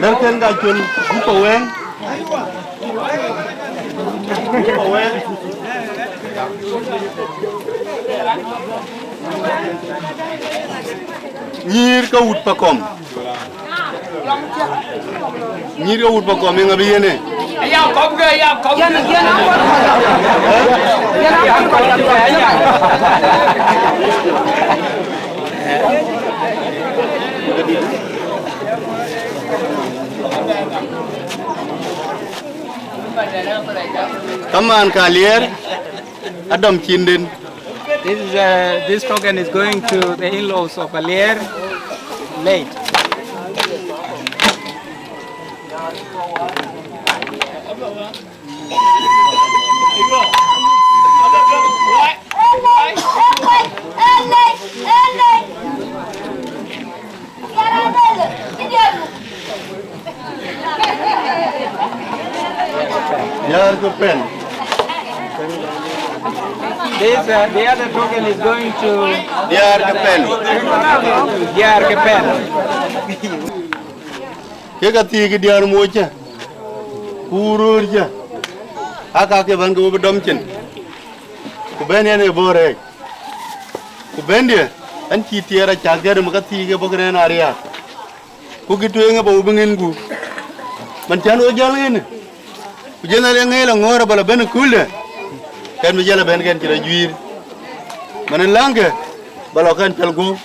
Nɛ̈rken ka col gup awɛ̈ɛ̈ŋ. Gup awɛ̈ɛ̈ŋ. Nyïïr ke Wut Pakɔm. Nyïïr ke Wut Pakɔm, yeŋa bï yiën ë? Kamaan ka Aliɛɛr, adɔm cinden. This is, uh, this token is going to the in-laws of Alier late. Diäär ke Pɛn. This, uh, the other token is going to Diäär ke Pɛn. Diäär ke Pɛn. Kek athii ke diäär moc cä, ku röör cä, aa ka ke bän ke we bï dɔm cin, ku bɛ̈n yɛn ë bɔ̈ rɛɛc, ku bɛ̈ndië, ɣɛn cï tiɛɛr acäk gɛ̈t ë mï ka thii ke bɔ̈ kënë ɣɛn ariääk, ku kë tueŋ ë bä we bï ŋiɛ̈n gup, man cän we jäl ŋiɛ̈n. Ku jël Nhialic aŋeel aŋɔ̈ɔ̈r aba lɔ bɛ̈n ë kööldë, kɛn bï jël abɛ̈n kɛn cï rɔt juiir. Man ë läŋkë, ba lɔ kɛn pɛl guɔ̈u,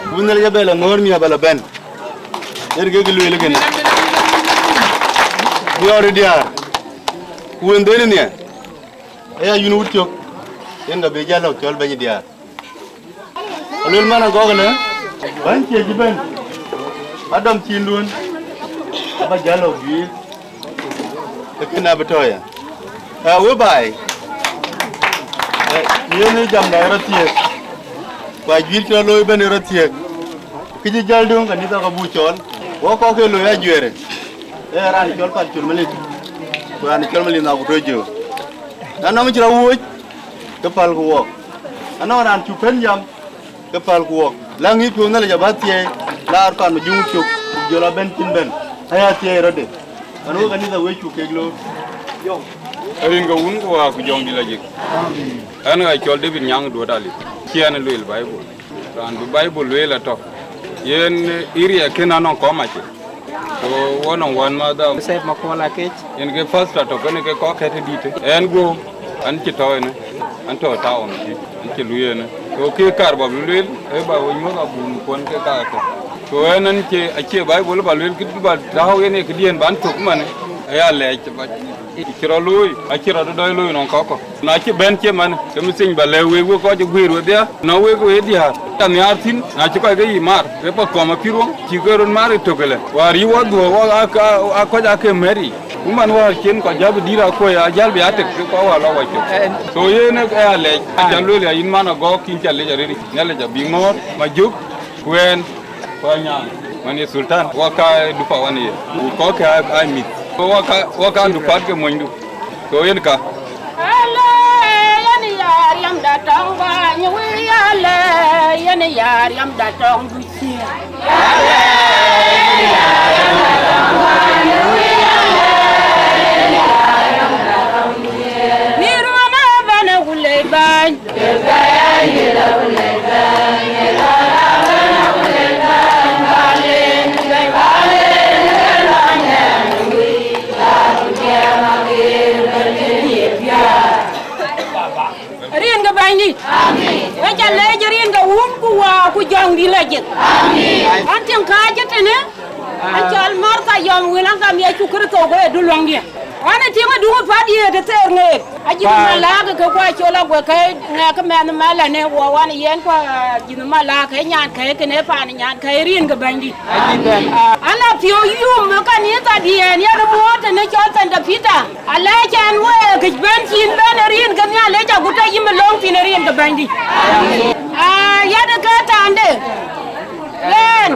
ku bï Nhialic abɛ̈l aŋɔ̈ɔ̈r miäk aba lɔ bɛ̈n. Yen kek lueel kënë. Diɔ̈ɔ̈r ë diäär, ku wën dhël nhial, aya yïn wut cök, yen ka bï jäl lɔ cɔl bɛ̈ny diäär. Aluel man agɔ̈k ëlë, bäny cie cï bɛ̈n, adɔm cïn duön, aba jäl lɔ guiir, ke kën abï tɔ̈ ya. Aa, we baai, ë, yen ë jamda ë rɔt thiëëk, ku ajuiir cï rɔt looi bɛ̈n ë rɔt thiëëk, kë cï jäl döŋ kanitha ka buk cɔɔl, wɔ kɔ̈k ke looi ajuɛɛrë, ee raan cɔl Pal Col Malith, ku raan cɔl Malith na ku tɔ jö. Na nɔm cï rɔt wuöc, ke pälkï wɔɔk. Anɔŋ raan cuk pɛ̈n jam, ke pälkï wɔɔk. Läŋ yïpiɔ̈u Nhialic abä thiɛɛi, laar pan Majuŋ cök, ku jɔl abɛ̈n cïn bɛ̈n, aya thiɛɛi rɔtde. Ɣɛn wek kanitha wek cuk kek loor. Rin ke Wun ku Wät ku Jɔŋdït Lajik. Ɣɛn ɣa cɔl David Nyaŋ Duɔ̈t Ali. Cï ɣɛn lueel Baibul. Raan bï Baibul lueel atɔ̈. Yen area kënë anɔŋ kɔc mac. So, wɔ nɔŋ wän madha. Joseph Makuɔl Akec. Yen ke pastor tɔ̈ kënë ke kɔc kɛ̈t dït. Ɣɛn guɔ, ɣɛn cï tɔ̈ ënë, ɣɛn tɔ̈ town tï, ɣɛn cï luui ënë. So, kë kaar ba bï lueel, ee ba we nyuɔ̈th abun kuɔn ke ka ke. So, ɣɛn, ɣɛn cie, acie Baibul ba lueel, kë ba tääu yen ee këdiɛ̈n ban thök manë, aya lɛɛc ba cï rɔt looi, acï rɔt dɔc looi nɔŋ kɔc kɔ̈k. Na cï bɛ̈n cie man, ke mïthiny ba lɛ̈k wek, wek kɔc ë guëër wedhia, nɔŋ wek wek diäär, ca nhiaar thïn, na cï kɔc ke yic maar, ke pa kɔm apïïr wɔ, cï ke röt maar ë tök ëlë. Wäär yï wɔ dhuɔ̈k, wɔ aa ka, aa kɔc aa ke mɛ̈t yic. Ku man wäär cïn kɔc jäl bï dïïr akuɔ̈c, aa jäl bï aa tek, ke kɔc wäär lɔ wac cök. So yen ë, ë alɛc, aca lueel ya yïn man agɔ̈k, yïn ca lec arëët yic, Nhialic abï ŋɔ̈ɔ̈r, Majök, ku ɣɛn. Ku anyaŋ, man ye Sultan, wɔ ka dupa wan ye, ku kɔ̈k ke aa, aa mïth. Ku wɔ ka, wɔ ka dupat ke monydu. Ku yen ka. Ale, yen ya riɛmda tɔŋ bäny wïïr, ale, yen ya riɛmda tɔŋ du cië. Ni ruɔm abɛn ë wulëi bäny. Rin ke Bɛ̈nydït. Amen. We ca lɛc rin ke Wun ku Wät ku Jɔŋdït Lajik. Amen. An tiŋ kääc tënë, an cɔl Martha Yɔm Wël, an gam Yecu Kërtho ku ee duluäŋdiɛ̈. Ɣɛn ë tiŋ ë duŋ ë päl yiëët ë theer ŋeet. Ajïth malak ke kua col aguek ke ŋɛk mɛnh malane wɔ wan yen kua jïth malak ke nyan ke kënë pan nyan ke rin ke Bɛ̈nydït. An apiɔ̈u yum ë kanitha diɛ̈n yen muɔ̈ɔ̈t tënë cɔl Saint Peter. Alɛc ɛn week këc bɛ̈n cïn bɛ̈n ë rin ke Nhialic, agut tɔ yïm ë löŋ thïn ë rin ke Bɛ̈nydït. Aa, yɛn ë ke thaande. Ɣɛn,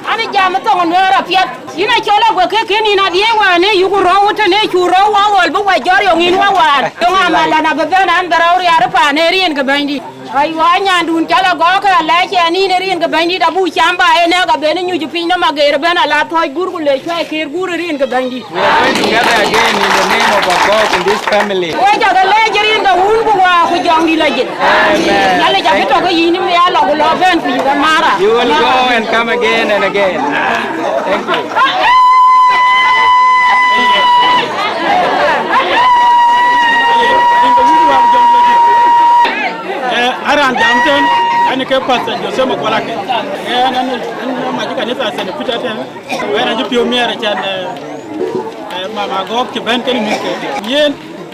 an ë jam ë thoŋ ë Nuɛɛr apiɛth. Yïn acɔl aguek ke kën yïn adiëëŋ wään ë yuk rɔ̈u tënë cuk rɔ̈u wä ɣɔl bï wä jɔt yɔŋ yïn wä wään. Yɔŋ amalan abï bɛ̈n an bï rɔ̈u riaar ë paan ë rin ke Bɛ̈nydït. Ai, wä nyandun cɔl agɔ̈k, alɛc ɛn yïn ë rin ke Bɛ̈nydït abuk cam ba ë nɛ̈k abën nyuc piny nɔm ageer ëbɛ̈n ala thɔ̈c gur ku le cuai keer gur ë rin ke Bɛ̈nydït. We are going together again in the name of our God in this family. We cakë lɛc rin ke Wun ku Wät ku Jɔŋdït Lajik. Amen. Nhialic abï tɔ̈ ke yïn, yïn bï ya lɔ ku lɔ bɛ̈n ku yï ke mara. You will go and come again and again. Thank you. Eh, aran jam tën, ɛn ke Pastor Joseph Makuɔl Akec. Eh, ɛn, ɛn, ɛn mac kanitha Saint Peter tën. Wɛn acï piɔ̈u miɛɛr acän, eh, eh, mama agɔ̈k cï bɛ̈n kenë mïthke. Yen,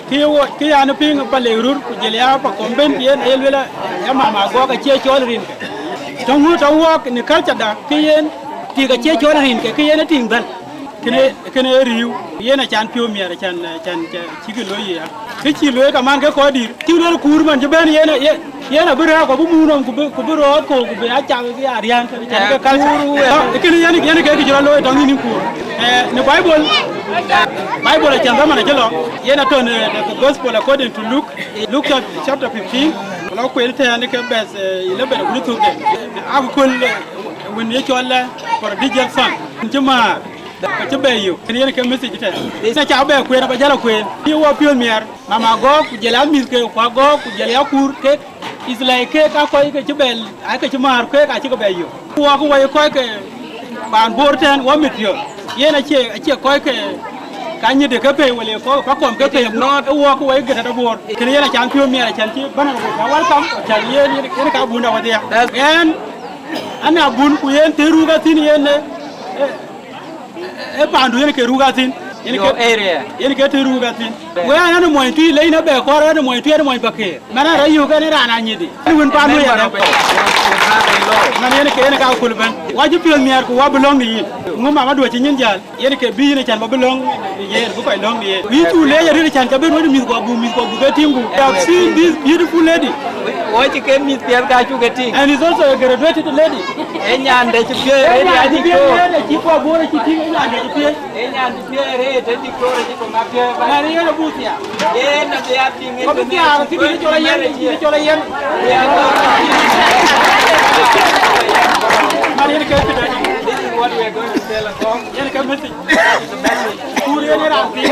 kë ye wɔ, kë yan piŋ ba lek rur, ku jël ya pa kɔm bɛ̈n, yen aye lueel, ya mama agɔ̈k acie cɔl rinke. Tɔ̈ ŋu tɔ̈ wɔɔk në culture da, kë yen tik acie cɔl rinke, kë yen ë tiŋ dhäl. Kënë, kënë ë riëëu, yen acan piɔ̈u miɛɛr, acan, acan, acan cïkï looi ya. Kë cï lueel kaman ke kɔc dït, cï lueel kuur man cï bɛ̈n yen, yen, yen abï rɛ̈ɛ̈r, ku abï muk nɔm, ku bï, ku bï rɔɔth kɔ̈u, ku bï a cak, ke ya riän, ke cak ke culture. Kënë yen, yen ke kë cï rɔt looi tɔŋ yïn kuur. Eh, në Bible, Bible acän dhaman acï lɔ, yen atɔ̈ në, në Gospel according to Luke, Luke chap-, chapter fifteen, lɔ kuel tɛ̈ɛ̈n ke verse, eh, eleven ku thukde. Akököl, eh, wën ye cɔl, eh, prodigal son, cï määr. Ka cï bɛ yök, kën yen ke message tɛ̈. Na ca bɛ kueen, aba jäl a kueen. Yï wɔ piöth miɛr, mama gɔ̈k, ku jël a mïth ke, ku agɔ̈k, ku jël ya kur kek. Is like kek a kɔc ke cï bɛ, a ke cï määr kek, a cï ke bɛ yök. Wɔ ke wɔ ye kɔc ke paan Bor tɛ̈n, wɔ mit piɔ̈th. Yen acie, acie kɔc ke ka nyït de ke pei, wala ye kɔc ke kɔm ke pei, not, wɔ ke wɔ ye gëtɛ̈t Bor. Kën yen acan piöth miɛr, acan cï bɛ̈n a welcome, acan yen, yen, yen ka bunda wadhia. Ɣɛn, ana bun ku yen të ruk athïn yen, eh, e paandu yen ke ruk athïn, yen ke, area, yen ke të ruk athïn. Wek an, an mony tui lec në bɛ kɔɔr, an mony tui, an mony Pakëër. Man an rɔt yök ɛn raan anyidi. An wën paandu yɛn. Man yen ke yen ka kul bɛ̈n. Wa cï piɔ̈th miɛɛr ku wa bï lɔ̈ŋ në yïn. Ŋu mama duɔ̈ cï nyin jäl. Yen ke bï yïn acan ba bï lɔ̈ŋ në yen, bï kɔc lɔ̈ŋ në yen. Bï cu leec arëët acan ca ben wën mïth guɔ buk, mïth guɔ buk ke tïŋ ku. I have seen this beautiful lady. Wɔ cï ke mïth piɛth ka cuk ke tïŋ. And is also a graduated lady. E nyan de cï piɛth, e nyan de cï piɛth, e cï kɔc Bor, e cï tïŋ, e nyan de cï piɛth. E nyan de piɛth, e te diktor, e cï kɔŋ a piɛth. Mɛn yen abuk thiaak. Yen abï a tïŋ, yen abï thiaak, kï bï cɔl a yen, kï bï cɔl a yen. Man yen ke këdë. This is what we are going to tell us all. Yen ke message. It's a message. Kur yen raan tïŋ.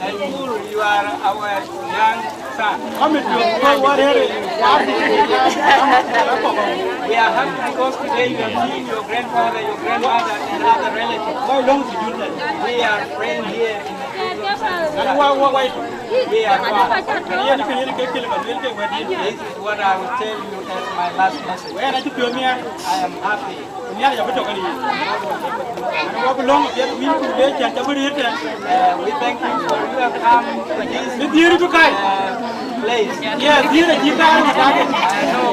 And Kur, you are our young son. We are happy because today you have seen your grandfather, your grandmother, and other relatives. We are friends here in the Bor. We are far. This is what I will tell you as my last message. I am happy. Nhialic abï tɔ̈ kenë yïn. Wɔ bï lɔ̈ŋ apiɛth wïn ku le cän ca bï rëër tɛ̈n. Uh, we thank you for you have come to this, bï dhiëër bï kai, uh, place. Yeah, dhiëër acï kaar në taken. I know,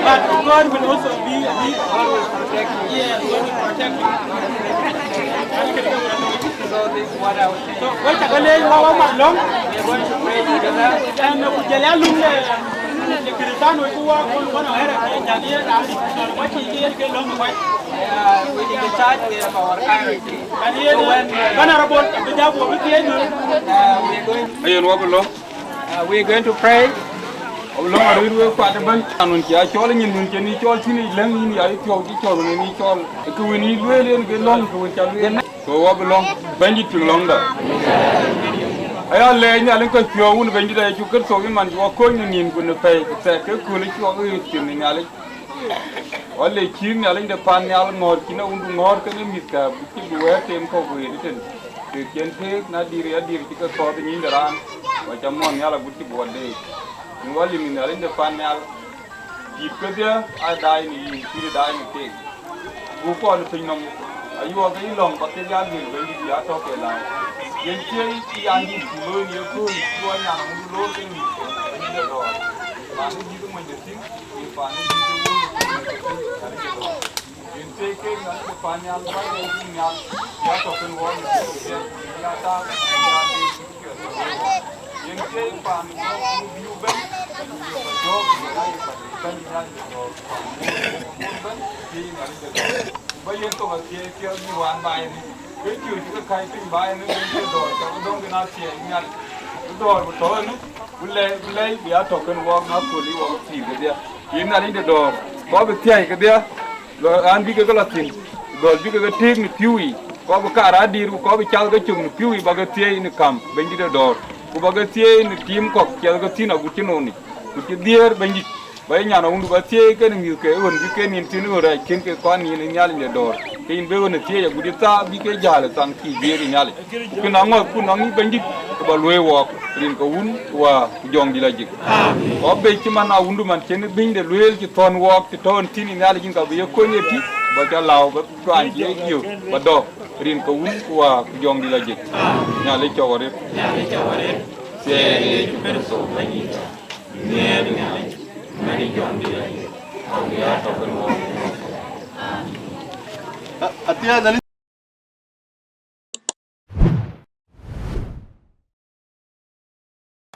but God will also be with you. Always protect you. Yeah, God will protect you. So this is what I was saying. So, wek ca ke leec, wɔ wɔ mat lɔ̈ŋ. We are going to pray together. And ku jël ya lum de, de Krïthian wek ku wɔ, ku wɔ nɔ hɛrɛ ke jal ye raan, wɔ cï ke yen ke lɔ̈ŋ wɔ. Uh, within the church, we have our hierarchy. And yen, so when, uh, Venerable, bï ja buk bï thiëëc nu. Uh, we are going, ayen wɔ bï lɔ̈ŋ. Uh, we are going to pray. Wɔ bï lɔ̈ŋ arëët wek kuat ëbɛ̈n. Anun cï a cɔl nyin nun cï ni cɔl cïn ic lëŋ yïn ya ipiɔ̈u cï cɔl wën ni cɔl. Kë wën yï lueel yen ke lɔ̈ŋ kë wën ca lueel. Ku wɔ bï lɔ̈ŋ, Bɛ̈nydït piŋ lɔ̈ŋda. Aya lɛɛc Nhialic kɔc piɔ̈u wun Bɛ̈nydït aya cuk Kërtho yïn man cï wɔ kony në nïn ku në pɛ̈i, ku thɛɛk ke kööl cuɔk ë ɣööc piŋ në Nhialic. Wɔ le cïï Nhialic de pan nhial ŋɔ̈ɔ̈r cïn awundu ŋɔ̈ɔ̈r kenë mïthkä, bï cï bï wɛ̈ɛ̈r tem kɔ̈k wëët ëtën. Kek cïn tëëk, na dïr ya dïr cï ke kɔ̈ɔ̈th ë nyïny de raan, wɔ ca muɔ̈ɔ̈n nhial agut cï bï wɔ deec. Në wɔ lim Nhialic de pan nhial, dït kedhie aa daai në yïn, cït ë daai në keek. Buk kɔn ë piny nɔm, ayuɔɔk ke yï lɔ̈ŋ ba kek ya lueel Bɛ̈nydït ya tɔ̈ ke laar. Yen cie yï an dït ku looi në yekööl, cï wɔ nyan aŋudu loor ke mïth, Bɛ̈nydït ë dɔ̈ɔ̈r. Paan ë dït ë monyde thïn, ye paan ë dït ë wun ë thïn, Nhialic ë dɔ̈ɔ̈r. Yen cie keek Nhialic de pan nhial, ba ye yïn nhial, ya tɔ̈ kën wɔ në keek, ya taak, ya deec. Yen thiëëc paan ë jɔ̈ɔ̈k ku bï bɛ̈n, ku jɔ̈ɔ̈k ku jɔl aa ye paan ë bɛ̈n Nhialic de dɔ̈ɔ̈r, paan ë bɛ̈n thiëëc Nhialic de dɔ̈ɔ̈r. Ku ba yen thok athiëëc piɔ̈ɔ̈th bï wään baai ënë, ke cïï cï ke kac piny baai ënë, Bɛ̈nydït de dɔ̈ɔ̈r, cä ke dɔ̈ŋ kën athiɛɛi Nhialic. Bï dɔ̈ɔ̈r bï tɔ̈u ënë, ku lɛ̈i, bï lɛ̈i bï ya tɔ̈ kën wɔɔk na kööl yï wɔɔk pïïr kedhie. Yen Nhialic de dɔ̈ɔ̈r, kɔc bï thiäi kedhie. Lɔ raan bï kek lɔ thïn, gɔl bï kek teek në pïu yiic, kɔc bï kaar adït, ku kɔc bï cath ke cök në pïu yiic, ba ke thieei në kam Bɛ̈nydït ë dɔ̈ɔ̈r, ku ba ke thieei në tiim kɔ̈k ciɛth ke thïn agut cï noonic, ku cï dhiëër Bɛ̈nydït. Ba ye nyan awundu ba thieei kenë mïthke ɣön bï ke nïn thïn ɣön rɛɛc kën ke kɔn nïn ë Nhialic de dɔ̈ɔ̈r, ke yïn bï ɣön ë thieei agut ë thaa bï ke jäl ë thaŋ cï dhiëër ë Nhialic. Ku kën aŋɔ̈thkun nɔŋ yï Bɛ̈nydït, ke ba luöi wɔɔk, rin ke Wun, ku Wä, ku Jɔŋdït Lajik. Kɔc bec cï man awundu man cïn bïnyde lueel cï thɔ̈n wɔɔk cï tɔ̈ɔ̈n thïn ë Nhialic yïn ka bï ye kony ë tï, ba cä lääu ba tuany cï ye yök ba dɔ̈, rin ke Wun, ku Wä, ku Jɔŋdït Lajik. Nhialic cɔk arëët. Thiëëc Yecu Kërtho Bɛ̈nydït, nhiëër Nhialic, mɛn ë Jɔŋdït Lajik, ku ya tɔ̈ kën wɔɔk.